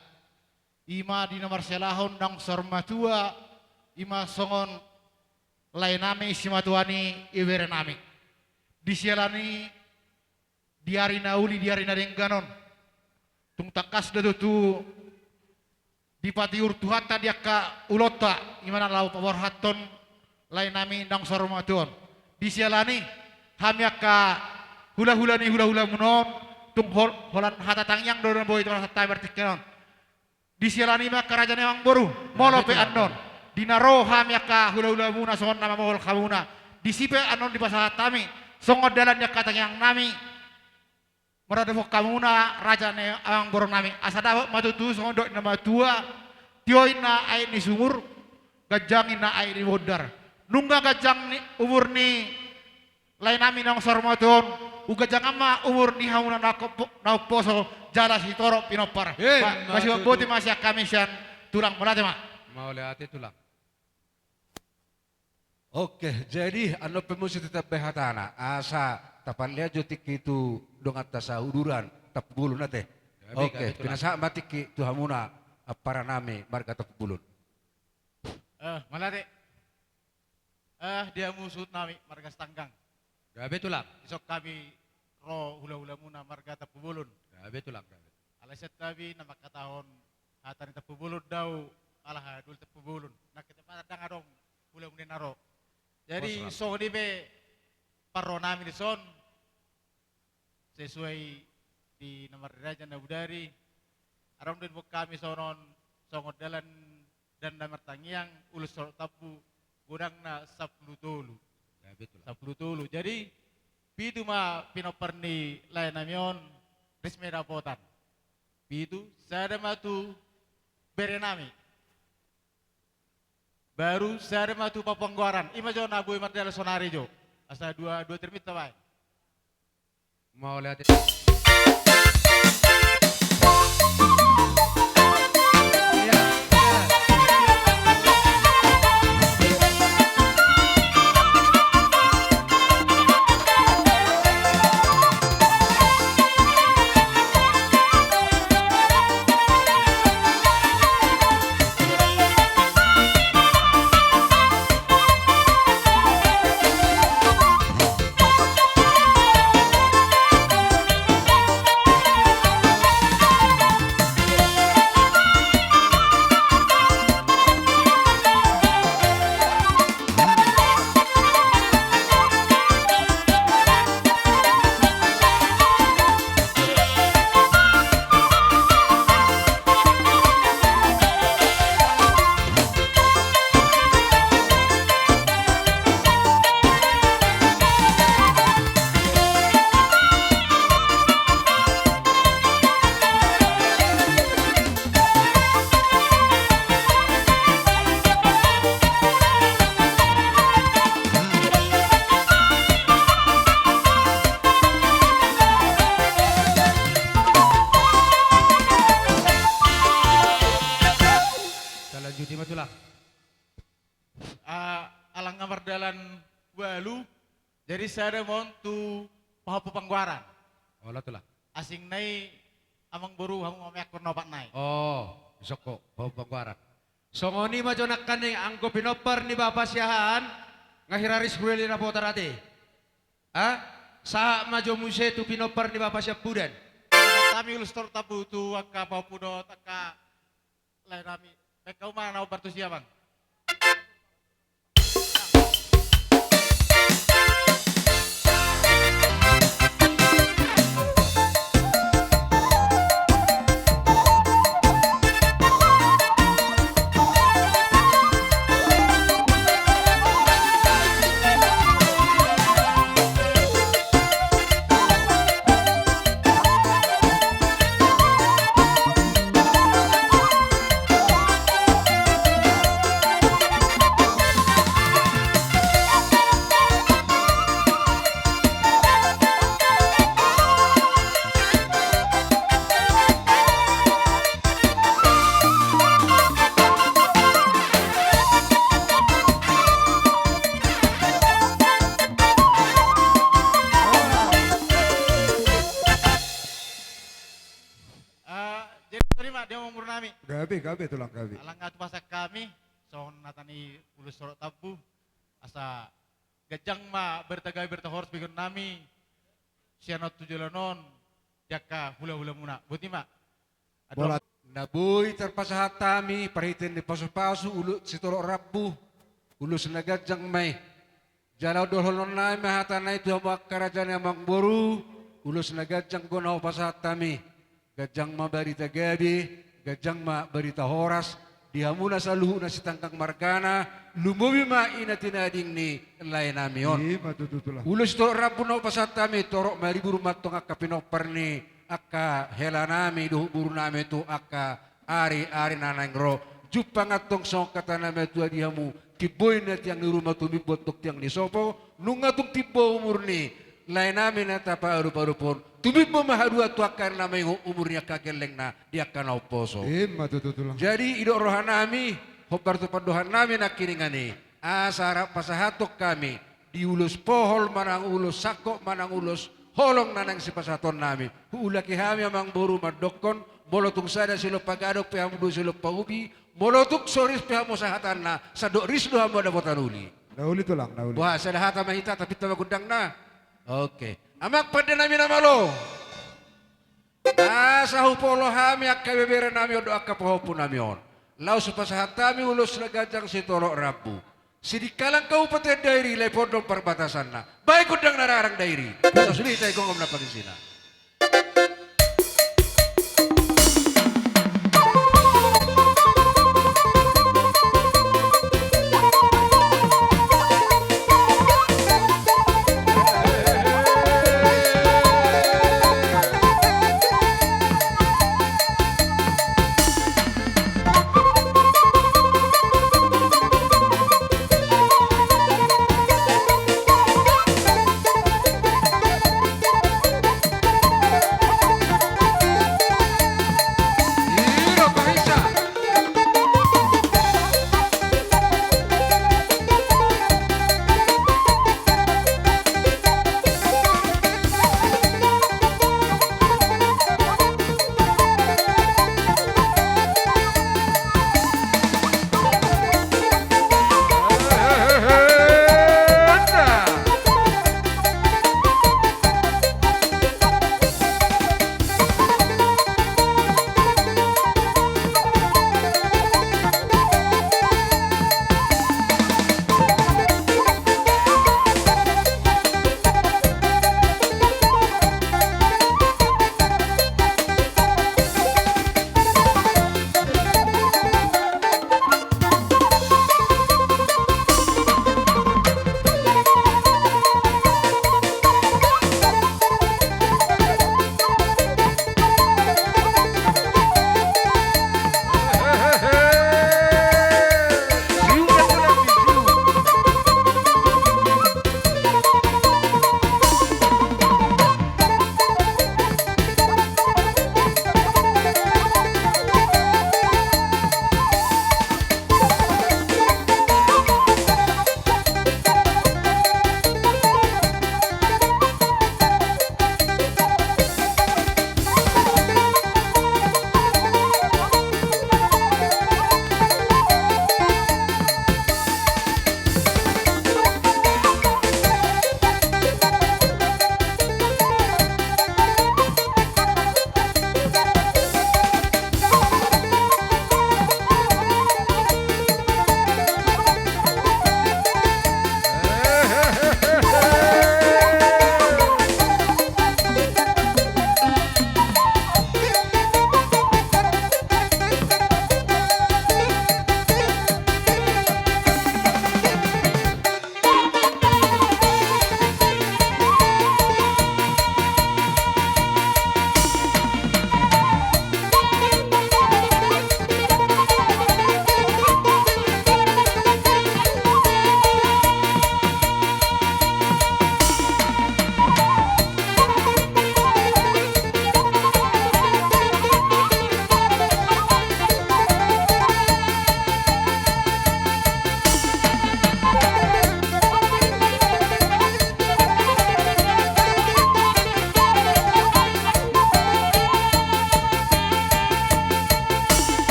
I ma di na marsihalahon naung saur matua, i ma songon lae nami simatuan i, ibebere nami. Di siala ni, di ari na uli, di ari na denggan on, tung tangkas do tutu dipatiur Tuhanta di angka ulaonta, i ma na laho paborhathon lae nami naung saur matua on. Di siala ni, hami angka hulahula ni hulahulamuna on, tung hol-, holan hata tangiang do na boi dipasahat hami partingkian on. Di siala ni ma angka raja ni amang boru, molo pe annon, di na ro hami angka hulahulamuna songon na mamohol hamuna, disi pe annon dipasahat hami songon dalan ni angka tangiang nami. Maradophon hamuna raja ni amang boru nami, asa dapot ma tutu songon dok ni na matua, tio inna aek ni sumur, ganjang inna aek ni bondar. Nunga ganjang ni umur ni lae nami naung saur matua on, umganjang ma umur ni hamuna na po-, na umposo jala sitorop pinompar. Eh, ma-, ma tutu. Masiboan boti ma sian hami sian tulang, mauliate ma. Mauliate tulang. Oke, jadi annon pe muse ditambai hatana, asa tapalean jo tingki tu donganta sahuduran Tampubolon ate. Gabe, oke, gabe tulang. Pinasahat ma tingki tu hamuna ampara nami marga Tampubolon. Eh, mauliate. Eh, di hamu suhut nami marga Sitanggang. Gabe tulang. Dison hami ro hulahulamuna marga Tampubolon. Gabe tulang, gabe. Alai sian hami na mangkatahon hata ni Tampubolon do au, ala hahadoli Tampubolon. Nang ketepatan ndang adong hulamuna na ro. Jadi, songon i pe parro nami dison, sesuai di na marraja na bodari, adong do diboan hami songon, songon dalan dan na martangiang, ulos saur tambu, godangna sampulu tolu. Ya, betul. Sampulu tolu. Jadi, pitu ma pinompar ni lae nami on, ris ma i dapotan. Pitu, sada ma tu bere nami. Baru sada ma tu Panggoaran. I ma jo na boi mardalan sonari jo. Asa dua, dua termit tabaen. Mauliate. Talanjuti ma, Tulang. Ah, ala nga mardalan ualu, jadi sada ma on tu pahompu Panggoaran. Olo, Tulang. Asingna i amangboru, hamu ma meakkon na opat nai. Oh, isokko, pahompu anggo arak. Songon i ma jo nangkaning anggo pinompar ni Bapa Siahaan, nga hiraris hulele na potar ate. Ha? Sahat ma jo muse tu pinompar ni Bapa Siampudan. Hami ulos torop tambu tu angka pahompu dohot angka lae nami. Baen hamu ma na hombar tusi, amang. Ah, jadi songon i ma di amangboru nami. Gabe, gabe, tulang, gabe. Alana nga tu pasahat hami, songon hata ni ulos torop tambu, asa ganjang ma barita gabe, barita horas begeon nami sian on tu joloan on di angka hulahulamuna. Boti ma. Adong. Bolas. Na boi tarpasahat hami, parhitean ni pasupasu, ulos sitorop rambu, ulos na ganjang ma i. Jala dohonon nami ma hata nai tu hamu angka raja ni amangboru, ulos na ganjang do na hupasahat hami. Ganjang ma barita gabe, ganjang ma barita horas, di hamuna saluhut na sitanggang margana, lumobi ma i na tinading ni lae nami on. I ma tutu, tulang. Ulos torop rambu na hupasahat hami, torop maribur ma antong angka pinompar ni angka hela nami dohot boru nami tu angka ari-ari na naeng ro. Jumpang antong songon hata ni natuatua di hamu, timbo i na tiang ni ruma, tumimbo antong tiang ni sopo, nunga tung timbo umur ni lae nami na tapaadop-adop on, tumimbo ma haduan tu angka ari na maingot, umur ni angka gellengna di angka na umposo. I ma tutu, tulang. Jadi didok roha nami, hombar tu pandohan nami nangkiningan i, asa rap pasahathon hami di ulos pohol manang ulos sangkot manang ulos holong na naeng sipasahaton nami. Huulaki hami amangboru mandokkon, molo tung sada silompa gadong pe hamu, dua silompa ubi, molo tung so ris pe hamu sahatanna, sandok ris do hamu dapotan uli. Na uli, tulang, na uli. Boha, sada hata ma hita, tapinta ma gondangna. Oke. Amang pande nami na malo. Asa hupaolo hami angka ibebere nami on dohot angka pahompu nami on, laos hupasahat hami ulos na ganjang sitorop rambu. Sidikalang Kabupaten Dairi, Lae Pondok parbatasanna. Baen gondang na rarang Dairi. Asa sude hita i gomgom na pangisina.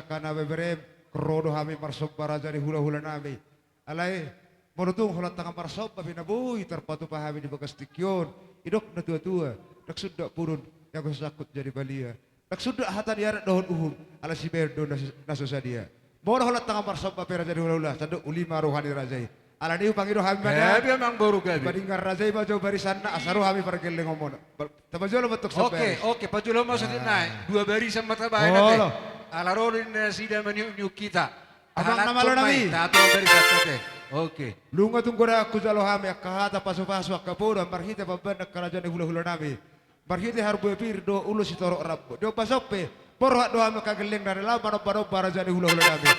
angka na beberem, ro do hami marsomba raja ni hulahulanami. Alai, molo tung holan tangan marsomba pe na boi tarpatupa hami di bagas tingki on, didok natuatua, ndang sundat purun, jago sasangkut jadi balia. Ndang sundat hata ni adat dohot uhum, ala sibahen do na so, na so sadia. Molo holan tangan marsomba pe raja ni hulahula, sandok uli ma roha ni raja i. Alani i hupangido hami ma da. Gabe amang boru, gabe. Paninggor raja i ma jo barisanna, asa ro hami pargellengonmuna. Bar-, tapajolo ma tong. Oke, somba. Oke, pajolo ma songon i. Ah. Dua barisan ma tabahen ate. Olo. Ala ro do ninna nasida maniukniuk hita. Amang na malo nami. Aha, tato barisan ate. Oke. Nunga tung godang hujalo hami angka hata pasupasu angka poda marhite pambahen angka raja ni hulahulanami. Marhite harbue pir dohot ulos sitorop rambu. Di ombas on pe, borhat do hami angka gellengna rela manombanomba raja ni hulahulanami.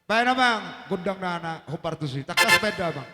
Bahen amang gondangna na hombar tusi. Tangkas bahen da amang.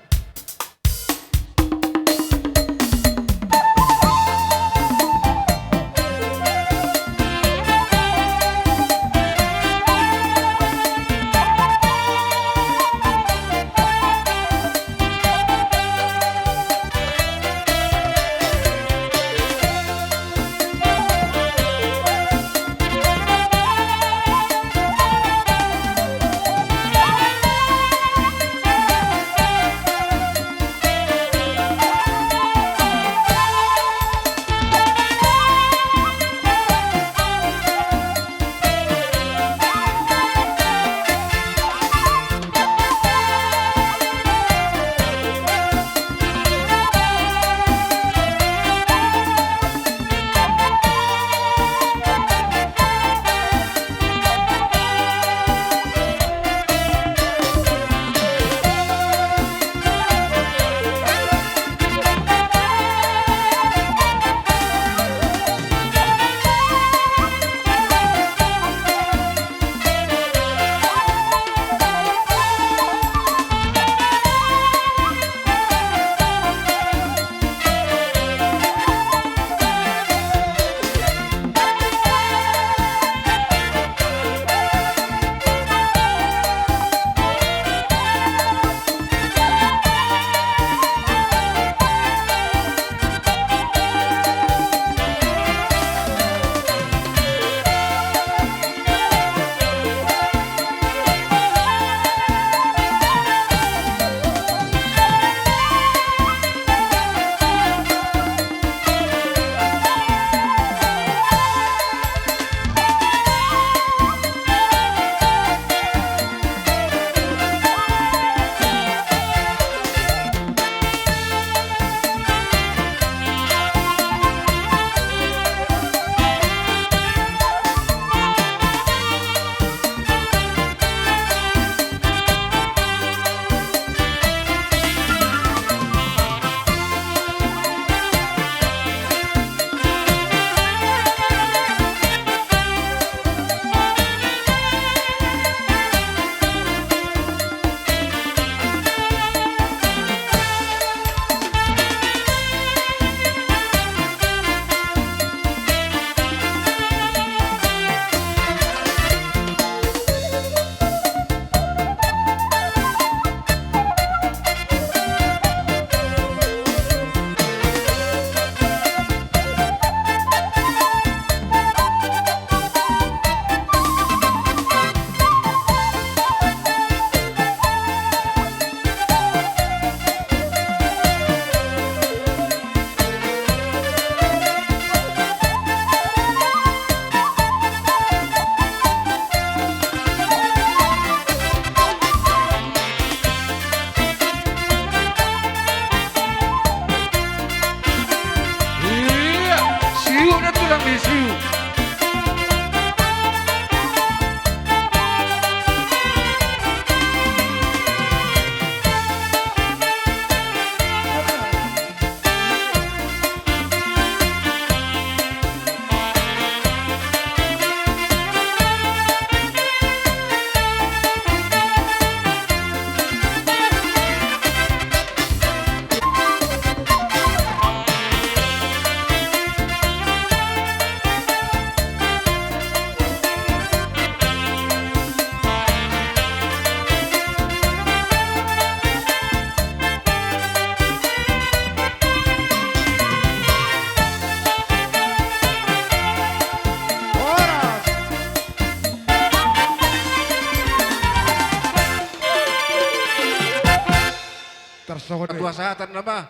Tarsongon i. Tu hasahatan nama.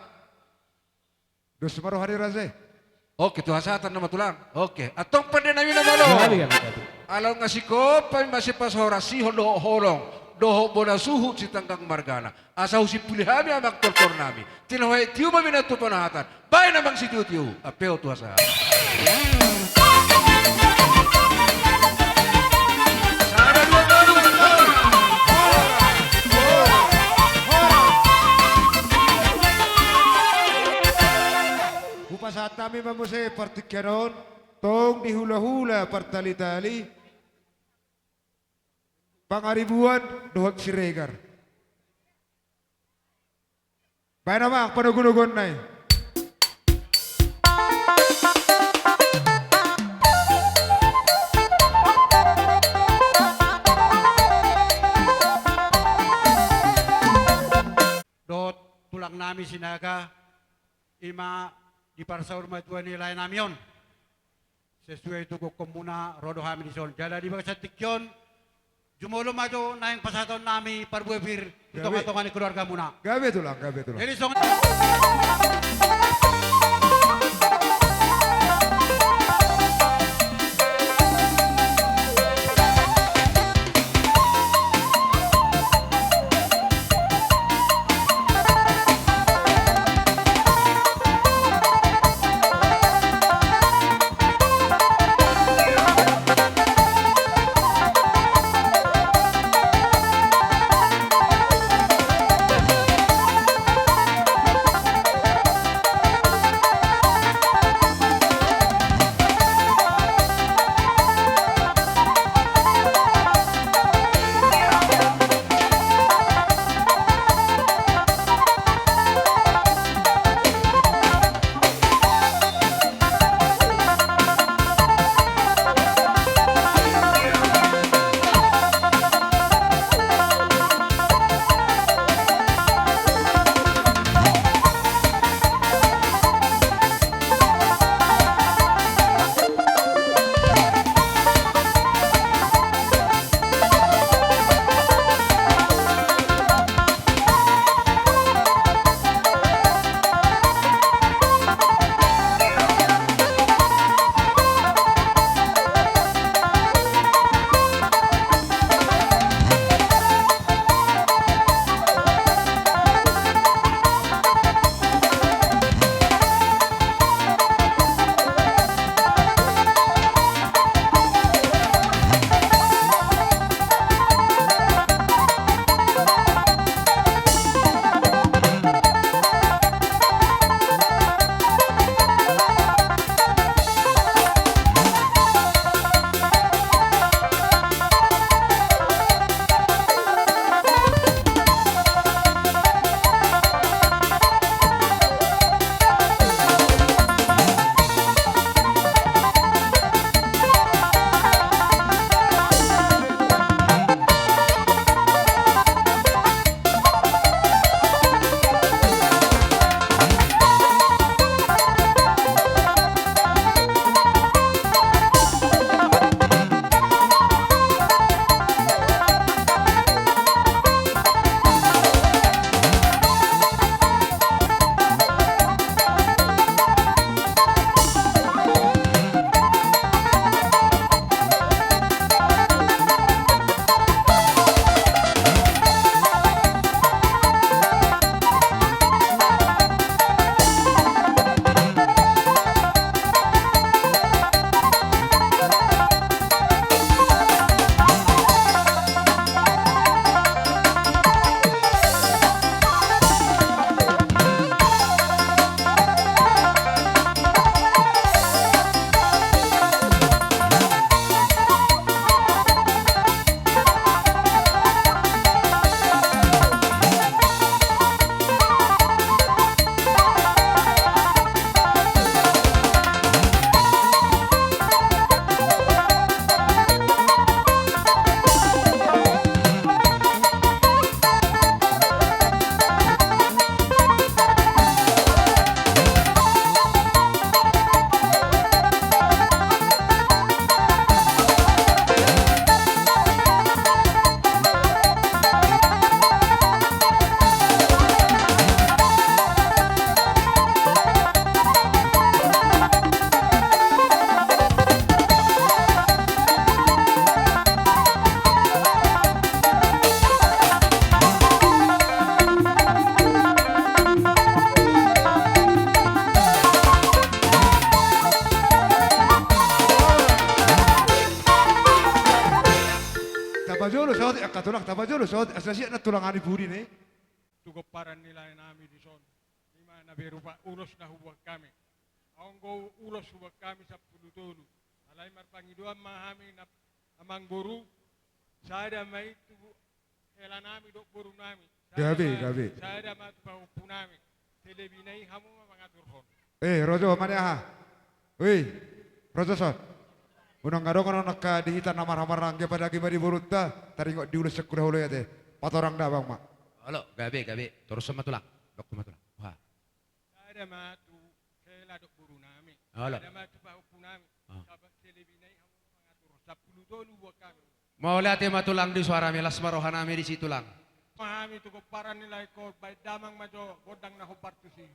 Dos ma roha ni raja i. Oke, tu hasahatan nama tulang. Oke, antong pande nami na malo. Alai nga sikopa i ma sipasahoran sihol dohot holong, dohot bona suhut Sitanggang margana. Asa husimpuli hami amang tortor nami. Tinohai tiu ma mina tu panahatan. Baen amang sitiotio. Ampehon tu hasahatan. Hupasahat hami ma muse partingkian on, tong di hulahula partalitali, Pangaribuan dohot Siregar. Baen amang panogunoguonna i. Dohot tulang nami Sinaga, i ma diparsaur matua ni lae nami on. Sesuai tu gokhonmuna ro do hami dison. Jala di bagasan tingki on, jumolo ma jo naeng pasahaton nami parbue pir di tongatonga ni keluargamuna. Gabe tulang, gabe tulang. Jadi songon Tulang, tapajolo so, asa siap na tulang ni pudi ni. Tu pomparan ni lae nami dison, i ma na berupa ulos na huboan hami. Anggo ulos huboan hami sampulu tolu. Alai marpangidoan ma hami na, amangboru, sada ma i tu hela nami dohot boru nami. Sada ma, gabe, gabe. Sada ma tu pahompu nami. Selebihna i hamu ma mangaturhon. Eh, ro jo, mane aha? Ui, ro jo son. Unang adong on angka di hita na marhahamaranggi, apalagi ma di borunta, taringot di ulos sian hulahula i ate. Patorang damang ma. Olo, gabe, gabe. Torushon ma tulang. Dok ma tulang. Wah. Sada ma tu hela dohot boru nami. Olo. Sada ma tu pahompu nami. Ah. Saba-, selebihna i hamu ma mangaturhon. Sampulu tolu huboan hami. Mauliate ma tulang, di suara melas ma roha nami disi tulang. Ma hami tu pomparan ni lae on, baen damang ma jo gondang na hombar tusi.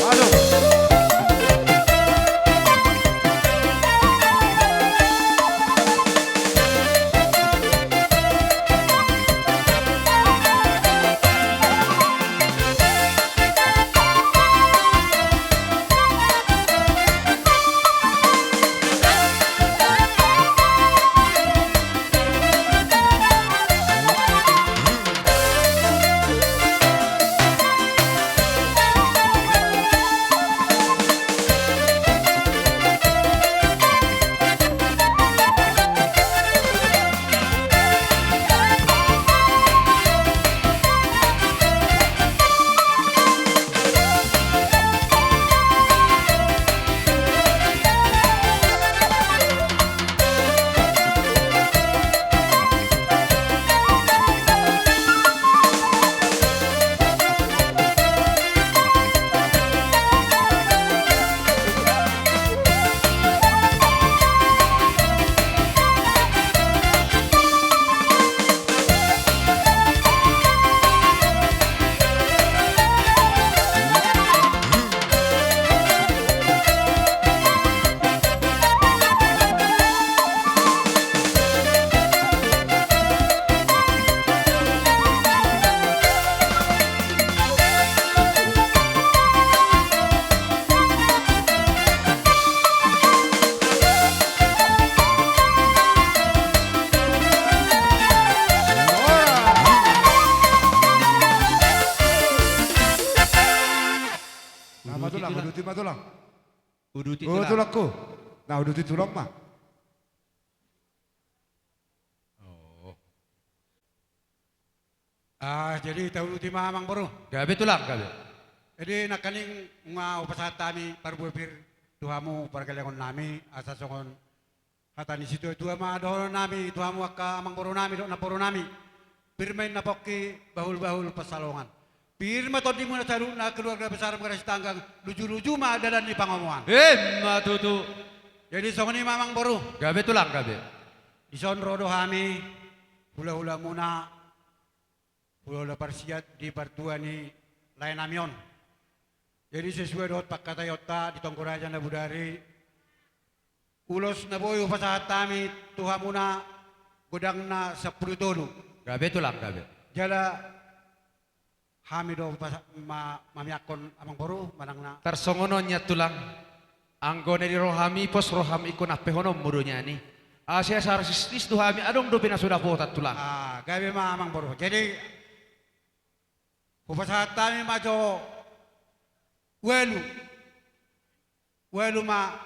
Aduh. Nama tulang, uduti ma tulang. Uduti tulang. Oh, tulangku. Nah, uduti tulang ma. Oh. Ah, jadi tauduti ma amangboru. Gabe tulang, gabe. Jadi nangkaning nunga hupasahat hami parbue pir tu hamu pargaleangon nami, asa songon hata ni situatua ma dohonon nami tu hamu angka amangboru nami dohot namboru nami. Pir ma inna pongki, bahulbahul pansalongan. Pir ma tondimuna saluhutna keluarga besar Manggarai Sitanggang, lujuluju ma dalan ni pangomoan. Emma tutu. Jadi songon i ma amangboru. Gabe tulang, gabe. Dison ro do hami, hulahulamuna, hulahula parsiat di partua ni lae nami on. Jadi sesuai dohot pangkataionta di tonggo raja na bodari, ulos na boi hupasahat hami tu hamuna godangna sampulu tolu. Gabe tulang, gabe. Jala hami do pasa-, ma-, mamiangkon amangboru manang na. Tarsongon on nian tulang. Anggo na di rohami, pos roham ingkon ampehononmu do nian i. Asa, asa arsisnis tu hami, adong dope na so dapotan tulang. Ah, gabe ma amangboru. Jadi hupasahat hami ma jo ualu. Ualu ma,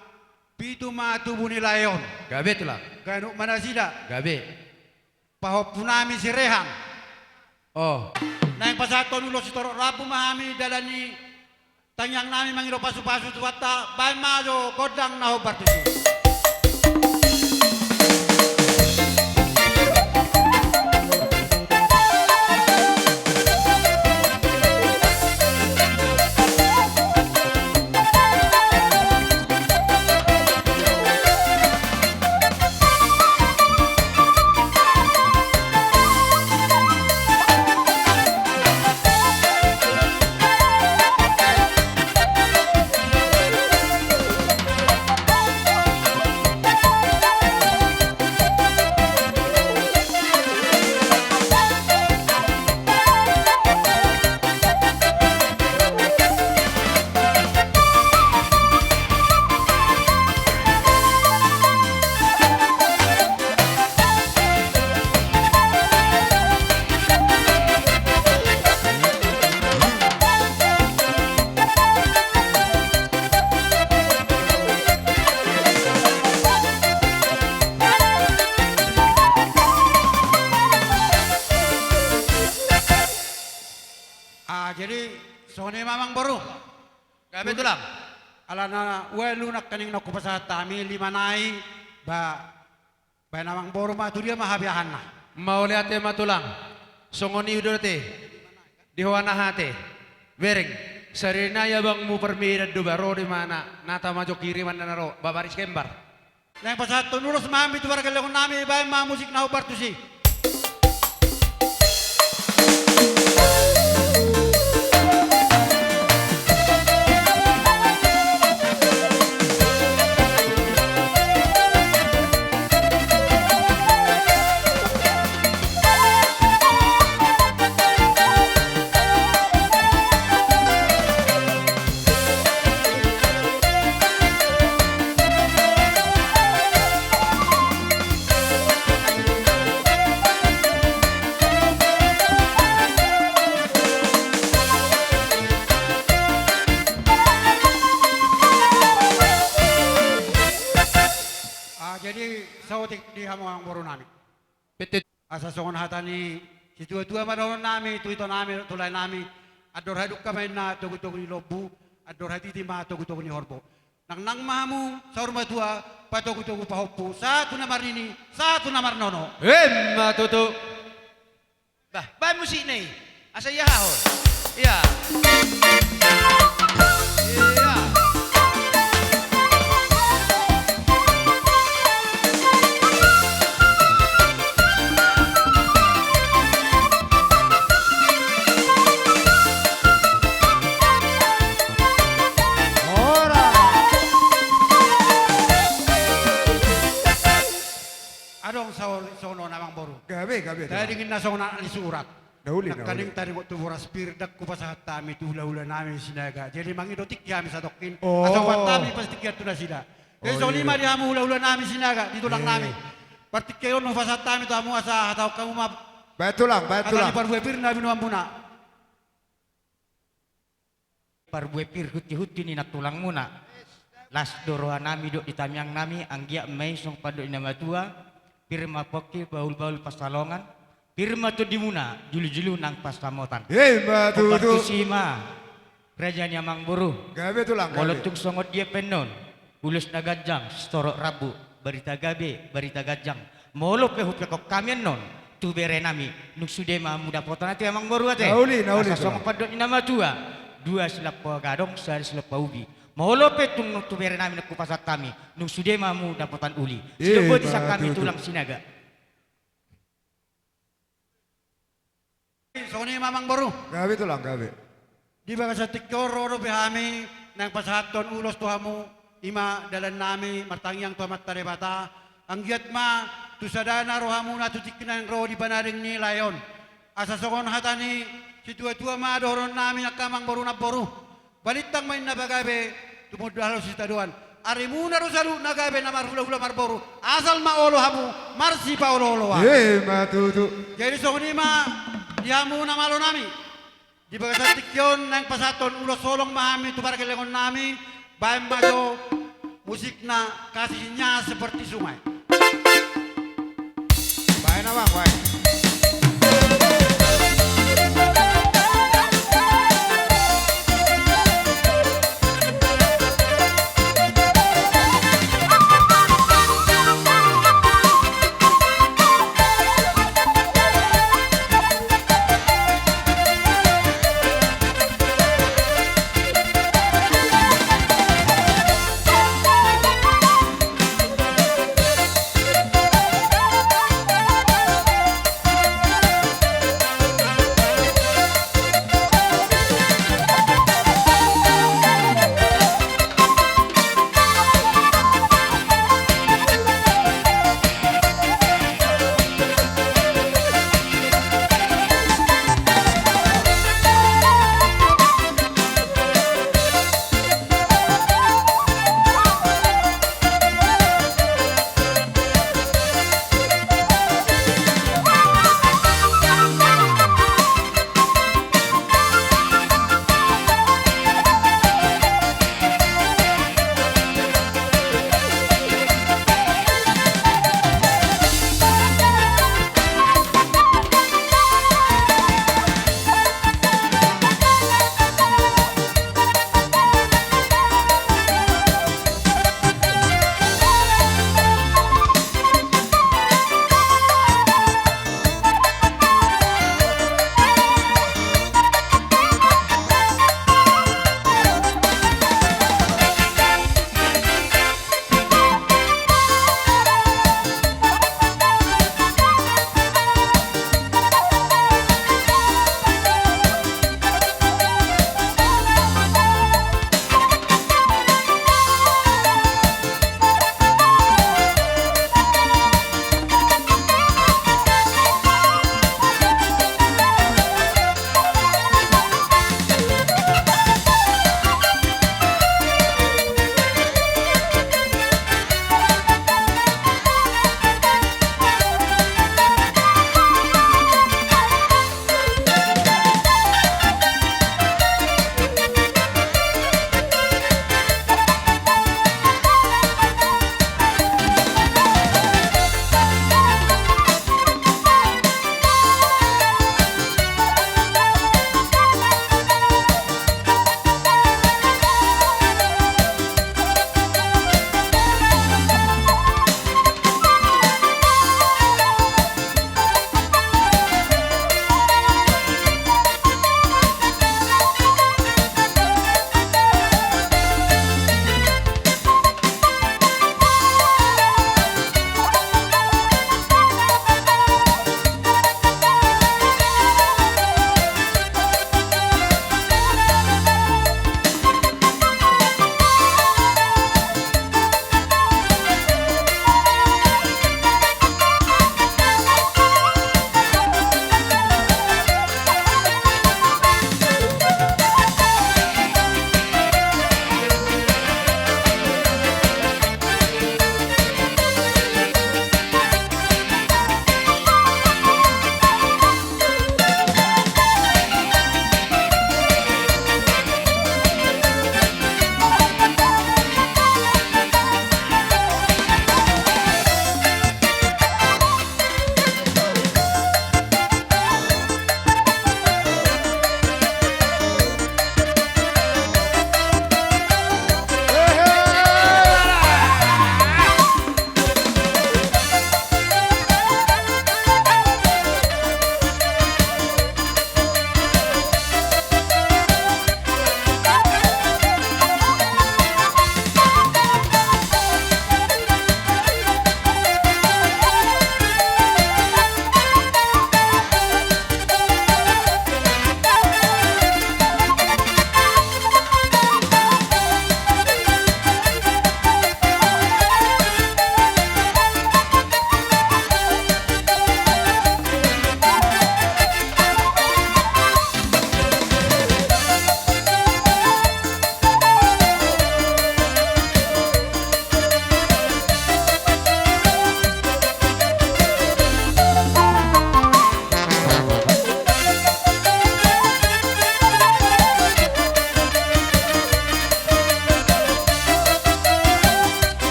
pitu ma tubu ni lae on. Gabe tulang. Ganup ma nasida. Gabe. Pahompu nami si Rehan. Oh. Naeng pasahathon ulos sitorop rambu ma hami dalan ni tangiang nami mangido pasupasu tu Tuhanta, baen ma jo gondang na hombar tusi. Jadi, songon i ma amangboru. Gabe tulang. Alana ualu nangkaning na hupasahat hami lima nai, ba, baen amangboru ma tu dia ma habeahanna. Mauliate ma tulang. Songon i do ate. Di ho anakta ate. Bereng. Sari nai abangmu parmedan do ba ro do imana. Nata ma jo kiriman na ro. Babaris kembar. Naeng pasahathon ulos ma hami tu pargellengon nami, baen ma musik na hombar tusi. Ah, jadi saotik di hamu amangboru nami. Betul. Asa songon hata ni situatua ma dohonon nami tu ito nami, tu lae nami, andor hadungka ma inna togutogu ni lombu, andor hatiti ma togutogu ni horbo. Nangnang ma hamu saur matua, patogutogu pahompu, sahat tu na marnini, sahat tu na marnono. Emma tutu. Bah, baen musikna i. Asa ia haho. Ia. Ia. Ora. Adong saur songon on amangboru. Gabe, gabe. Tading inna songon anak ni surat. Na uli, na uli. Nangkaning taringot tu boras pir ndang hupasahat hami tu hulahula nami Sinaga. Jadi mangido tingki hami satongkin. Oh. Asa hupasahat hami pas tingki tu nasida. Jadi songon i ma di hamu hulahula nami Sinaga, di tulang nami. Partingkian on hupasahat hami tu hamu asa hatahon hamu ma. Baen tulang, baen tulang. Hata ni parbue pir na binoanmuna. Parbue pir huntihunti ni nantulangmuna. Las do roha nami dohot di tangiang nami, anggiat ma i songon pandok ni na matua, pir ma pongki, bahulbahul pansalongan, pir ma tondimuna, julujulu nang pansamotan. Emma tutu. Hombar tusi ma, raja ni amangboru. Gabe tulang, gabe. Molo tung songon dia pe annon, ulos na ganjang, sitorop rambu, barita gabe, barita ganjang. Molo pe hupekon hami annon tu bere nami, nunga sude ma hamu dapotan ate amangboru ate. Na uli, na uli. Asa songon pandok ni na matua, dua silampa gadong, sada silampa ubi. Molo pe tung tu bere nami nunga hupasahat hami, nunga sude ma hamu dapotan uli. Sidok boti sian hami tulang Sinaga. Songon i ma amangboru. Gabe tulang, gabe. Di bagasan tingki on ro dope hami naeng pasahathon ulos tu hamu, i ma dalan nami martangiang tu Amanta Debata, anggiat ma tu sadana rohamuna tu tingki naeng ro di panading ni lae on. Asa songon hata ni situatua ma dohonon nami angka amangboru namboru. Balintang ma inna pagabe, tumundalhon sitadoan. Arimuna do saluhutna gabe na marhulahula marboru, asal ma olo hamu marsipaolooloan. Emma tutu. Jadi songon i ma di hamu na malo nami. Di bagasan tingki on naeng pasahathon ulos holong ma hami tu pargellengon nami, baen ma jo musikna Kasihnya Seperti Sungai. Baen amang, baen.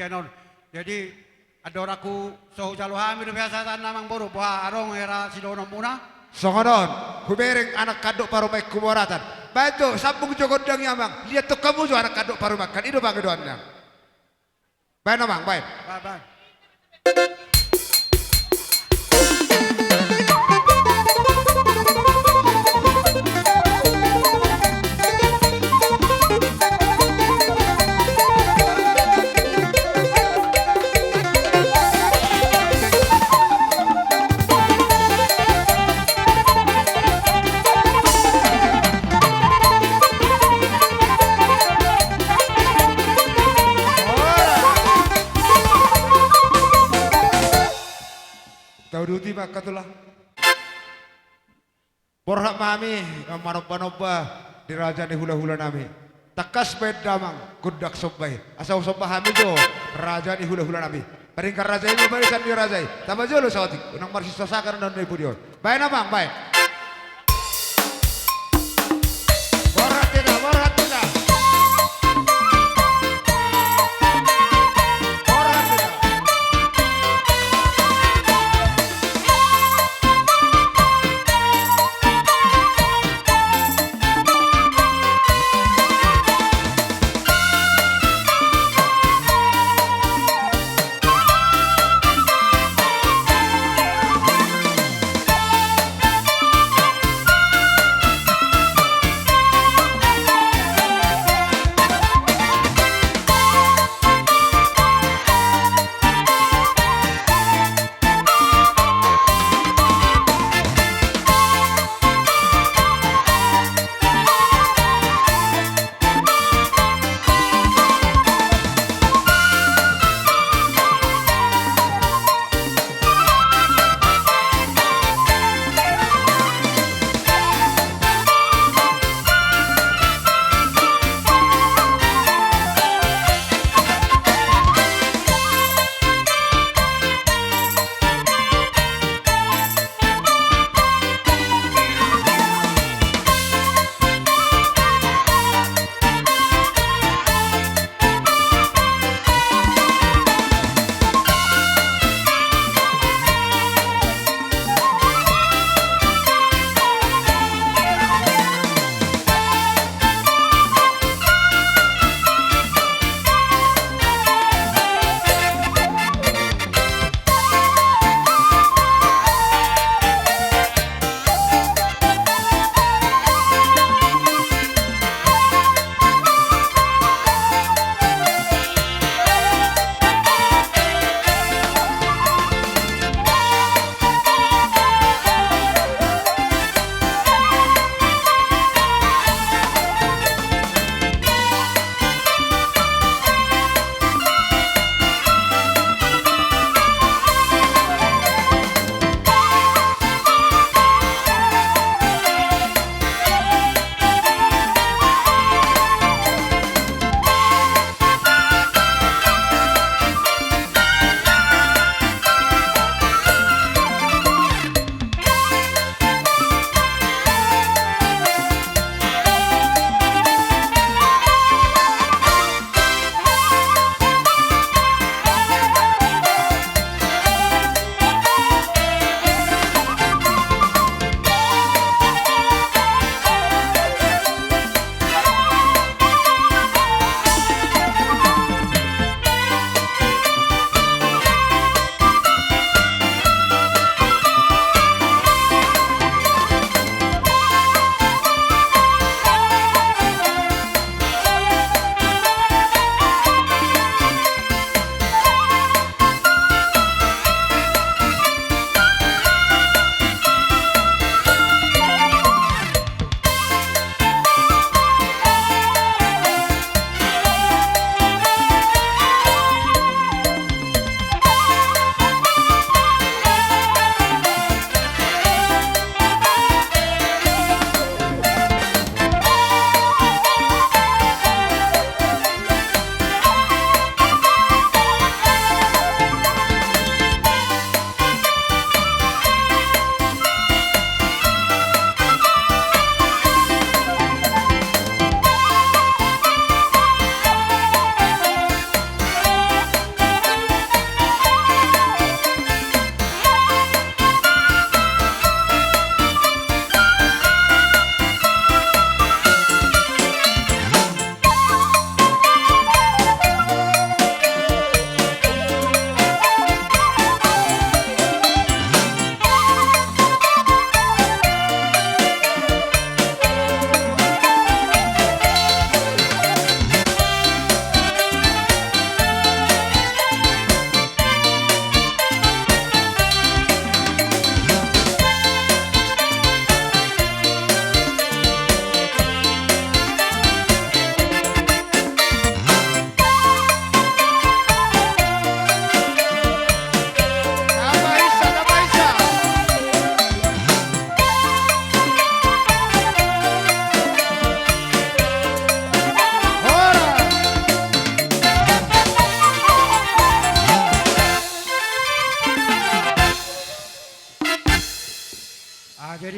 Sian on. Jadi, andorangku, so hujalo hami do biasa tan amang boru, boha adong hera sidohononmuna? Songon on, hubereng anak handok parumaenku boratan. Baen jo, sambung jo gondang i amang. Liat tong hamu jo anak handok parumaenku, i do pangidoanna. Baen amang, baen. Baen, baen. Tauduti ma angka tulang. Borhat ma hami, manomba-nomba di raja ni hula-hula nami. Tangkas baen damang gondang somba i. Asa husomba hami jo raja ni hula-hula nami. Paringkat raja i ma barisan ni raja i. Tamba jolo saotik, unang marsisasakan na ni pudi on. Baen amang, baen. Borhat hita, borhat hita. Borhat hita.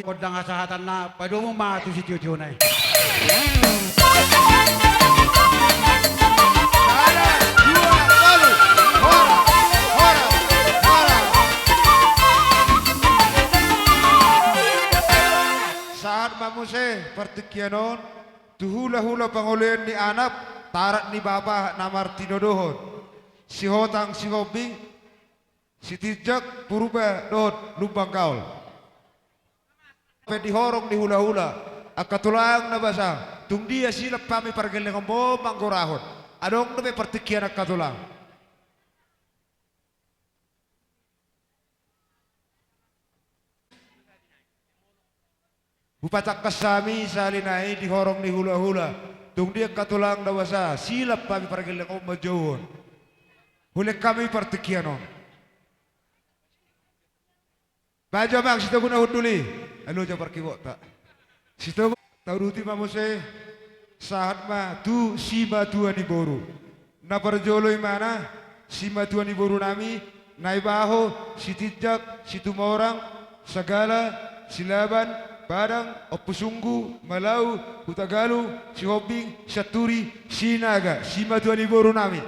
gondang hasahatanna, padomu ma tu sitio-tiona i. Sada, dua, tolu. Horas, horas, horas. Sahat ma muse partingkian on tu hula-hula pangolean ni anak, tarak ni bapa na martinodohon, Sihotang, Sihombing, Sitinjak, Purba dohot Lumban Gaol. Pe di horong ni hula-hula, angka tulang na basa, tung dia silap hami pargellengonmu manggorahon. Adong dope partingkian angka tulang. Hupatangkas hami sahali nai di horong ni hula-hula. Tung dia angka tulang na basa, silap hami pargellengonmu manjouhon. Hulehon hami partingkian on. Bahen jo amang sitogu na hundul i. Alu jo parkibota. Sitogu. Tauduti ma muse, sahat ma tu simatua ni boru. Na parjolo imana, simatua ni boru nami, Naibaho, Sitinjak, Situmorang, Sagala, Silaban, Padang, Ompusunggu, Malau, Hutagalu, Sihombing, Sianturi, Sinaga, simatua ni boru nami.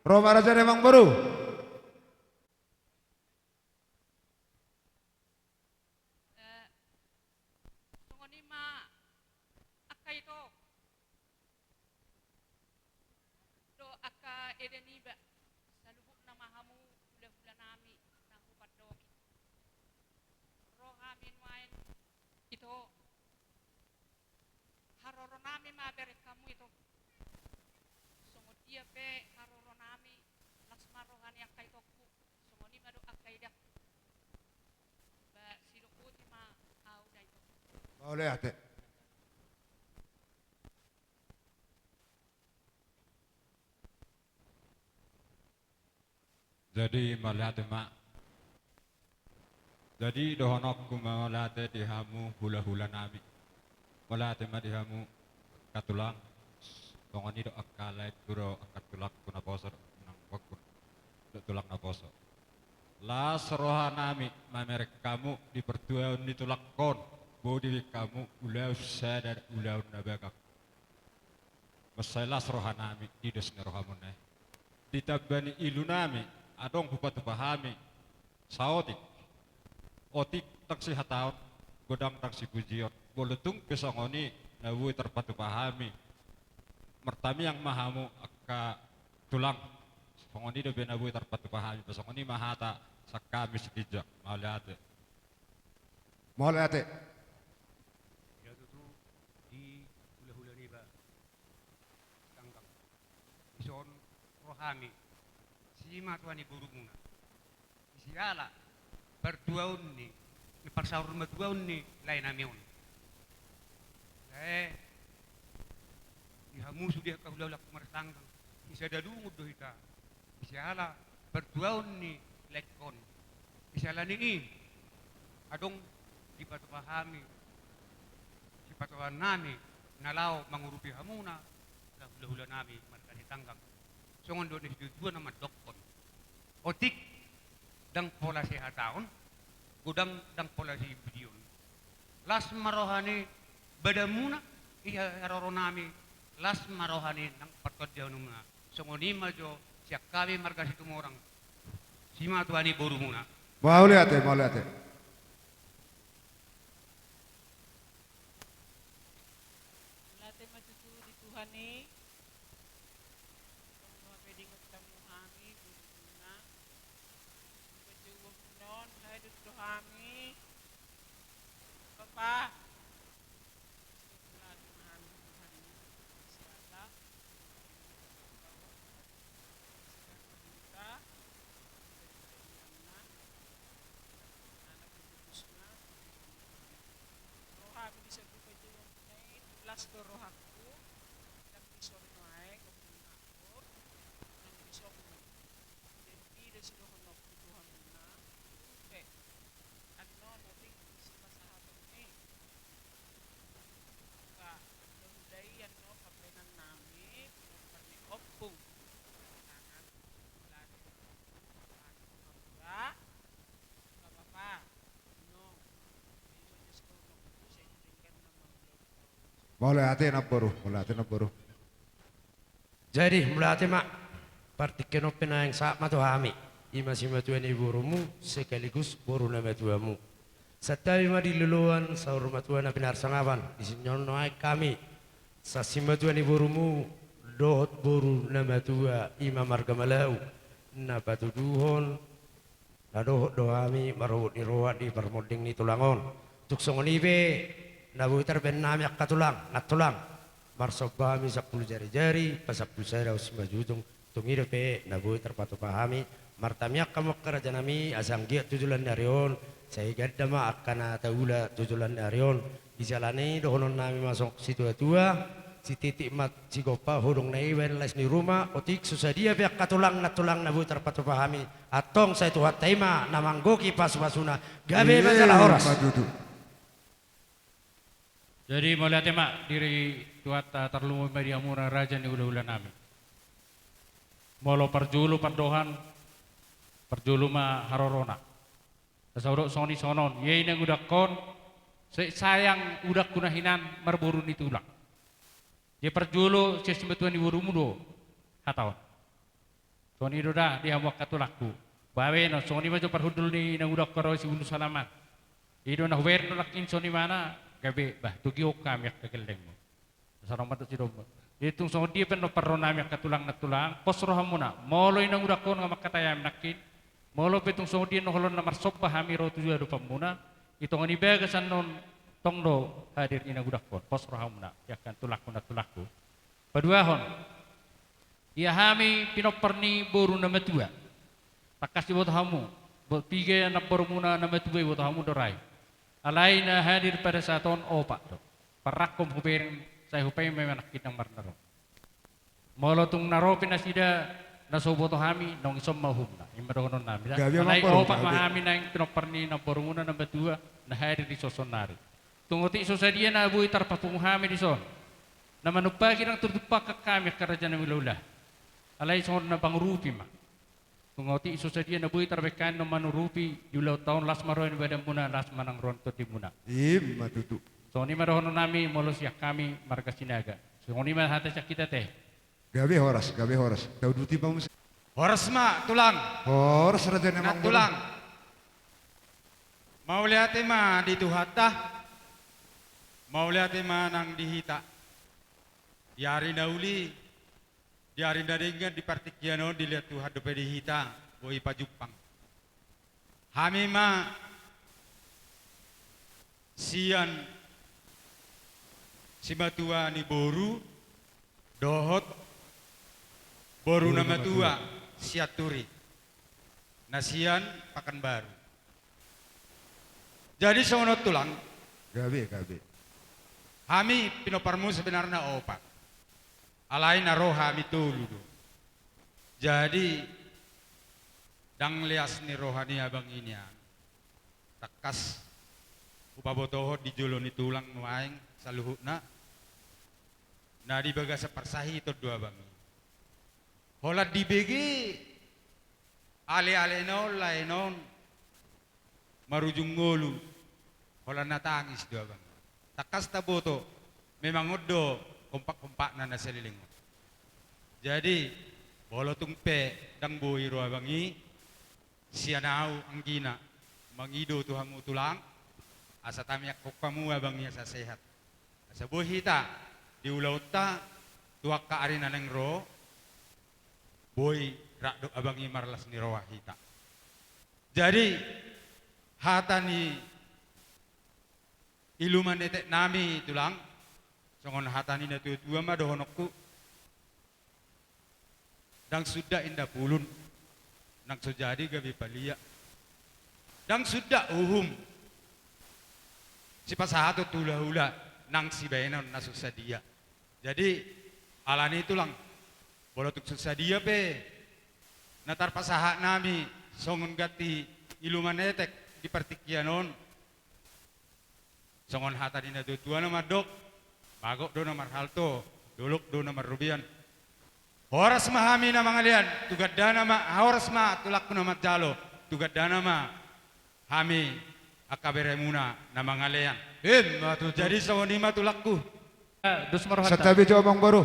Ro ma raja ni amang boru. Eh, songon i ma angka ito dohot angka eda niba, saluhutna ma hamu hula-hula nami na hupandoki. Ro hami nuaeng ito, haroro nami ma bereng hamu ito. Songon dia pe haroro nami, las ma roha ni angka itongku. Songon i ma dohot angka edangku. Ba sidok boti ma au da ito. Mauliate. Jadi mauliate ma. Jadi dohononku ma mauliate di hamu hula-hula nami. Mauliate ma di hamu angka tulang. Songon i dohot angka laengku dohot angka tulangku naposo dohot inangku dohot tulang naposo. Las roha nami mamereng hamu di partuaon ni tulangkon. Boi dibahen hamu ulaon sada, ulaon na bagas. Mansai las roha nami di dos ni rohamuna i. Di tamba ni ilu nami adong hupatupa hami saotik. Otik ndang sihataon, godang ndang sipujion. Molo tung pe songon i na boi tarpatupa hami martamiang ma hamu angka tulang. Songon i dope na boi tarpatupa hami, songon i ma hata sian hami Sitinjak. Mauliate. Mauliate. Ia tutu di hula-hula niba Tanggang. Dison ro hami simatua ni borumuna. Siala partuaon ni, parsaurmatuaon ni lae nami on. Lae, di hamu sude angka hula-hula martanggang, di sada lungun do hita. Siala partuaon ni laengkon. Siala ni i adong dipatupa hami sipatupaon nami na laho mangurupi hamuna, hula-hula nami marga Sitanggang. Songon dohot ni situatua na mandokkon, otik ndang pola sihataon, godang ndang pola sipujion. Las ma roha ni badanmuna, i haroro nami, las ma roha ni nang partondiaonmuna. Songon i ma jo sian hami marga Situmorang, simatua ni borumuna. Mauliate, mauliate. Mauliate ma tutu di Tuhan i. Tong do hape diingot hamu hami borumuna. Dipajoujou hamu on, haduan do hami. Bapa. Mauliate ma hami Tuhan i. Siala. Siala. Siala. Siala. Anak ni Tuhan i. Roha mi di sabuka jolo. Las do rohangku, ndang dison nuaeng, gokhon nanggo, ndang dison nuaeng. Jadi do sidohononku tu hamuna, oke. Annon otik sipasahaton ni angka hula-hula i, annon pambahenan nami, nomor ni ompung. Tangan, bulan, tangan, bulan. Bapa, annon, di Yohanes Mauliate namboru, mauliate namboru. Jadi, mauliate ma, partingkian on pe naeng sahat ma tu hami, i ma simatua ni borumu, sekaligus boru namatuamu. Santabi ma di loloan saur matua na pinarsangapan, di son nuaeng hami, sian simatua ni borumu, dohot boru namatua, i ma marga Malau, na patuduhon, na dohot do hami marobot ni roha di parmonding ni tulang on. Tung songon i pe, na boi tarbahen nami angka tulang, nantulang. Marsomba hami sampulu jarijari, pasampulu sada on Simanjujung, tung i dope na boi tarpatupa hami, martamiang hamu angka rajanami, asa anggiat tu joloan ni ari on, sai ganda ma angka na taula tu joloan ni ari on, di jala ni dohonon nami ma songon situatua, sititik ma sigompa, hodong na i bahen las ni ruma, otik so sadia pe angka tulang, nantulang na boi tarpatupa hami, antong sai Tuhanta i ma na manggohi pasupasuna, gabe ma jala horas. Ima tutu. Jadi, mauliate ma di Tuhanta, tarlumobi ma di hamuna raja ni hulahula nami. Molo parjolo pandohan, parjolo ma harorona. Asa hudok songon i songon on, ia inang udangkon, sai sayang udangku na hinan marboru ni tulang. Ia parjolo sian simatua ni borumu do hata on. Songon i do da di hamu angka tulangku. Baen on, songon i ma jo parhundul ni inang udangkon ro Sibulu Salaman. I do na hubaen do nangkin songon i ma na, gabe, bah, togihon hami angka gellengmu. Asa ro ma tu sidomu. Jadi tung songon dia pe annon parro nami angka tulang nantulang, pos rohamuna. Molo inang udangkon nga mangkatai hami nangkin. Molo pe tung songon dia annon holan na marsomba hami ro tu adopanmuna, i tonga ni bagas annon tong do hadir inang udangkon. Pos rohamuna, ia angka tulangku nantulangku. Paduahon. Ia hami pinompar ni boru namatua. Tangkas diboto hamu, bo-, piga namborumuna namatua diboto hamu do ra i. Alai na hadir pada saat on opat do. Parrangkom hubereng, sai hupaima ma nangkin nang marnaro. Molo tung na ro pe nasida na so huboto hami, naung ison ma uhumna. I ma dohonon nami da. Gabe. Alai opat ma hami naeng pinompar ni namborumuna namatua, na hadir di son sonari. Tung otik so sadia na boi tarpapungu hami di son. Na manumpahi ndang tartumpahi hami angka raja ni hulahula. Alai songon na pangurupi ma. Tung otik so sadia na boi tarbahen hami na mangurupi di ulaonta on, las ma roha ni badanmuna, las ma nang roha ni tondimuna. I ma tutu. Songon i ma dohonon nami, molo sian hami marga Sinaga. Songon i ma hata sian hita ate. Gabe horas, gabe horas. Tauduti ma muse. Horas ma tulang. Horas raja ni amang tulang. Mauliate ma di Tuhanta. Mauliate ma nang di hita. Di ari na uli, di ari na denggan, di partingkian on dilehon Tuhan dope di hita boi pajumpang. Hami ma sian simatua ni boru dohot boru namatua Sianturi na sian Pakanbaru. Jadi songon on tulang. Gabe, gabe. Hami pinomparmu sebenarna opat. Alai na ro hami tolu do. Jadi, ndang leas ni roha ni abang i nian. Tangkas hupabotohon di jolo ni tulang nuaeng saluhutna. Na di bagasan parsahiton do abang i. Holan dibege alealena on, laena on marujung ngolu, holan na tangis do abang. Tangkas taboto, memang on do kompak-kompakna na saleleng on. Jadi, molo tung pe ndang boi ro abang i, sian ahu anggina mangido tu hamu tulang, asa tamiangkon hamu abang i asa sehat. Asa boi hita di ulaonta tu angka ari na naeng ro, boi rap dohot abang i marlas ni roha hita. Jadi, hata ni iluman etek nami tulang, songon hata ni natuatua ma dohononku. Ndang sundat inda pulun, nang so jadi gabe palia. Ndang sundat uhum sipasahaton tu hulahula, nang sibahenon na so sadia. Jadi, alani i tulang, molo tung so sadia pe na tarpasahat nami songon ganti iluman etek di partingkian on, songon hata ni natuatuana mandok, magot do na marhalto, dolok do na marrobean. Horas ma hami na mangalean, tu gandana ma, horas ma tulangku na manjalo, tu gandana ma hami angka beremuna na mangalean. Ima tutu. Jadi songon i ma tulangku. Ah, dos ma rohanta. Santabi jo amangboru.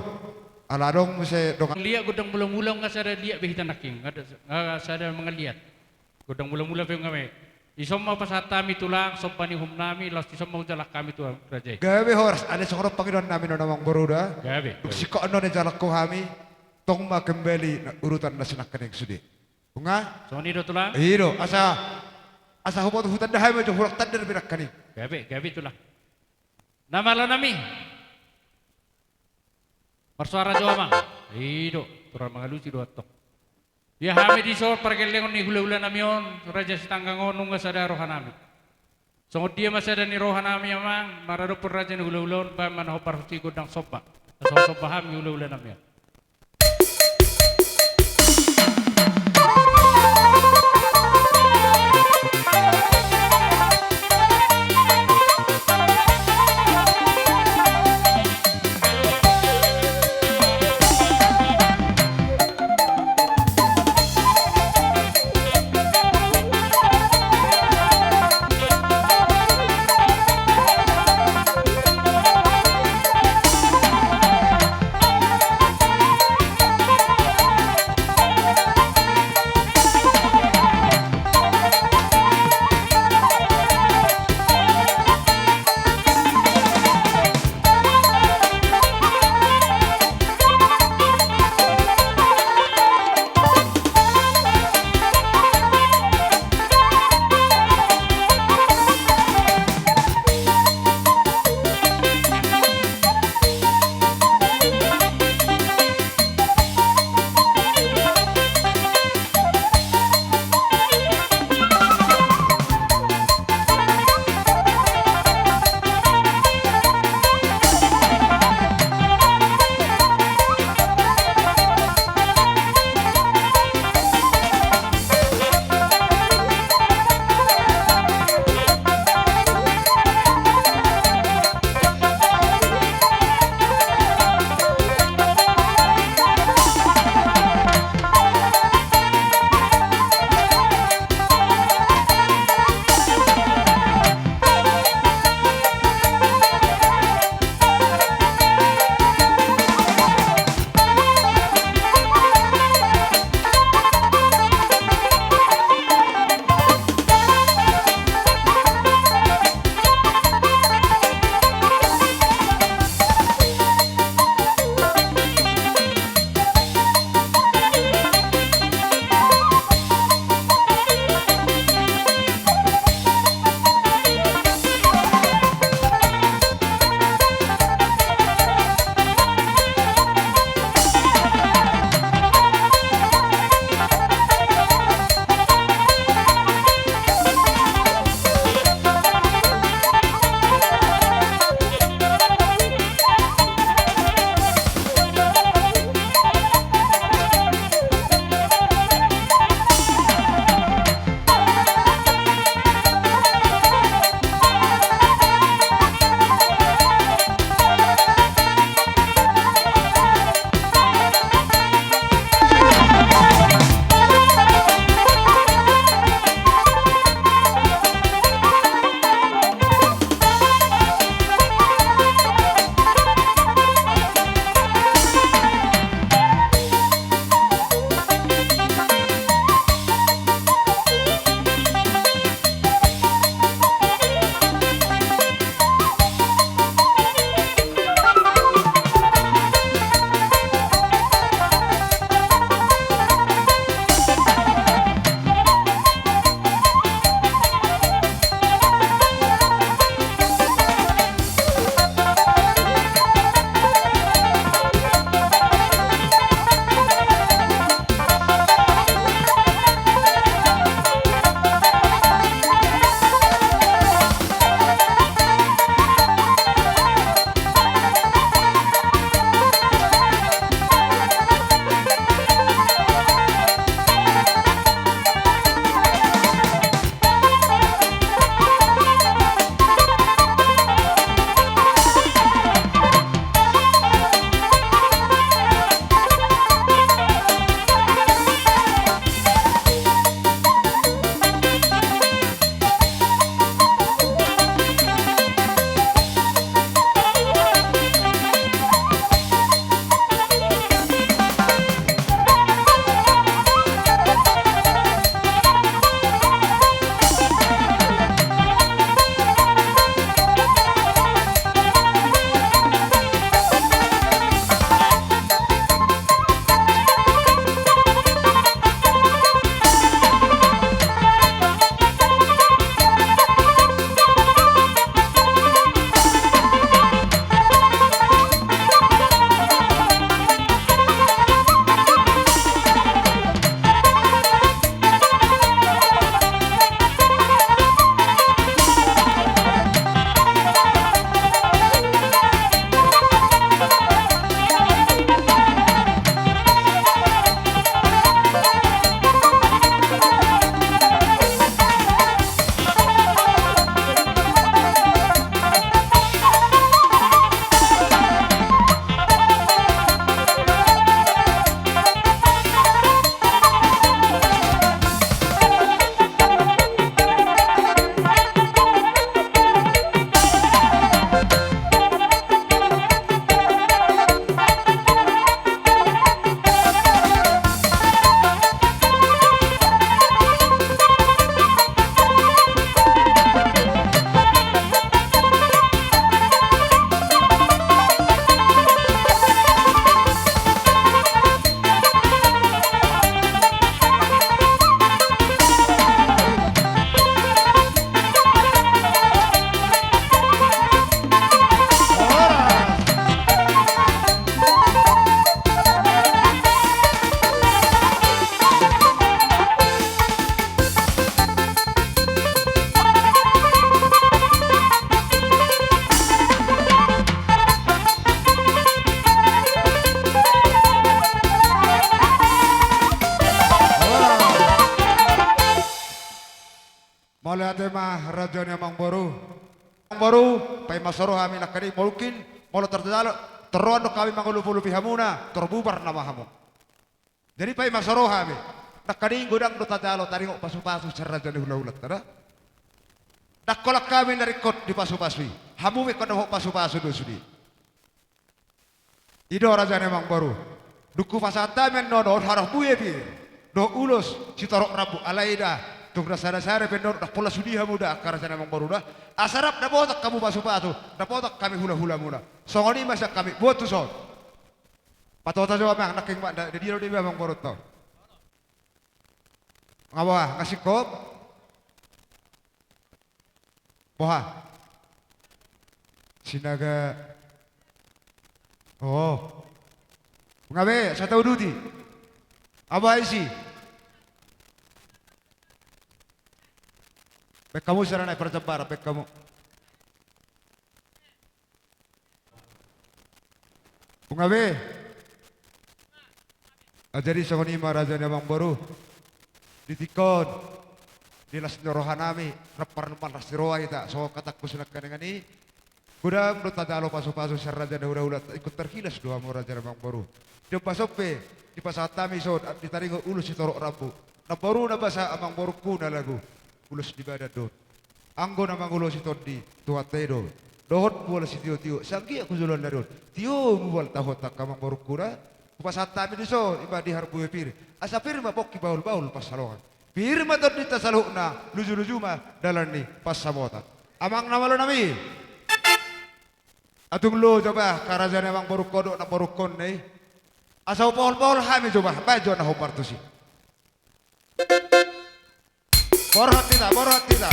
Ala adong muse dongan. Liat gondang mulamula, nunga sada liat be hita nangkin. Nunga sada mangalliat. Gondang mulamula pe nunga be. Dison ma pasahat hami tulang, somba ni uhum nami, laos dison ma hujalang hami tu raja i. Gabe horas, ale songon on pangidoan nami non amangboru da. Gabe. Dung singkop on na jalangkon hami, tong ma kembali na urutan na sinangkaning sude. Nunga? Songon i do tulang. I do, asa, asa huboto hutanda hami jo, hulak tanda dope nangkaning. Gabe, gabe tulang. Na malo nami. Marsoara jo amang. I do, tura mangalusi do antong. Ia hami dison pargellengon ni hulahula nami on, Raja Sitanggang on, nunga sada roha nami. Songon dia ma sada ni roha nami amang, maradophon raja ni hulahula on, baen ma na hombar husi gondang somba. Asa somba hami hulahula nami on. Mauliate ma raja ni amangboru. Amangboru, paima so ro hami nangkaning, mungkin molo tarjalo, torroan do hami mangolupolupi hamuna, tor bubar nama hamu. Jadi paima so ro hami nangkaning, godang do tajalo taringot pasupasu sian raja ni hulahulanta da. Ndang holan hami na ringkot dipasupasu i, hamu pe ingkon na pasupasu do sude. I do raja ni amangboru, dung hupasahat hami annon on harah bue pir dohot ulos sitorop rambu, alai da tung na sada-sada pe annon, ndang pola sude hamu da angka raja ni amangboru da. Asa rap dapotan hamu pasupasu, dapotan hami hulahulamuna. Songon i ma sian hami, buat tuson. Patota jo amang, nangkaning ma, da, da dia do dibaen amangboru to. Nga boha, nga singkop? Boha? Sinaga. Oh. Nga be, sai tauduti. Nga boha isi? Baen hamu sara na i parjambaran, baen hamu. Nga be. Ah, jadi songon i ma raja ni amangboru. Di tingki on, di las ni roha nami, rap marlas ni roha hita, songon hatangku sian nangkaningan i. Godang do tajalo pasupasu sian raja ni hulahulanta, ingkon tarhilas do hamu raja ni amangboru. Di ombas on pe, dipasahat hami dison, ditaringot ulos sitorop rambu. Namboru na basa, amangborungku na lagu, ulos di badan do on. Anggo na mangulosi tondi, Tuhanta i do. Dohot mual sitiotio, sai anggiat tu joloan ni ari on, tio mual tahuonta angka amangborungku da. Hupasahat hami dison, ima di harbue pir. Asa pir ma pongki, bahulbahul pansalongan. Pir ma tondinta saluhutna, lujuluju ma dalan ni pansamotan. Amang na malo nami. Atung lo jo bah, angka raja ni amangborungkon dohot namborungkon na i. Asa hupaholpahol hami jo bah, baen jo na hombar tusi. Borhat hita, borhat hita.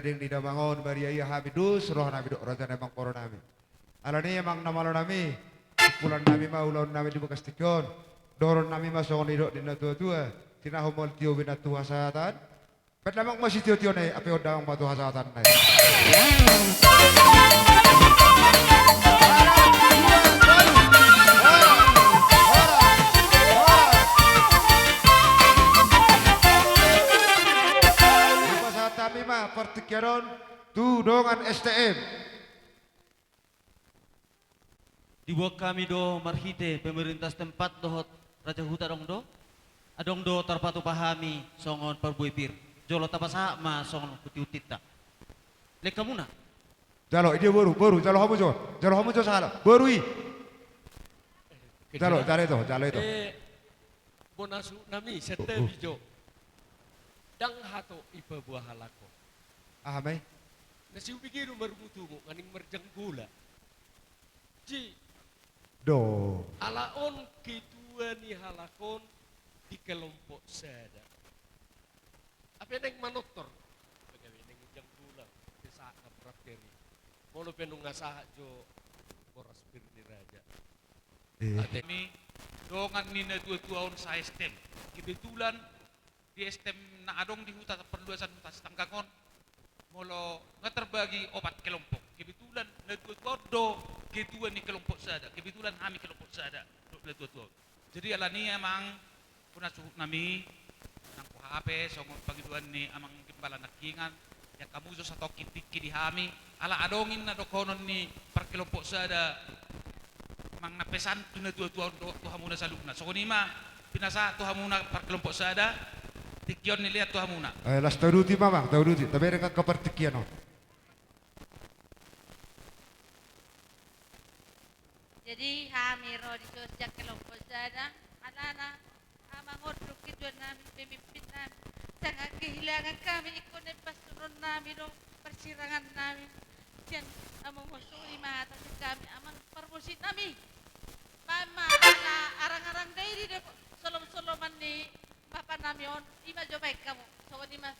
denggan ni damang on, maria ia hami dos rohanami dohot raja nami, amangboru nami. Alani i amang na malo nami, simpulan nami ma ulaon nami di bagas tingki on. Dohonon nami ma songon nidok ni na tua-tua: Tinahu ma tio, bahen ma tu hasahatan. Bahen damang ma sitio-tio na i, ampehon damang ma tu hasahatan na i. Dipasahat hami ma partingkian on tu dongan S T M. Diboan hami do marhite pemerintah setempat dohot raja huta, adong do, adong do tarpatupa hami songon parbue pir. Jolo tapasahat ma songon hunti-huntinta. Lehon hamuna. Jalo, i dia boru, boru, jalo hamu jo, jalo hamu jo sahala boru i. Jalo, jalo i do, jalo i do. Eh, bona suhut nami, santabi jo. Ndang hatop dipaboa halak on. Aha ma i? Na siubege do marungut-ungut, nga ning marjanggola. Ji. Do. Ala on ketua ni halak on di kelompok sada. Ape naeng manortor? Bagaimana naeng janggola, pe sahat na borat peri. Molo pe nunga sahat jo boras pir ni raja. Eh. Ate. Ni dongan ni na tua-tua on sa-S T M. Kebetulan di S T M na adong di huta parluasan huta Sitanggang on, molo nga terbagi opat kelompok. Kebetulan na tua-tua on do ketua ni kelompok sada. Kebetulan hami kelompok sada dohot na tua-tua on. Jadi alani i amang, bona suhut nami, nang huhape songon pangidoan ni amang gembala nangkiningan, ia hamu jo satongkin tingki di hami, ala adong i na dohonon ni parkelompok sada, amang, na pesan tu na tua-tua on dohot tu hamuna saluhutna. Songon i ma pinasahat tu hamuna parkelompok sada, tingki on dilehon tu hamuna. Eh, las tauduti ma amang, tauduti, tabereng angka partingkian on. Jadi hami ro dison sian kelompok sada, alana amang on do ketua nami, pemimpin nami. Sangat kehilangan kami, ingkon na i pansuhonon nami do parsirangan nami. Sian amang on, songon i ma hata sian hami, amang parmusik nami. Baen ma ala arang-arang dairi do, solom-soloman ni bapa nami on, i ma jo baen hamu. Songon i ma.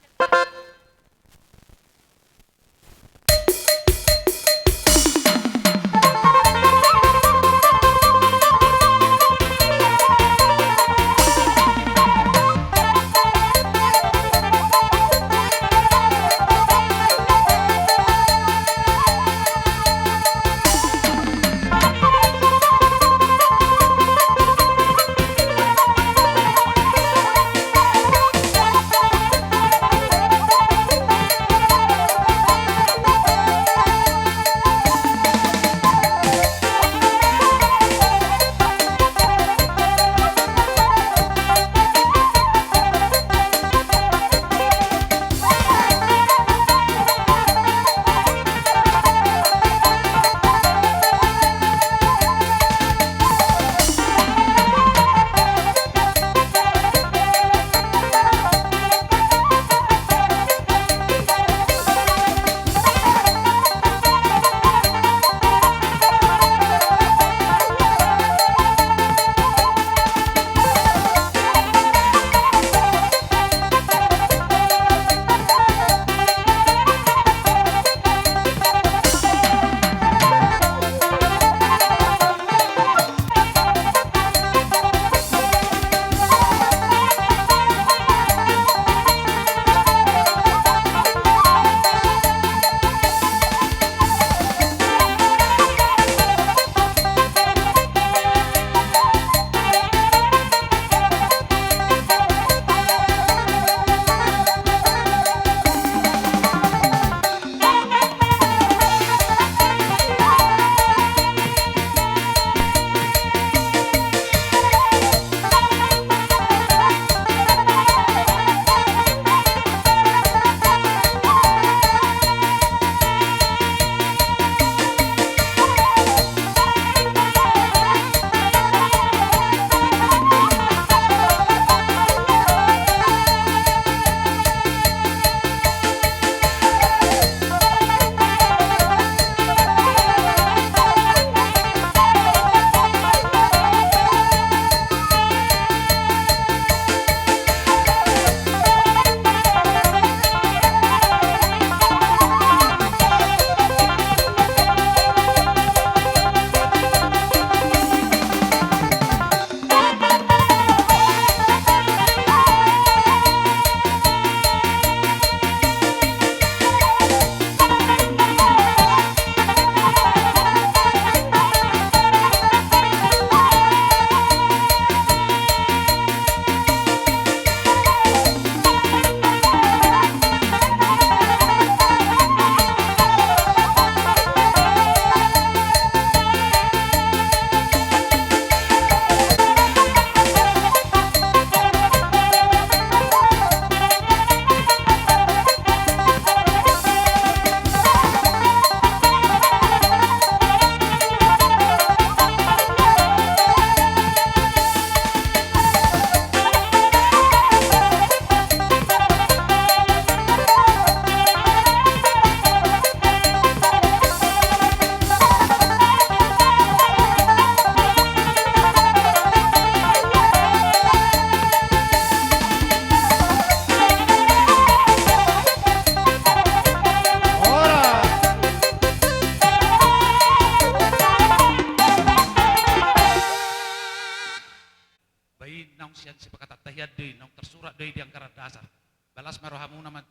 do i, naung tarsurat do i di anggaran dasar. Balas ma rohamuna man-,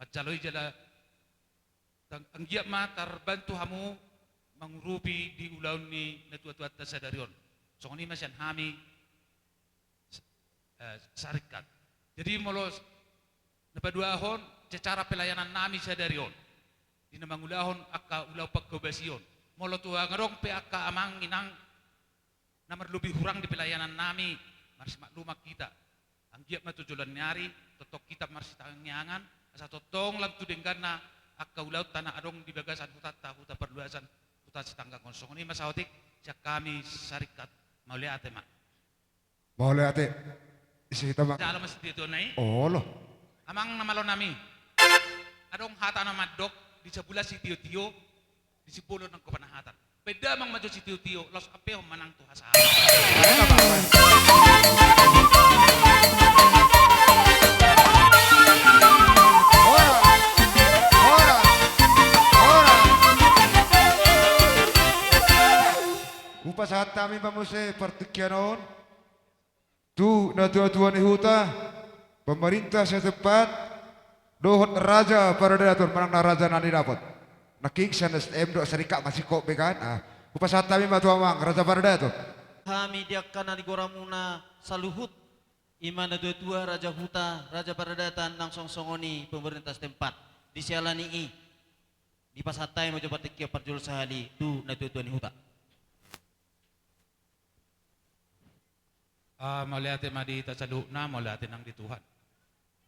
manjalo i jala tang-, anggiat ma tarbantu hamu mangurupi di ulaon ni natuatuanta sadari on. Songon i ma sian hami, eh, sarikat. Jadi molo s-, na paduahon secara pelayanan nami sadari on di na mangulahon angka ulaon pangkobasion. Molo tung adong pe angka amang inang na marlobi hurang di pelayanan nami, marsimakluman hita. Anggiat ma tu joloan ni ari tongtong hita marsitangiangan, asa tongtong lam tu dengganna angka ulaonta na adong di bagasan hutanta, Huta Parluasan, Huta Sitanggang on. Songon i ma saotik sian hami sarikat, mauliate ma. Mauliate. Isi hita ma. Jalo ma sitio-tio na i. Olo. Amang na malo nami. Adong hata na mandok, di Sabulan sitio-tio, di Simbolon nanggo panahatan. Baen damang ma jo sitio-tio, laos ampehon ma nang tu hasahaton. Ora. Ora. Ora. Hupasahat hami ma muse partingkian on tu natuatua ni huta, pemerintah setempat, dohot raja paradaton manang na raja na nidapot. Nangkin sian S T M dohot sarikat ma singkop be kan. Ah, hupasahat hami ma tu amang raja paradaton. Hami di angka na nigoramuna saluhut, i ma natuatua, raja huta, raja paradaton, nang songon i pemerintah setempat. Di siala ni i, dipasahat hami ma jo partingkian parjolo sahali tu natuatua ni huta. Ah, mauliate ma di hita saluhutna, mauliate nang di Tuhan.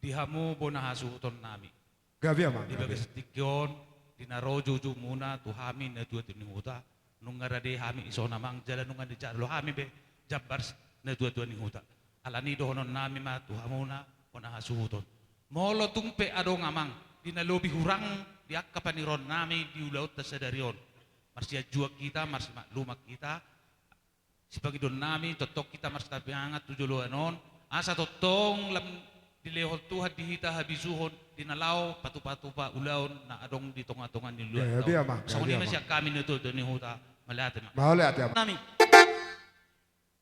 Di hamu bona hasuhuton nami. Gabe amang, gabe. Di bagasan tingki on, di na ro joujou muna tu hami natuatua ni huta, nunga rade hami dison amang, jala nunga dijalo hami be jambar s-, natuatua ni huta. Alani i dohonon nami ma tu hamuna bona hasuhuton. Molo tung pe adong amang, di na lobi hurang di angka paniroan nami di ulaonta sadari on, marsianjuan hita, marsimakluman hita, sipangidoan nami, tongtong hita marsitangiangan tu joloan on, asa tongtong lam dilehon Tuhan di hita habisuhon, di na laho patupatupa ulaon na adong di tongatonga ni ulaonta on. Gabe amang, gabe amang. Songon i ma sian hami natuatua ni huta, mauliate ma. Mauliate amang. Nami.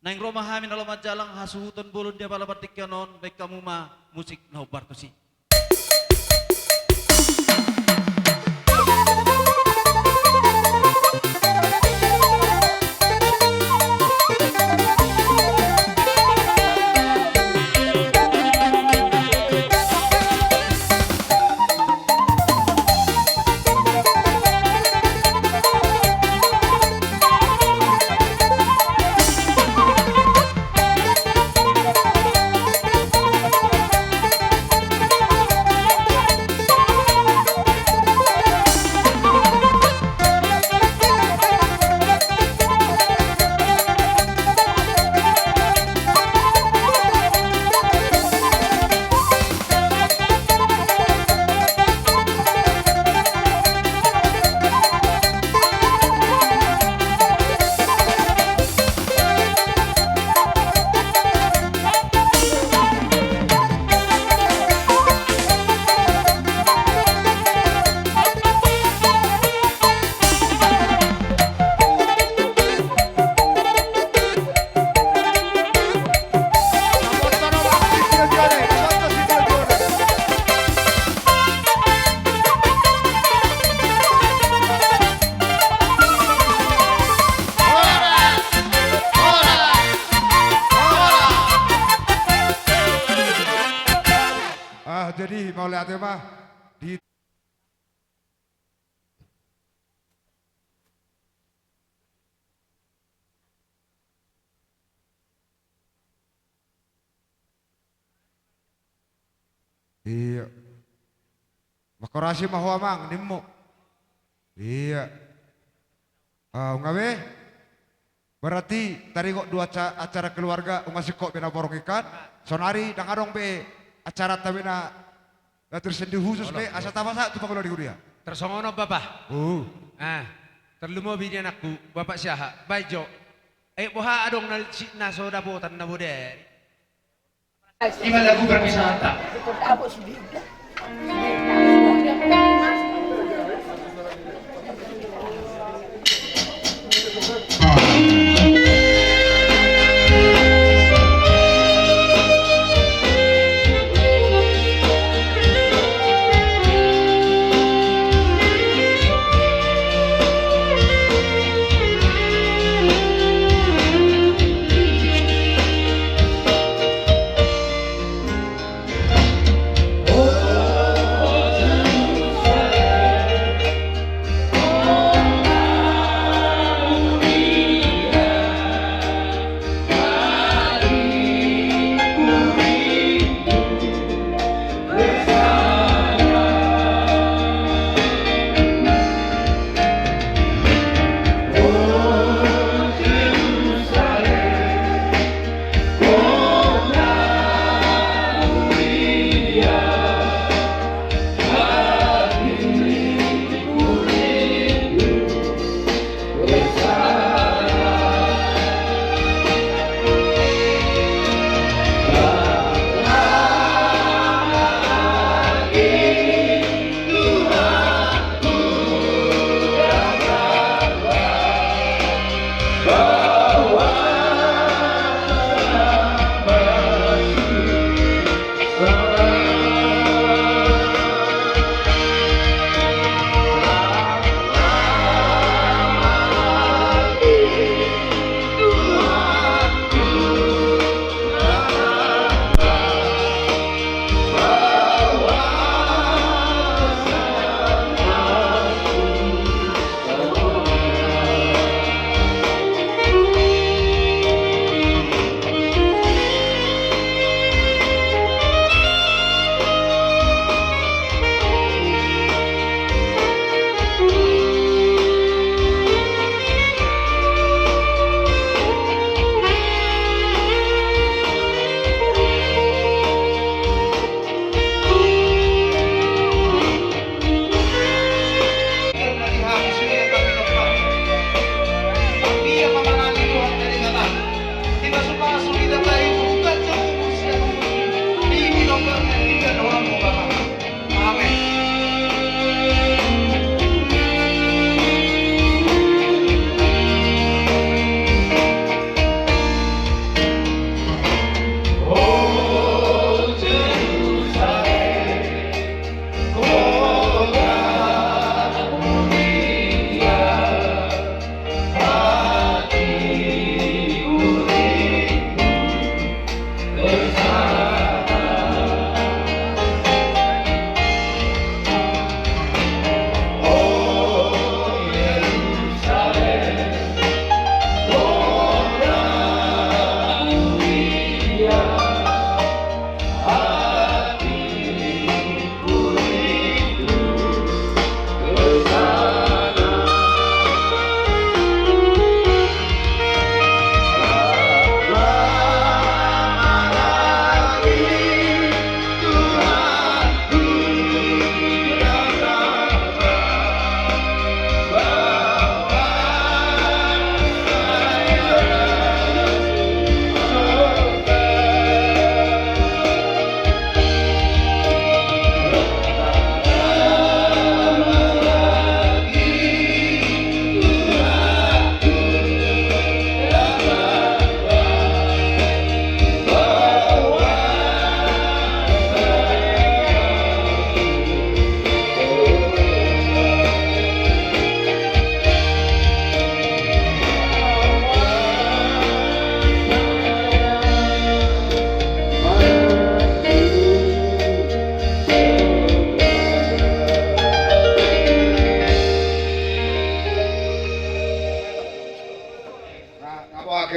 Naeng ro ma hami na laho manjalang hasuhuton bolon di apala partingkian on, baen hamu ma musik na hombar tusi. Ah, jadi mauliate ma di Iya. Mangkorasi ma ho amang, nimmu. Iya. Ah, nunga be? Berarti taringot do aca-, acara keluarga, nunga singkop be na borngin kan? Sonari ndang adong be acaranta be na, na tersendi khusus be, asa tapasahat tu pangula ni huria. Tarsongon on, Bapa. Uh. Ah, tarlumobi di anakku, Bapa Siaha, baen jo. Eh, boha adong na, si-, na so dapotan na bodari. Ima lagu perpisahan ta.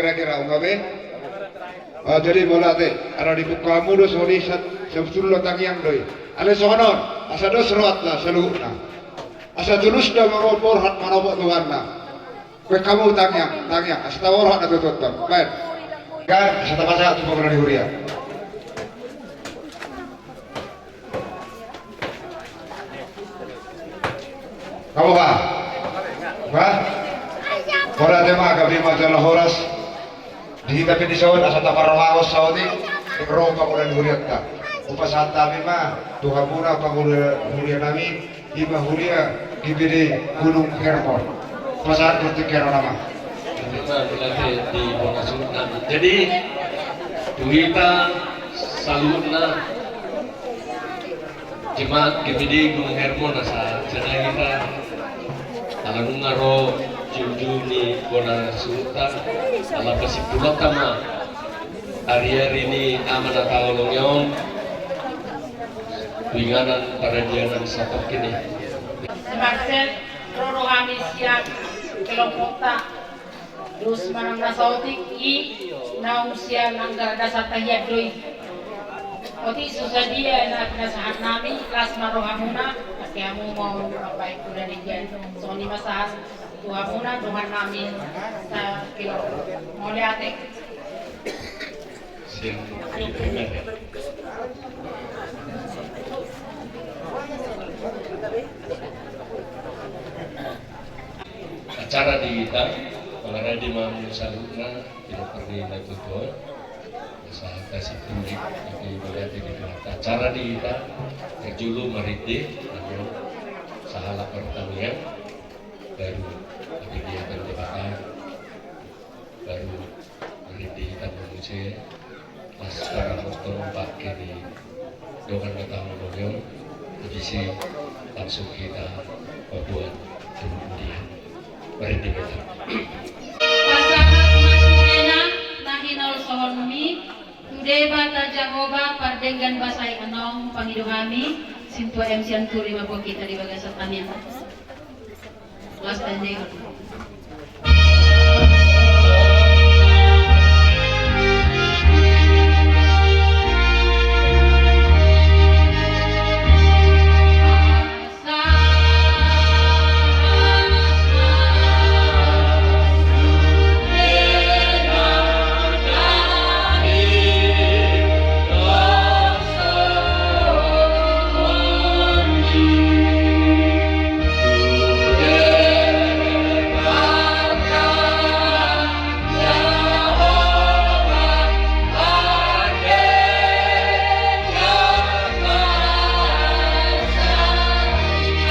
Kira-kira unga be. Ah, jadi mauliate, ala dibuka hamu do songon i, sa-, sabotulna tangiang do i. Alai songon on, asa dos rohanta saluhutna. Asa tulus do mangomborhat manopot Tuhanna. Baen hamu tangiang, tangiang, asa taborhat na tutu on. Baen. Kan, asa tapasahat tu pangula ni huria. Hamu ba? Ba? Mauliate ma, gabe ma jala horas. Di hita pe dison asa taparrohahon saotik, di ro pangula ni hurianta. Hupasahat hami ma tu hamuna pangula ni huria nami, ima huria G B D Gunung Hermon. Pasahat tu tingki on nama. Ima mauliate di bona suhut nami. Jadi, tu hita saluhutna jemaat G B D Gunung Hermon, asa jala hita ala nunga ro julujulu ni bona suhutta, ala pasimpulonta ma ariari ni ama na taolongi on tu inganan paradianan satongkin i. Maksud ro do hami sian kelompokta. Dos manang na saotik i naung sian anggaran dasarta hian do i. Otik so sadia na pinasahat nami, las ma rohamuna, ate hamu mau mambahen poda di hian. Songon i ma sahat tu hamuna, dohonon nami, sa kilo. Mauliate. Acara di hita, mangarade ma hamu saluhutna, tidak perlu lagi tuan. Sahat situri, tapi melihat ini acara di hita, parjolo marende, lalu sahala partangiang, baru kegiatan Debata. Baru marende hita muse, pas paramoton pakke ni dongan na taolongi on, habis i langsung hita mambuat kemudian. Marende hita. Pasahat ma sumena na hinolsohonmi tu Debata Jahowa pardenggan basa i, anong pangido hami, sintua M C Anturi ma buat hita di bagasan tangiang. Las dan denggan.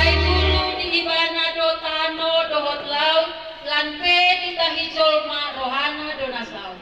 Ai guru di ibana do tano dohot laut, lan pe ditahi jolma rohana do na saut.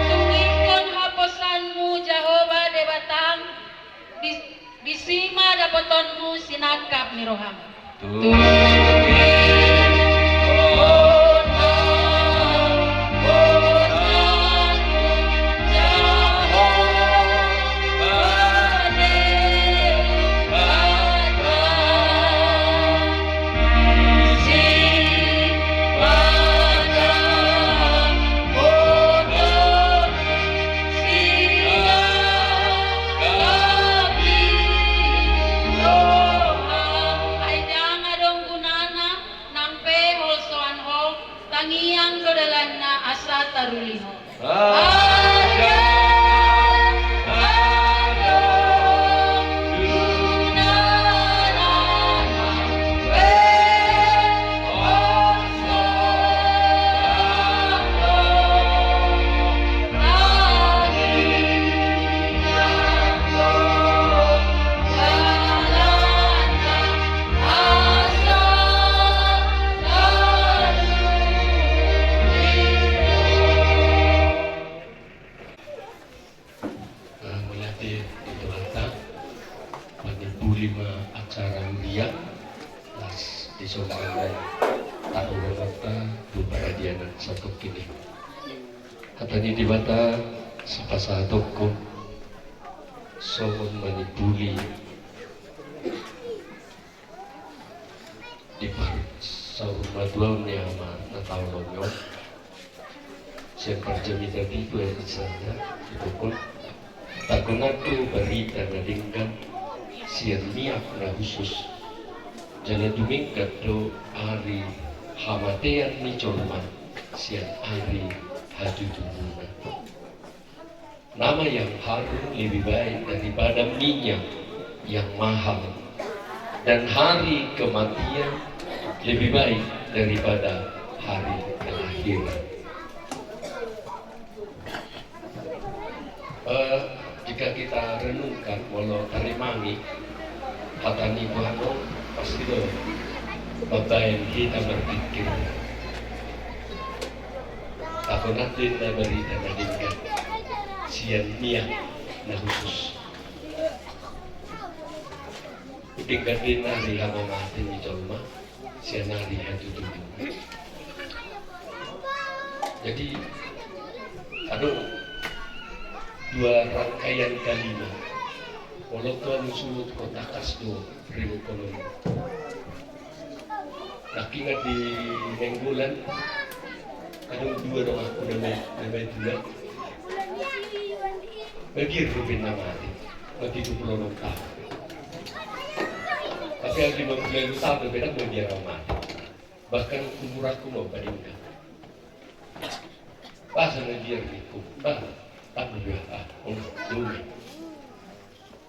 Tunggikkon haposanmu Jahowa Debatam, bis-, disi ma dapotonmu sinangkap ni roham. Ai ndang adong gunana nang pe holsoan ho, tangiang do dalanna asa taruli ho. Ima acara mulia, las di songon na taruhononta tu paradianan satongkin i. Hata ni Debata sipasahatonku songon manimbuli di parsaurmatuaon ni Ama na taolongi on. Sian parjamita pitu ayat sada, didok on: Tagonan do barita na denggan sian miak na hushus, jala dumenggan do ari hamatean ni jolma sian ari hatutubuna. Nama yang harum lebih baik daripada minyak yang mahal, dan hari kematian lebih baik daripada hari kelahiran. Eh, jika kita renungkan, molo tarimangi hata ni Tuhan on, pasti do mambaen hita marpikir. Tagonan do inna barita na denggan sian miak na hushus. Denggan do inna ari hamamate ni jolma sian ari hatutubu. Jadi, adong dua rangkaian kalimat. Molo tu hamu suhut, tangkas do rinungkonon. Nangkin di Nainggolan, adong dua donganku na ma-, na matua. Mabiar dope na mate, marpitu pulu onom taon. Tapi anggo lima pulu ualu taon dope, ndang mabiar au mate. Bahkan kuburanku ma padanggap. Bah, sana dia di kubur. Bah, aku dia, ah, oh, dulu.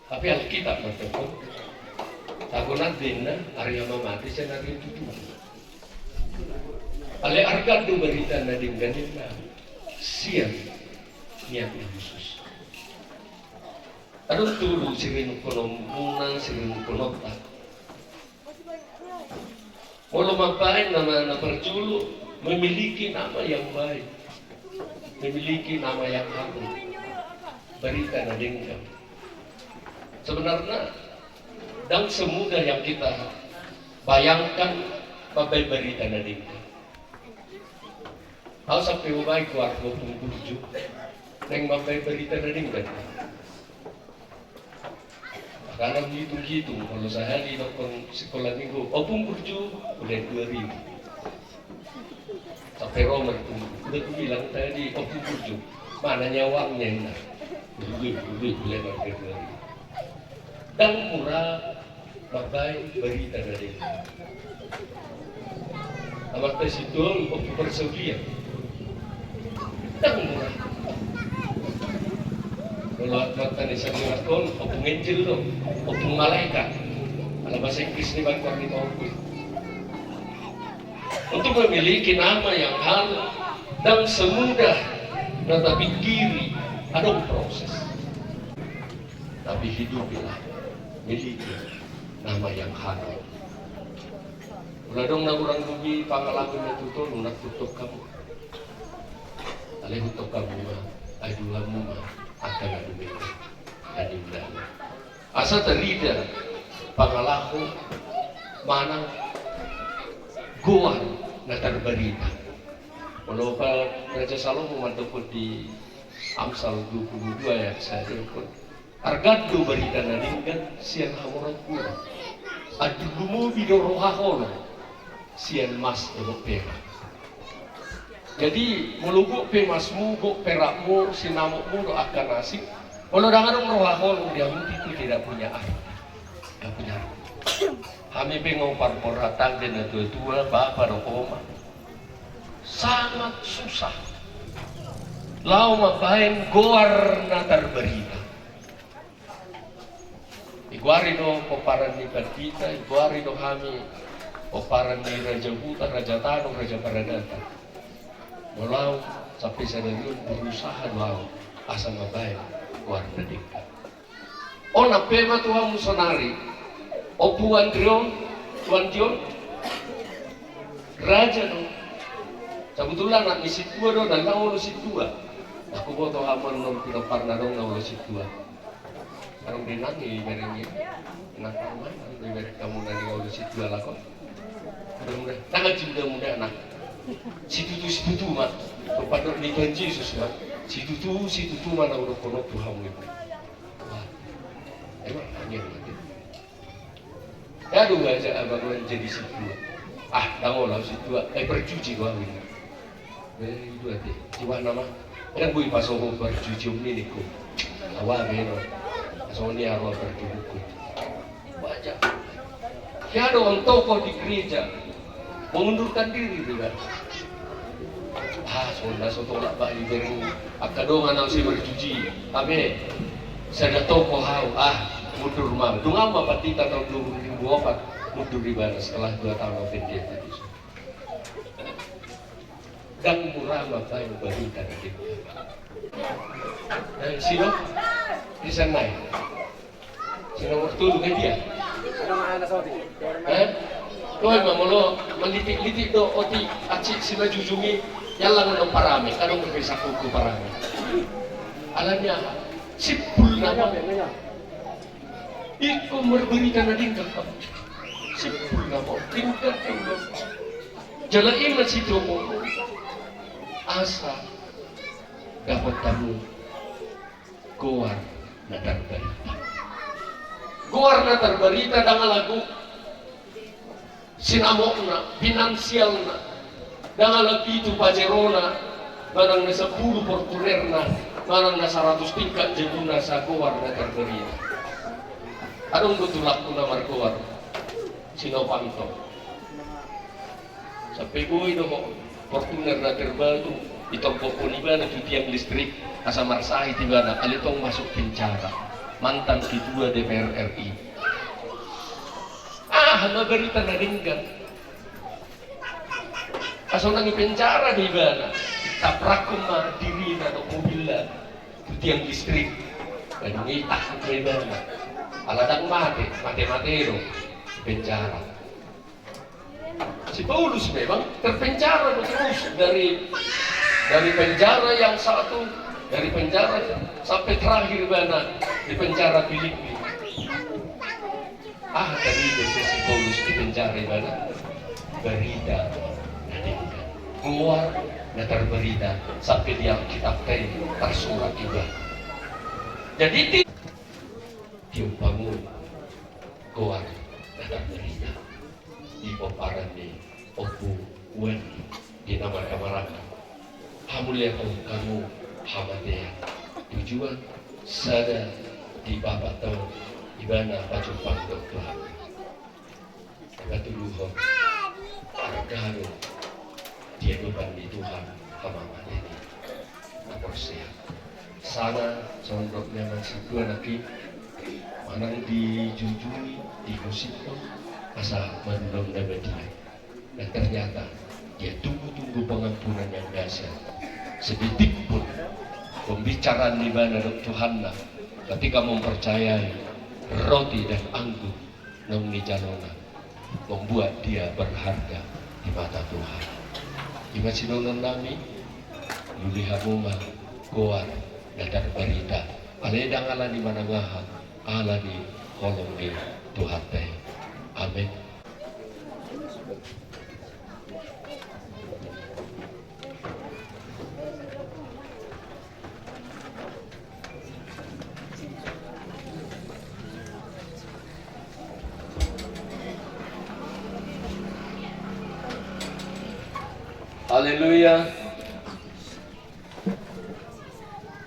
Tapi Alkitab mandok on, tagonan do inna ari hamamate sian ari hatutubu. Alai arga do barita na denggan inna sian miak na hushus. Adong tolu sirinungkononmuna, sirinungkononta. Molo mambaen nama na parjolo, memiliki nama yang baik, memiliki nama yang harum, barita na denggan. Sebenarnya, ndang semudah yang kita bayangkan mambaen barita na denggan. Au sampe hubaen goarhu Ompung Burju, naeng mambaen barita na denggan. Makana huitung-itung, molo sahali didokkon Sikola Minggu, Ompung Burju, udah dua ribu. Sampe ro ma Ompung Burju. Udah kubilang tadi, Ompung Burju, mana nyawangnya, inna. Dulu, dulu, bulan Februari. Ndang mura mambaen barita na denggan. Amanta Sitorus, Ompung Parsaulian. Ndang mura. Molo amanta ni Samirat on, Ompung Angel do, Ompung Malaikat. Ala bahasa Inggris ni bangkon ni Ompung. Untuk memiliki nama yang harum, ndang semudah na tapikiri, adong proses. Tapi hidupilah, miliki nama yang harum. Molo adong na hurang lobi pangalaman na tutu, unang hutokkon hamu. Alai hutokkon hamu ma, ai dua hamu ma angka na dumenggan, na niula. Asa tarida pangalaho manang goar na tarbarita. Molo pa Raja Salomo mandok di Amsal dua pulu dua ayat sada, didok on: Arga do barita na denggan sian hamoraon hurang. Andung lumobi do roha holong sian mas dohot perak. Jadi, molo gok pe masmu, gok perakmu, sinamotmu dohot angka na asing, molo ndang adong roha holong di hamu, itu tidak punya arti. Tidak punya arti. Hami pe nga parporhat tangga na tua-tua, bapa dohot oma, sangat susah laho mambaen goar na tarbarita. Digoari do pomparan ni pandita, digoari do hami pomparan ni raja huta, raja tano, raja paradaton. Molo au sampe sadari on berusaha do au asa mambaen goar na denggan. Unang pe ma tu hamu saonari, Ompu Andri on, Tuan Dion, raja do. Sabotulna anak ni sintua do, na olo sintua. Ndang huboto hamu annon pinomparna adong na olo sintua. Rondinang i bereng i. Nang kamu nang i bereng kamu nang i, olo si tua lako. Mudah-mudahan tangan si mudah-mudahan nang situtu situtu ma. Kepada ni Tuhan Yesus ma. Situtu situtu ma na udah kono Tuhan itu. Wah. Emang angin mati. Aduh, baca abang jadi si tua. Ah, tango lah si tua. Eh, percuci gua ini. Be, itu ate. Coba nama. Kan gue pas obo percuci om ini ku. Awa beno. Asal ni arwah percuci ku. Baca. Ya ada orang tokoh di gereja mengundurkan diri juga. Ah, sonda so tolak bah ibereng. Angka dongan au si percuci. Abe. Sada tokoh au. Ah, mundur ma. Dunga ma pandita tahun dua ribu opat. Mundur ibana setelah dua tahun pendeta di sana. Dang mura ma baen barita na denggan. Eh, sino? Di sana. Sino waktu lu ke dia? Eh? Kau memang molo melitik-litik do oti aci sina jujungi yang langan parame, kadang ke saku parame. Alanya sipul nama. Iko marbarita na denggan. Sipul nama denggan. Jala ima si tomo asa dapat tamu goar na tarbarita. Goar na tarbarita dang ala sinamotna, finansialna, dang ala pitu pajerona, manang na sampulu Fortunerna, manang na saratus tingkat jabuna, sagoar na tarbarita. Adong do tulangku na margoar si Novanto. Sampe boi do ho Fortuner na terbaru, itompokkon ibana tu tiang listrik, asa marsahit ibana, alai tong masuk penjara. Mantan ketua D P R R I. Ah, ma barita na denggan. Asa unang i penjara do ibana. Taprakkon ma dirina do mobilna tu tiang listrik. Dung i takut ma ibana. Ala dang mate, mate-mate do penjara. Si Paulus memang terpenjara do terus dari, dari penjara yang satu, dari penjara sampai terakhir ibana di penjara Filipi. Ah, tadi biasa si Paulus di penjara ibana barita na denggan. Goar na tarbarita sampai di Alkitab tadi tersurat juga. Jadi di, diumpamai goar na tarbarita. Di pomparan ni Ompu Wan di na marhamaranggi. Hamuliathon hamu hamatean. Tujuan sada di Bapa tong ibana pajumpang do Tuhan. Patuluhon arga do di adopan ni Tuhan hamamate ni na porsea. Sanga songon dok ni amang sintua nangkin, manang dijujui, digosiphon asa mandok na badia. Dan ternyata dia tunggu-tunggu pengampunan yang dahsyat. Sedetik pun pembicaraan di mana dok Tuhanna ketika mempercayai roti dan anggur naung nijalona membuat dia berharga di mata Tuhan. Ima sidohonon nami, lului hamu ma goar na tarbarita. Alai dang ala ni manang aha, ala ni holong ni Tuhanta i. Amen. Haleluya.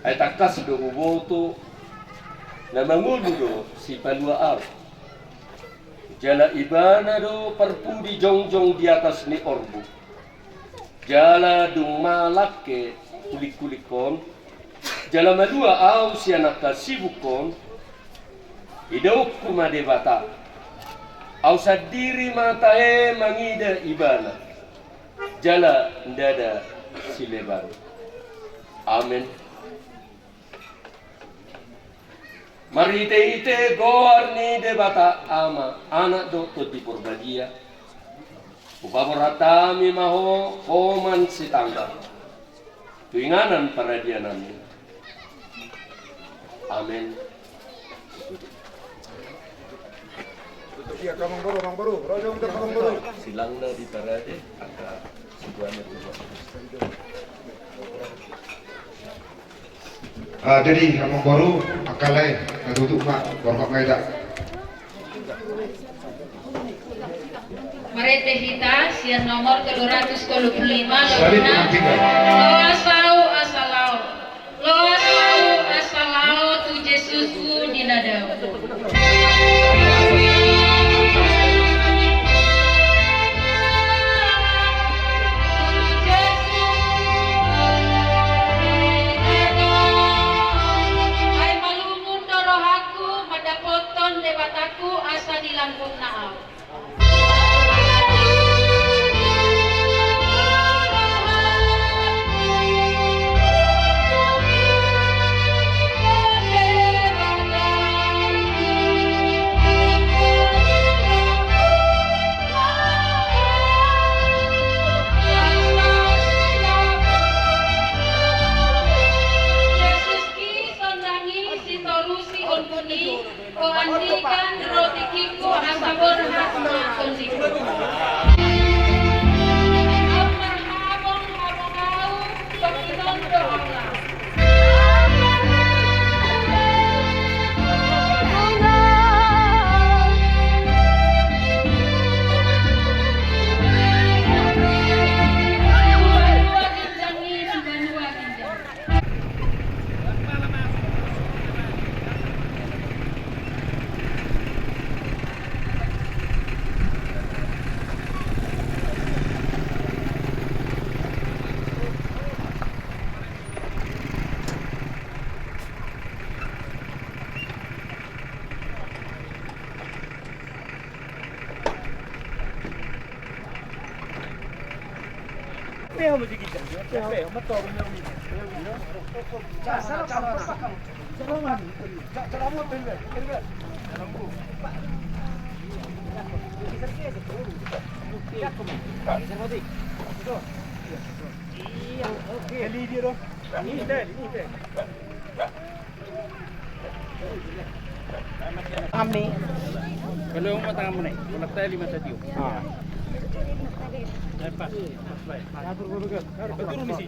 Ai tangkas do huboto na mangolu do Sipalua au. Jala ibana do parpudi jongjong di atas ni orbuk. Jala dung malangke hulik-hulikkon, jala malua au sian angka sibukkon, idaonku ma Debata. Au sandiri ma tahe mangida ibana, jala ndada sileban. Amen. Marhite-hite goar ni Debata Ama, Anak dohot Tondi Porbadia, hupaborhat hami ma ho homan sitanggang tu inganan paradiananmu. Amen. Iya, Amangboru, Amangboru. Rojo, bentar, Amangboru. Silangna di parade, angka situannya tuh. Ah, jadi, Amangboru, angka lae, na tutup ma, borhat ma hita. Marende hita, sian nomor tolu ratus tolu pulu lima, loas ahu asa lao. Loas ahu asa lao tu Jesusku di na dao. Ai malungun do rohangku mandapothon Debatangku asa dilangkungna ahu. Jesus Kristus nangi sitorusi ombun i. Huandikan ro tingkingku asa borhat ma tondingku. Ahu marhabonghabong ahu, tongtong do ahu laho. Sibanua ginjang i, sibanua ginjang. Ami. Kalau yang matang mana? Kalau tadi lima tadi. Ah. Eh, pas, pas baik. Atur dulu, kan? Atur dulu, misi.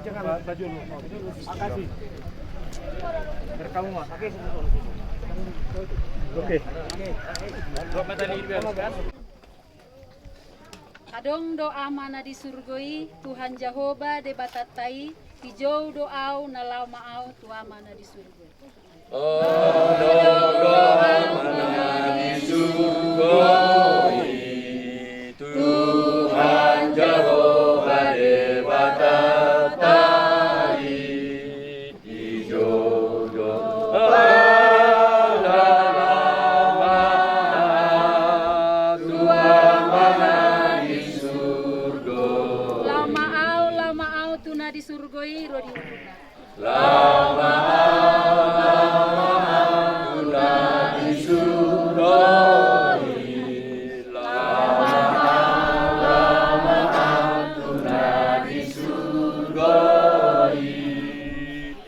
Jangan, pas dulu. Makasih. Biar kamu, Mas. Oke. Dua mata ini biar, kan? Adong do Ama na di surgo i, Tuhan Jahowa Debatanta i, tijou do ahu na laho ma ahu tu Ama na di surgo i. Adong do Ama na di surgo i, Tuhan Jahowa Debatanta i. Tijou do ahu na laho ma ahu tu Ama na di surgo i. Laho ma ahu, laho ma ahu tu na di surgo i, ro di hudutna. Laho ma ahu, laho ma ahu tu na di surgo i. Laho ma ahu, laho ma ahu tu na di surgo i.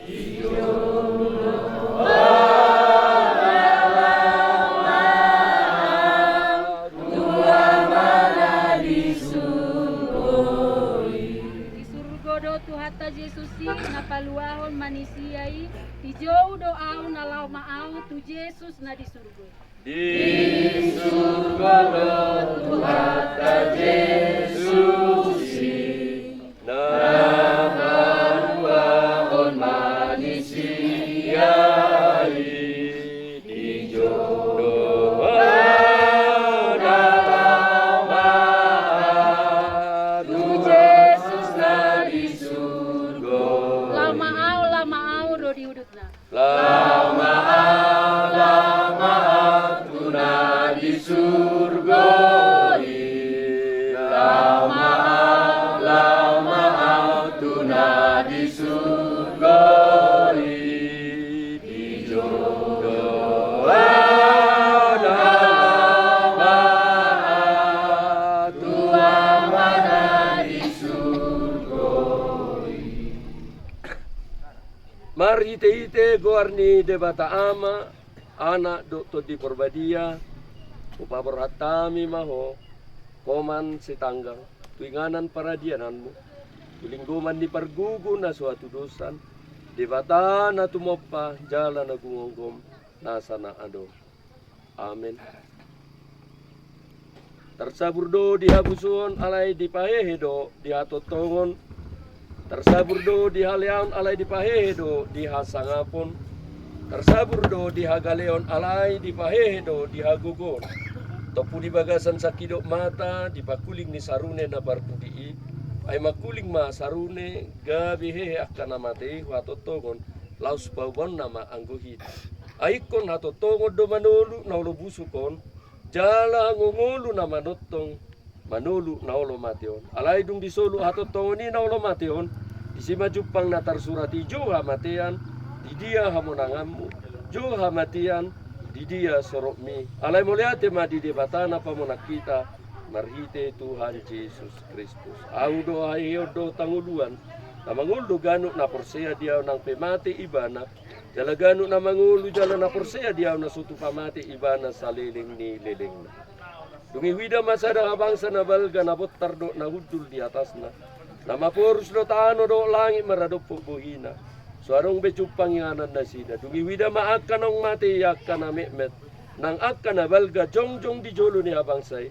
Di surgo do Tuhanta Jesus i na paluahon manisia i, tijou do ahu na laho ma ahu tu Jesus na di surgo i. Di surgo do Tuhanta Jesus i na paluahon manisia i, tijou do ahu na laho ma ahu tu Jesus na di surgo i. Laho ma ahu, laho ma ahu, ro di hudutna. Laho ma ahu, laho ma ahu tu na di surgo i. Laho ma ahu, laho ma ahu tu na di surgo i. Tijou do ahu na laho ma ahu tu Ama na di surgo i. Marhite-hite goar ni Debata Ama, Anak dohot Tondi Porbadia, hupaborhat hami ma ho, homan sitanggang, tu inganan paradiananmu, tu linggoman ni pargugu na so hatudosan, Debata na tumompa jala na gumomgom, nasa na adong. Amen. Tarsabur do di habusuon alai dipahehe do di hatongtongon. Tarsabur do di haleaon alai dipahehe do di hasangapon. Tarsabur do di hagaleon alai dipahehe do di hagogoon. Tompu di bagasan sangkidop mata di pangkuling ni sarune na parpudi i. Ai mangkuling ma sarune gabe hehe angka na mate i hu hatongtongon. Laos paubaonna ma anggo hita. Ai ingkon hatongtongon do manolu na olo busuk on, jala ngolu na manongtong manolu na olo mate on. Alai dung disolu hatongtongon i na olo mate on, disi ma jumpang na tarsurat i: Jou hamatean, di dia hamonanganmu? Jou hamatean, di dia soropmi? Alai mauliate ma di Debata na pamonang hita, marhite Tuhan Jesus Kristus. Ahu do haheheon dohot hangoluan, na mangolu do ganup na porsea di ahu nang pe mate ibana, jala ganup na mangolu jala na porsea di ahu na so tupa mate ibana saleleng ni lelengna. Dung i huida ma sada habangsa na balga na bontar dohot na hundul di atasna, na maporus do tano dohot langit maradophon bohina. So adong be jumpang inganan nasida. Dung i huida ma angka naung mate i angka na metmet, nang angka na balga jongjong di jolo ni habangsa i.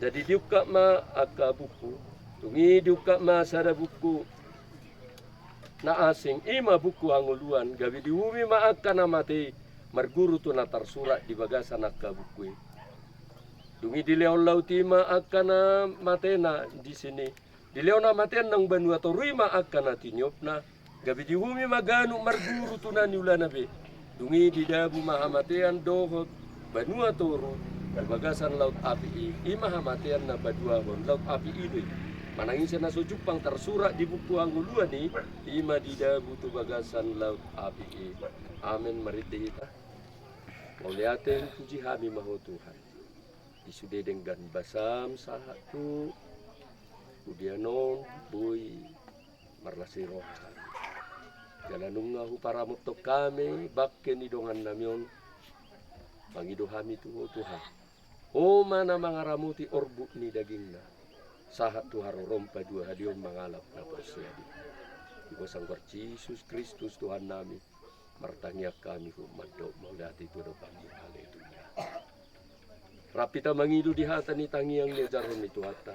Jadi diungkap ma angka buku. Dung i diungkap ma sada buku na asing, i ma buku hangoluan, gabe diuhumi ma angka na mate i marguru tu na tarsurat di bagasan angka buku i. Dung i dilehon laut i ma angka na matena disi i. Dilehon hamatean nang banua toru i ma angka na tiniopna, gabe diuhumi ma ganup marguru tu na niulana be. Dung i didabu ma hamatean dohot banua toru di bagasan laut api i. I ma hamatean na paduahon, laut api i do i. Manang ise na so jumpang tarsurat di buku hangoluan i, i ma didabu tu bagasan laut api i. Amen. Marhite hita. Mauliate, hupuji hami ma ho Tuhan, di sude denggan basam sahat tu pudian on boi marlas ni roha hami. Jala nunga huparamothon hami bangke ni dongannami on, mangido hami tu ho Tuhan. Ho ma na mangaramoti orbuk ni dagingna sahat tu haroro paduahalihon mangalap na porsea di Ho. Di bagasan goar Jesus Kristus Tuhannami, martangiang hami mandok mauliate tu adopanMu. Haleluya. Rap hita mangido di hata ni tangiang ni ajarhon ni Tuhanta.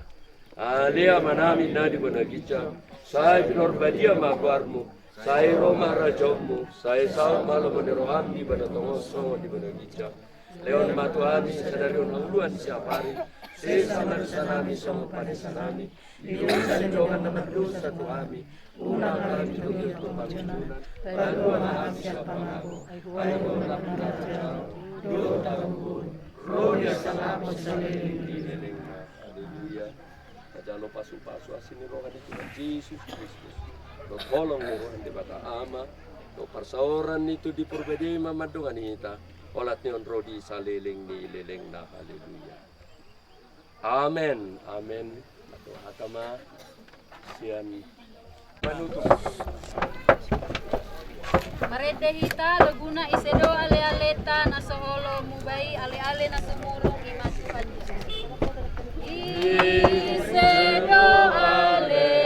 Ale Amanami na di banua ginjang, sai pinarbadia ma goarMu, sai ro ma harajaonMu, sai saut ma lomo ni rohaM di banua tonga on songon di banua ginjang. Lehon ma tu hami sadari on hangoluan siapari, sesa ma dosanami songon panesanami di dosa ni dongan na mardosa tu hami, unang hami togihon tu pangunjunan, palua ma hami sian pangago, ai Ho do nampuna harajaon, dohot hangoluan, ro di hasangapon saleleng ni lelengna. Haleluya. Tajalo pasupasu asi ni roha ni Tuhan Jesus Kristus, dohot holong ni roha ni Debata Ama, dohot parsaoran ni Tondi Porbadia i ma mandongani hita, olat ni on ro di saleleng ni lelengna. Haleluya. Amen. Amen. Mardongan hata ma sian panutup. Marende hita laguna Ise do alealeta na so olo mubai, aleale na sumurung i ma Tuhan Jesus. Ise do alealeta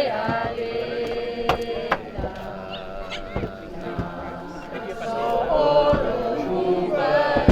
na so olo mubai.